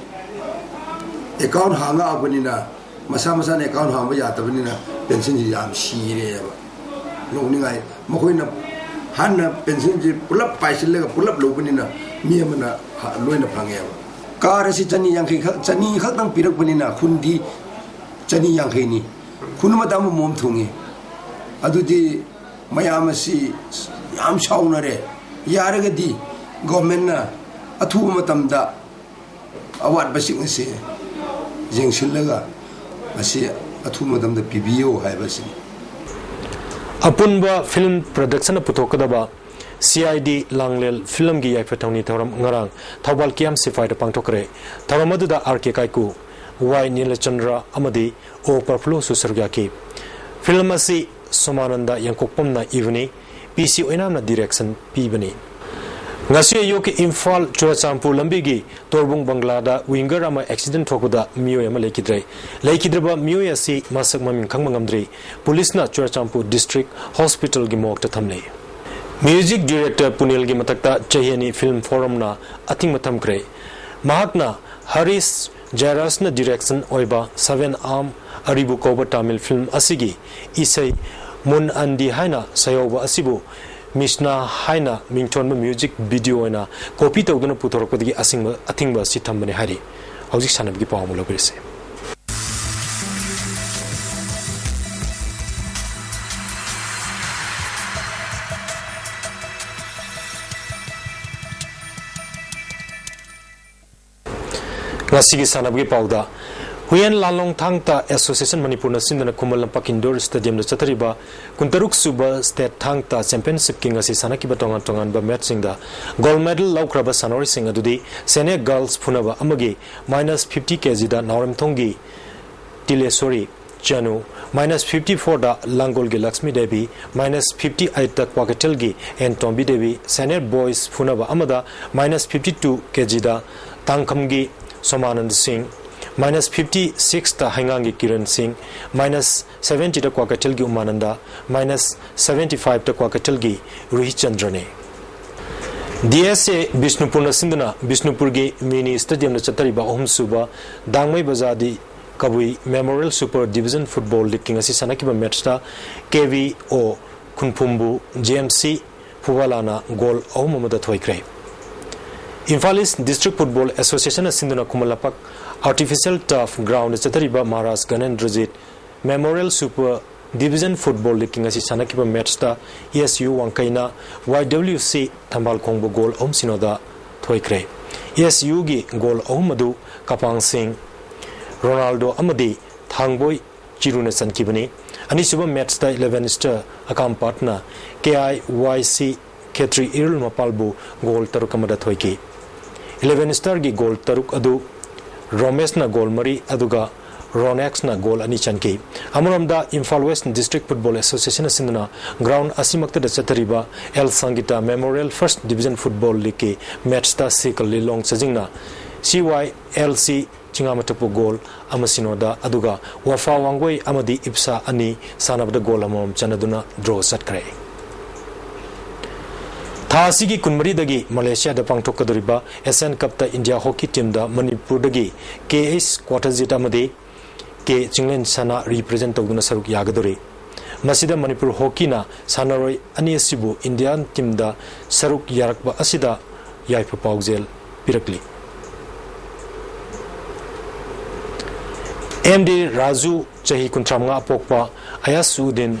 ꯑꯦꯀꯥꯎꯟ ꯍꯥꯡꯉꯛꯑꯕꯅꯤꯅ ꯃꯁꯥ ꯃꯁꯥꯅ ꯑꯦꯀꯥꯎꯟ ꯍꯥꯡꯕ ꯌꯥꯗꯕꯅꯤꯅ ꯄꯦꯟꯁꯤꯟꯁꯤ ꯌꯥꯝ ꯁꯤꯔꯦꯕ꯫ ꯂꯧꯅꯤꯡꯉꯥꯏ ꯃꯈꯣꯏꯅ ꯍꯥꯟꯅ ꯄꯦꯟꯁꯤꯟꯁꯤ ꯄꯨꯂꯞ ꯄꯥꯏꯁꯤꯜꯂꯒ ꯄꯨꯂꯞ ꯂꯧꯕꯅꯤꯅ ꯃꯤ ꯑꯃꯅ ꯍ-, ꯂꯣꯏꯅ ꯐꯪꯉꯦꯕ꯫ ꯀꯥꯔ ꯑꯁꯤ ꯆꯅꯤ ꯌꯥꯡꯈꯩ ꯈꯛ, ꯆꯅꯤ ꯈꯛꯇꯪ ꯄꯤꯔꯛꯄꯅꯤꯅ ꯈꯨꯟꯗꯤ ꯆꯅꯤ ꯌꯥꯡꯈꯩꯅꯤ꯫ ꯈꯨꯅꯨ ꯃꯇꯝ ꯑꯃꯃꯝ ꯊꯨꯡꯉꯤ꯫ ꯑꯗꯨꯗꯤ ꯃꯌꯥꯝ ꯑꯁꯤ ꯌꯥꯝ ꯁꯥꯎꯅꯔꯦ꯫ ꯌꯥꯔꯒꯗꯤ ꯒꯣꯔꯃꯦꯟꯅ ꯑꯊꯨꯕ ꯃꯇꯝꯗ ꯑꯋꯥꯠꯄꯁꯤꯡ ꯑꯁꯤ ꯌꯦꯡꯁꯤꯜꯂꯒ ꯃꯁꯤ ꯑꯊꯨꯕ ꯃꯇꯝꯗ ꯄꯤꯕꯤꯌꯨ ꯍꯥꯏꯕꯁꯤꯅꯤ꯫ ꯑꯄꯨꯟꯕ ꯐꯤꯜꯝ ꯄ꯭ꯔꯗꯛꯁꯟꯅ ꯄꯨꯊꯣꯛꯀꯗꯕ ꯁꯤ ꯑꯥꯏ ꯗꯤ ꯂꯥꯡꯂꯦꯜ ꯐꯤꯜꯝꯒꯤ ꯌꯥꯏꯐ ꯊꯧꯅꯤ ꯊꯧꯔꯝ ꯉꯔꯥꯡ ꯊꯧꯕꯥꯜ ꯀꯤꯌꯥꯝ ꯁꯤꯐꯥꯏꯗ ꯄꯥꯡꯊꯣꯛꯈ꯭ꯔꯦ꯫ ꯊꯧꯔꯝ ꯑꯗꯨꯗ ꯑꯥꯔ ꯀꯦ ꯀꯥꯏꯀꯨ, ꯋꯥꯏ ꯅꯤꯂꯆꯟꯗ꯭ꯔ ꯑꯃꯗꯤ ꯑꯣ ꯄꯔꯐ꯭ꯂꯨꯁꯨ ꯁꯔꯨꯛ ꯌꯥꯈꯤ꯫ ꯐꯤꯜꯝ ꯑꯁꯤ ꯁꯣꯃꯥꯅꯟꯗ ꯌꯥꯡꯀꯣꯛꯄꯝꯅ ꯏꯕꯅꯤ, ꯄꯤ ꯁꯤ ꯑꯣꯏꯅꯥꯝꯅ ꯗꯤꯔꯦꯛꯁꯟ ꯄꯤꯕꯅꯤ꯫ ꯉꯁꯤ ꯑꯌꯨꯛꯀꯤ ꯏꯝꯐꯥꯜ ꯆꯨꯔꯆꯥꯟꯄꯨꯔ ꯂꯝꯕꯤꯒꯤ ꯇꯣꯔꯕꯨꯡ ꯕꯪꯒ꯭ꯂꯥꯗ ꯋꯤꯡꯒꯔ ꯑꯃ ꯑꯦꯛꯁꯤꯗꯦꯟ ꯊꯣꯛꯄꯗ ꯃꯤꯑꯣꯏ ꯑꯃ ꯂꯩꯈꯤꯗ꯭ꯔꯦ꯫ ꯂꯩꯈꯤꯗ꯭ꯔꯕ ꯃꯤꯑꯣꯏ ꯑꯁꯤ ꯃꯁꯛ ꯃꯃꯤꯡ ꯈꯪꯕ ꯉꯝꯗ꯭ꯔꯤ꯫ ꯄꯨꯂꯤꯁꯅ ꯆꯨꯔꯆꯥꯟꯄꯨꯔ ꯗꯤꯁꯇ꯭ꯔꯤꯛ ꯍꯣꯁꯄꯤꯇꯥꯜꯒꯤ ꯃꯣꯔꯒꯇ ꯊꯝꯂꯤ꯫ ꯃ꯭ꯌꯨꯖꯤꯛ ꯗꯤꯔꯦꯛꯇꯔ ꯄꯨꯅꯦꯜꯒꯤ ꯃꯊꯛꯇ ꯆꯍꯤ ꯑꯅꯤ ꯐꯤꯜꯝ ꯐꯣꯔꯝꯅ ꯑꯊꯤꯡꯕ ꯊꯝꯈ꯭ꯔꯦ꯫ ꯃꯍꯥꯛꯅ ꯍꯔꯤꯁ ꯖꯥꯏꯔꯁꯅ ꯗꯤꯔꯦꯛꯁꯟ ꯑꯣꯏꯕ ꯁꯚꯦꯟ ꯑꯥꯔꯝ ꯑꯔꯤꯕꯨ ꯀꯧꯕ ꯇꯥꯃꯤꯜ ꯐꯤꯜꯝ ꯑꯁꯤꯒꯤ ꯏꯁꯩ ꯃꯨꯟ ꯑꯟꯗꯤ ꯍꯥꯏꯅ ꯁꯩꯍꯧꯕ ꯑꯁꯤꯕꯨ ꯃꯤꯁꯅꯥ ꯍꯥꯏꯅ ꯃꯤꯡꯊꯣꯟꯕ ꯃ꯭ꯌꯨꯖꯤꯛ ꯚꯤꯗꯤꯑꯣ ꯑꯣꯏꯅ ꯀꯣꯄꯤ ꯇꯧꯗꯨꯅ ꯄꯨꯊꯣꯔꯛꯄꯗꯒꯤ ꯑꯁꯤꯡꯕ-, ꯑꯊꯤꯡꯕ ꯑꯁꯤ ꯊꯝꯕꯅꯤ ꯍꯥꯏꯔꯤ꯫ ꯍꯧꯖꯤꯛ ꯁꯥꯟꯅꯕꯒꯤ ꯄꯥꯎ ꯑꯃꯨꯛ ꯂꯧꯕꯤꯔꯁꯤ꯫ ꯉꯁꯤꯒꯤ ꯁꯥꯟꯅꯕꯒꯤ ꯄꯥꯎꯗ, ꯍꯨꯏꯌꯦꯟ ꯂꯥꯟꯂꯣꯡ ꯊꯥꯡ ꯇꯥ ꯑꯦꯁꯣꯁꯤꯌꯦꯁꯟ ꯃꯅꯤꯄꯨꯔꯅ ꯁꯤꯟꯗꯨꯅ ꯈꯨꯃꯟ ꯂꯝꯄꯥꯛ ꯏꯟꯗꯣꯔ ꯁ꯭ꯇꯦꯗꯤꯌꯝꯗ ꯆꯠꯊꯔꯤꯕ ꯀꯨꯟꯇꯔꯨꯛ ꯁꯨꯕ ꯁ꯭ꯇꯦꯠ ꯊꯥꯡ ꯇꯥ ꯆꯦꯝꯄꯤꯌꯟꯁꯤꯞꯀꯤ ꯉꯁꯤ ꯁꯥꯟꯅꯈꯤꯕ ꯇꯣꯉꯥꯟ ꯇꯣꯉꯥꯟꯕ ꯃꯦꯠꯁꯁꯤꯡꯗ ꯒꯣꯜꯗ ꯃꯦꯗꯜ ꯂꯧꯈ꯭ꯔꯕ ꯁꯥꯟꯅꯔꯣꯏꯁꯤꯡ ꯑꯗꯨꯗꯤ ꯁꯦꯅꯦ ꯒꯥꯔꯜꯁ ꯐꯨꯅꯕ ꯑꯃꯒꯤ ꯃꯥꯏꯅꯁ ꯐꯤꯐꯇꯤ ꯀꯦꯖꯤꯗ ꯅꯥꯎꯔꯦꯝꯊꯣꯡꯒꯤ ꯇꯤꯂꯦꯁꯣꯔꯤ ꯆꯅꯨ, ꯃꯥꯏꯅꯁ ꯐꯤꯐꯇꯤ ꯐꯣꯔꯗ ꯂꯥꯡꯒꯣꯜꯒꯤ ꯂꯛꯁꯃꯤ ꯗꯦꯕꯤ, ꯃꯥꯏꯅꯁ ꯐꯤꯐꯇꯤ ꯑꯩꯠꯇ ꯀ꯭ꯋꯥꯀꯩꯊꯦꯜꯒꯤ N Tombi Devi, senior boys ꯐꯨꯅꯕ ꯑꯃꯗ ꯃꯥꯏꯅꯁ ꯐꯤꯐꯇꯤ ꯇꯨ ꯀꯦꯖꯤꯗ ꯇꯥꯡꯈꯝꯒꯤ ꯁꯣꯃꯥꯅꯟꯗ ꯁꯤꯡ, ꯃꯥꯏꯅꯁ ꯐꯤꯐꯇꯤ ꯁꯤꯛꯁꯇ ꯍꯩꯉꯥꯡꯒꯤ ꯀꯤꯔꯟ ꯁꯤꯡ, ꯃꯥꯏꯅꯁ ꯁꯚꯦꯟꯇꯤꯗ ꯀ꯭ꯋꯥꯀꯩꯊꯦꯜꯒꯤ ꯎꯃꯥꯅꯟꯗ, ꯃꯥꯏꯅꯁ ꯁꯚꯦꯟꯇꯤ ꯐꯥꯏꯚꯇ ꯀ꯭ꯋꯥꯀꯩꯊꯦꯜꯒꯤ ꯔꯨꯍꯤꯆꯟꯗ꯭ꯔꯅꯤ꯫ ꯗꯤ ꯑꯦꯁ ꯑꯦ ꯕꯤꯁꯅꯨꯄꯨꯔꯅ ꯁꯤꯟꯗꯨꯅ ꯕꯤꯁꯅꯨꯄꯨꯔꯒꯤ ꯃꯤꯅꯤ ꯁ꯭ꯇꯦꯗꯤꯌꯝꯗ ꯆꯠꯊꯔꯤꯕ ꯑꯍꯨꯝꯁꯨꯕ ꯗꯥꯡꯃꯩ ꯕꯖꯥꯔꯗꯤ ꯀꯕꯨꯏ ꯃꯦꯃꯣꯔꯤꯌꯦꯜ ꯁꯨꯄꯔ ꯗꯤꯕꯤꯖꯟ ꯐꯨꯠꯕꯣꯜ ꯂꯤꯒꯀꯤ ꯉꯁꯤ ꯁꯥꯟꯅꯈꯤꯕ ꯃꯦꯠꯁꯇ ꯀꯦ V O ꯈꯨꯟꯐꯨꯝꯕꯨ J M C ꯐꯨꯕꯥꯂꯥꯅ goal ꯑꯍꯨꯝ ꯑꯃꯗ ꯊꯣꯏꯈ꯭ꯔꯦ꯫ ꯏꯝꯐꯥꯜ ꯏꯁ ꯗꯤꯁꯇ꯭ꯔꯤꯛ ꯐꯨꯠꯕꯣꯜ ꯑꯦꯁꯣꯁꯤꯌꯦꯁꯟꯅ ꯁꯤꯟꯗꯨꯅ ꯈꯨꯃꯟ ꯂꯝꯄꯥꯛ ꯑꯥꯔꯇꯤꯐꯤꯁꯤꯌꯦꯜ ꯇꯔꯐ ꯒ꯭ꯔꯥꯎꯟꯗ ꯆꯠꯊꯔꯤꯕ Maharaj ꯒꯅꯦꯟꯗ꯭ꯔꯖꯤꯠ Memorial Super Division Football League ꯀꯤ ꯉꯁꯤ ꯁꯥꯟꯅꯈꯤꯕ match ꯇ S U ꯋꯥꯡꯈꯩꯅ Y W C ꯊꯝꯕꯥꯜ ꯈꯣꯡꯕ goal ꯑꯍꯨꯝ ꯁꯤꯅꯣꯗ ꯊꯣꯏꯈ꯭ꯔꯦ꯫ S U ꯒꯤ goal ꯑꯍꯨꯝ ꯑꯗꯨ ꯀꯄꯥꯡ ꯁꯤꯡ, ꯔꯣꯅꯥꯜꯗꯣ ꯑꯃꯗꯤ ꯊꯥꯡꯕꯣꯏ ꯆꯤꯔꯨꯅ ꯆꯟꯈꯤꯕꯅꯤ꯫ ꯑꯅꯤꯁꯨꯕ match ꯇ Eleven Star ꯑꯀꯥꯝꯄꯥꯠꯅ K I Y C Khetri ꯏꯔꯨꯜ ꯃꯄꯥꯜꯕꯨ goal ꯇꯔꯨꯛ ꯑꯃꯗ ꯊꯣꯏꯈꯤ꯫ Eleven Star ꯒꯤ goal ꯇꯔꯨꯛ ꯑꯗꯨ ꯔꯣꯃꯦꯁꯅ goal ꯃꯔꯤ ꯑꯗꯨꯒ ꯔꯣꯅꯦꯛꯁꯅ goal ꯑꯅꯤ ꯆꯟꯈꯤ꯫ ꯑꯃꯔꯣꯝꯗ Imphal West District Football Association ꯑꯁꯤꯅ ground ꯑꯁꯤꯃꯛꯇꯗ ꯆꯠꯊꯔꯤꯕ L ꯁꯪꯒꯤꯇꯥ Memorial First Division Football League ꯀꯤ match ꯇ ꯁꯤꯀꯜ ꯂꯤꯂꯣꯡ ꯆꯥꯖꯤꯡꯅ C Y L C ꯆꯤꯡꯉꯥꯃꯊꯛꯄꯨ goal ꯑꯃ ꯁꯤꯅꯣꯗ, ꯑꯗꯨꯒ ꯋꯥꯐꯥ ꯋꯥꯡꯒꯣꯏ ꯑꯃꯗꯤ ꯏꯞꯁꯥ ꯑꯅꯤ ꯁꯥꯟꯅꯕꯗ goal ꯑꯃꯃꯝ ꯆꯟꯅꯗꯨꯅ draw ꯆꯠꯈ꯭ꯔꯦ꯫ ꯊꯥ ꯑꯁꯤꯒꯤ ꯀꯨꯟꯃꯔꯤꯗꯒꯤ ꯃꯂꯦꯁꯤꯌꯥꯗ ꯄꯥꯡꯊꯣꯛꯀꯗꯧꯔꯤꯕ Asian Cup ꯇ India hockey team ꯗ ꯃꯅꯤꯄꯨꯔꯗꯒꯤ K H ꯀ꯭ꯋꯥꯇꯔꯖꯤꯠ ꯑꯃꯗꯤ K ꯆꯤꯡꯂꯦꯟ ꯁꯅꯥ represent ꯇꯧꯗꯨꯅ ꯁꯔꯨꯛ ꯌꯥꯒꯗꯧꯔꯤ꯫ ꯃꯁꯤꯗ ꯃꯅꯤꯄꯨꯔ hockey ꯅ ꯁꯥꯟꯅꯔꯣꯏ ꯑꯅꯤ ꯑꯁꯤꯕꯨ Indian team ꯗ ꯁꯔꯨꯛ ꯌꯥꯔꯛꯄ ꯑꯁꯤꯗ ꯌꯥꯏꯐ ꯄꯥꯎꯖꯦꯜ ꯄꯤꯔꯛꯂꯤ꯫ M D ꯔꯥꯖꯨ, ꯆꯍꯤ ꯀꯨꯟꯊ꯭ꯔꯥ ꯃꯉꯥ ꯑꯄꯣꯛꯄ, ꯑꯌꯥꯁꯎꯗꯤꯟ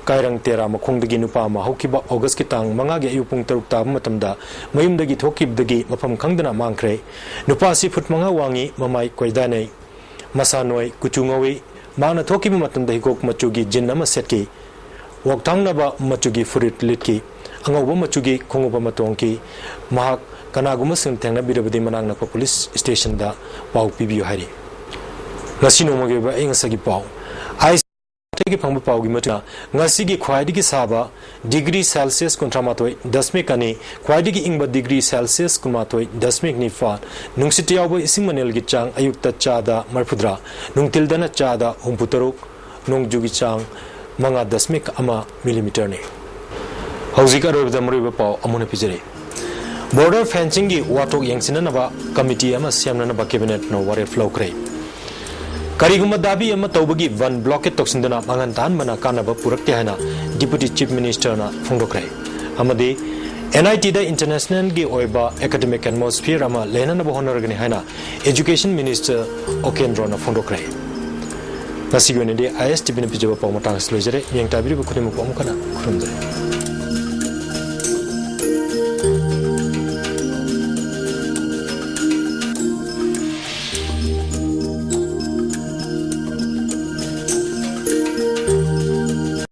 ꯀꯥꯏꯔꯪ ꯇꯦꯔꯥ ꯃꯈꯣꯡꯗꯒꯤ ꯅꯨꯄꯥ ꯑꯃ ꯍꯧꯈꯤꯕ August ꯀꯤ ꯇꯥꯡ ꯃꯉꯥꯒꯤ ꯑꯌꯨꯛ ꯄꯨꯡ ꯇꯔꯨꯛ ꯇꯥꯕ ꯃꯇꯝꯗ ꯃꯌꯨꯝꯗꯒꯤ ꯊꯣꯛꯈꯤꯕꯗꯒꯤ ꯃꯐꯝ ꯈꯪꯗꯅ ꯃꯥꯡꯈ꯭ꯔꯦ꯫ ꯅꯨꯄꯥ ꯑꯁꯤ foot ꯃꯉꯥ ꯋꯥꯡꯏ, ꯃꯃꯥꯏ ꯀꯣꯏꯗꯥꯅꯩ, ꯃꯁꯥ ꯅꯣꯏ, ꯀꯨꯆꯨ ꯉꯧꯏ꯫ ꯃꯍꯥꯛꯅ ꯊꯣꯛꯈꯤꯕ ꯃꯇꯝꯗ ꯍꯤꯒꯣꯛ ꯃꯆꯨꯒꯤ jean ꯑꯃ ꯁꯦꯠꯈꯤ꯫ ꯋꯥꯛꯊꯥꯡꯅꯕ ꯃꯆꯨꯒꯤ ꯐꯨꯔꯤꯠ ꯂꯤꯠꯈꯤ꯫ ꯑꯉꯧꯕ ꯃꯆꯨꯒꯤ ꯈꯣꯡꯎꯞ ꯑꯃ ꯇꯣꯡꯈꯤ꯫ ꯃꯍꯥꯛ ꯀꯅꯥꯒꯨꯝꯕꯁꯤꯡꯅ ꯊꯦꯡꯅꯕꯤꯔꯕꯗꯤ ꯃꯅꯥꯛ ꯅꯛꯄ police station ꯗ ꯄꯥꯎ ꯄꯤꯕꯤꯌꯨ ꯍꯥꯏꯔꯤ꯫ ꯉꯁꯤ ꯅꯣꯡꯃꯒꯤ ꯑꯣꯏꯕ ꯑꯏꯪ ꯑꯁꯥꯒꯤ ꯄꯥꯎ꯫ ꯑꯥꯏ ꯑꯦꯁ ꯀꯤ ꯐꯪꯕ ꯄꯥꯎꯒꯤ ꯃꯇꯨꯡ ꯏꯟꯅ, ꯉꯁꯤꯒꯤ ꯈ꯭ꯋꯥꯏꯗꯒꯤ ꯁꯥꯕ degree Celsius ꯀꯨꯟꯊ꯭ꯔꯥ ꯃꯥꯊꯣꯏ ꯗꯁꯃꯤꯛ ꯑꯅꯤ, ꯈ꯭ꯋꯥꯏꯗꯒꯤ ꯏꯪꯕ degree Celsius ꯀꯨꯟꯃꯥꯊꯣꯏ ꯗꯁꯃꯤꯛ ꯅꯤꯄꯥꯟ, ꯅꯨꯡꯁꯤꯠꯇ ꯌꯥꯎꯕ ꯏꯁꯤꯡ ꯃꯅꯤꯜꯒꯤ ꯆꯥꯡ ꯑꯌꯨꯛꯇ ꯆꯥꯗ ꯃꯔꯤꯐꯨꯇꯔꯥ, ꯅꯨꯡꯊꯤꯜꯗꯅ ꯆꯥꯗ ꯍꯨꯝꯐꯨ ꯇꯔꯨꯛ, ꯅꯣꯡꯖꯨꯒꯤ ꯆꯥꯡ ꯃꯉꯥ ꯗꯁꯃꯤꯛ ꯑꯃ millimeter ꯅꯤ꯫ ꯍꯧꯖꯤꯛ ꯑꯔꯣꯏꯕꯗ ꯃꯔꯨꯑꯣꯏꯕ ꯄꯥꯎ ꯑꯃꯨꯛ ꯍꯟꯅ ꯄꯤꯖꯔꯤ꯫ Border fencing ꯒꯤ ꯋꯥꯊꯣꯛ ꯌꯦꯡꯁꯤꯟꯅꯅꯕ committee ꯑꯃ ꯁꯦꯝꯅꯅꯕ cabinet ꯅ ꯋꯥꯔꯦꯞ ꯂꯧꯈ꯭ꯔꯦ꯫ ꯀꯔꯤꯒꯨꯝꯕ ꯗꯥꯕꯤ ꯑꯃ ꯇꯧꯕꯒꯤ ꯕꯟ blockade ꯇꯧꯁꯤꯟꯗꯨꯅ ꯃꯥꯡꯍꯟ ꯇꯥꯍꯟꯕꯅ ꯀꯥꯟꯅꯕ ꯄꯨꯔꯛꯇꯦ ꯍꯥꯏꯅ Deputy Chief Minister ꯅ ꯐꯣꯡꯗꯣꯛꯈ꯭ꯔꯦ꯫ ꯑꯃꯗꯤ N I T the international ꯒꯤ ꯑꯣꯏꯕ academic atmosphere ꯑꯃ ꯂꯩꯍꯟꯅꯕ ꯍꯣꯠꯅꯔꯒꯅꯤ ꯍꯥꯏꯅ Education Minister ꯑꯣꯀꯦꯟꯗ꯭ꯔꯣꯅ ꯐꯣꯡꯗꯣꯛꯈ꯭ꯔꯦ꯫ ꯉꯁꯤꯒꯤ ꯑꯣꯏꯅꯗꯤ ꯑꯥꯏ ꯑꯦꯁ ꯇꯤ ꯚꯤꯅ ꯄꯤꯖꯕ ꯄꯥꯎ ꯃꯇꯥꯡ ꯑꯁꯤ ꯂꯣꯏꯖꯔꯦ꯫ ꯌꯦꯡ ꯇꯥꯕꯤꯔꯤꯕ ꯈꯨꯗꯤꯡꯃꯛꯄꯨ ꯑꯃꯨꯛ ꯍꯟꯅ ꯈꯨꯔꯨꯝꯖꯔꯤ꯫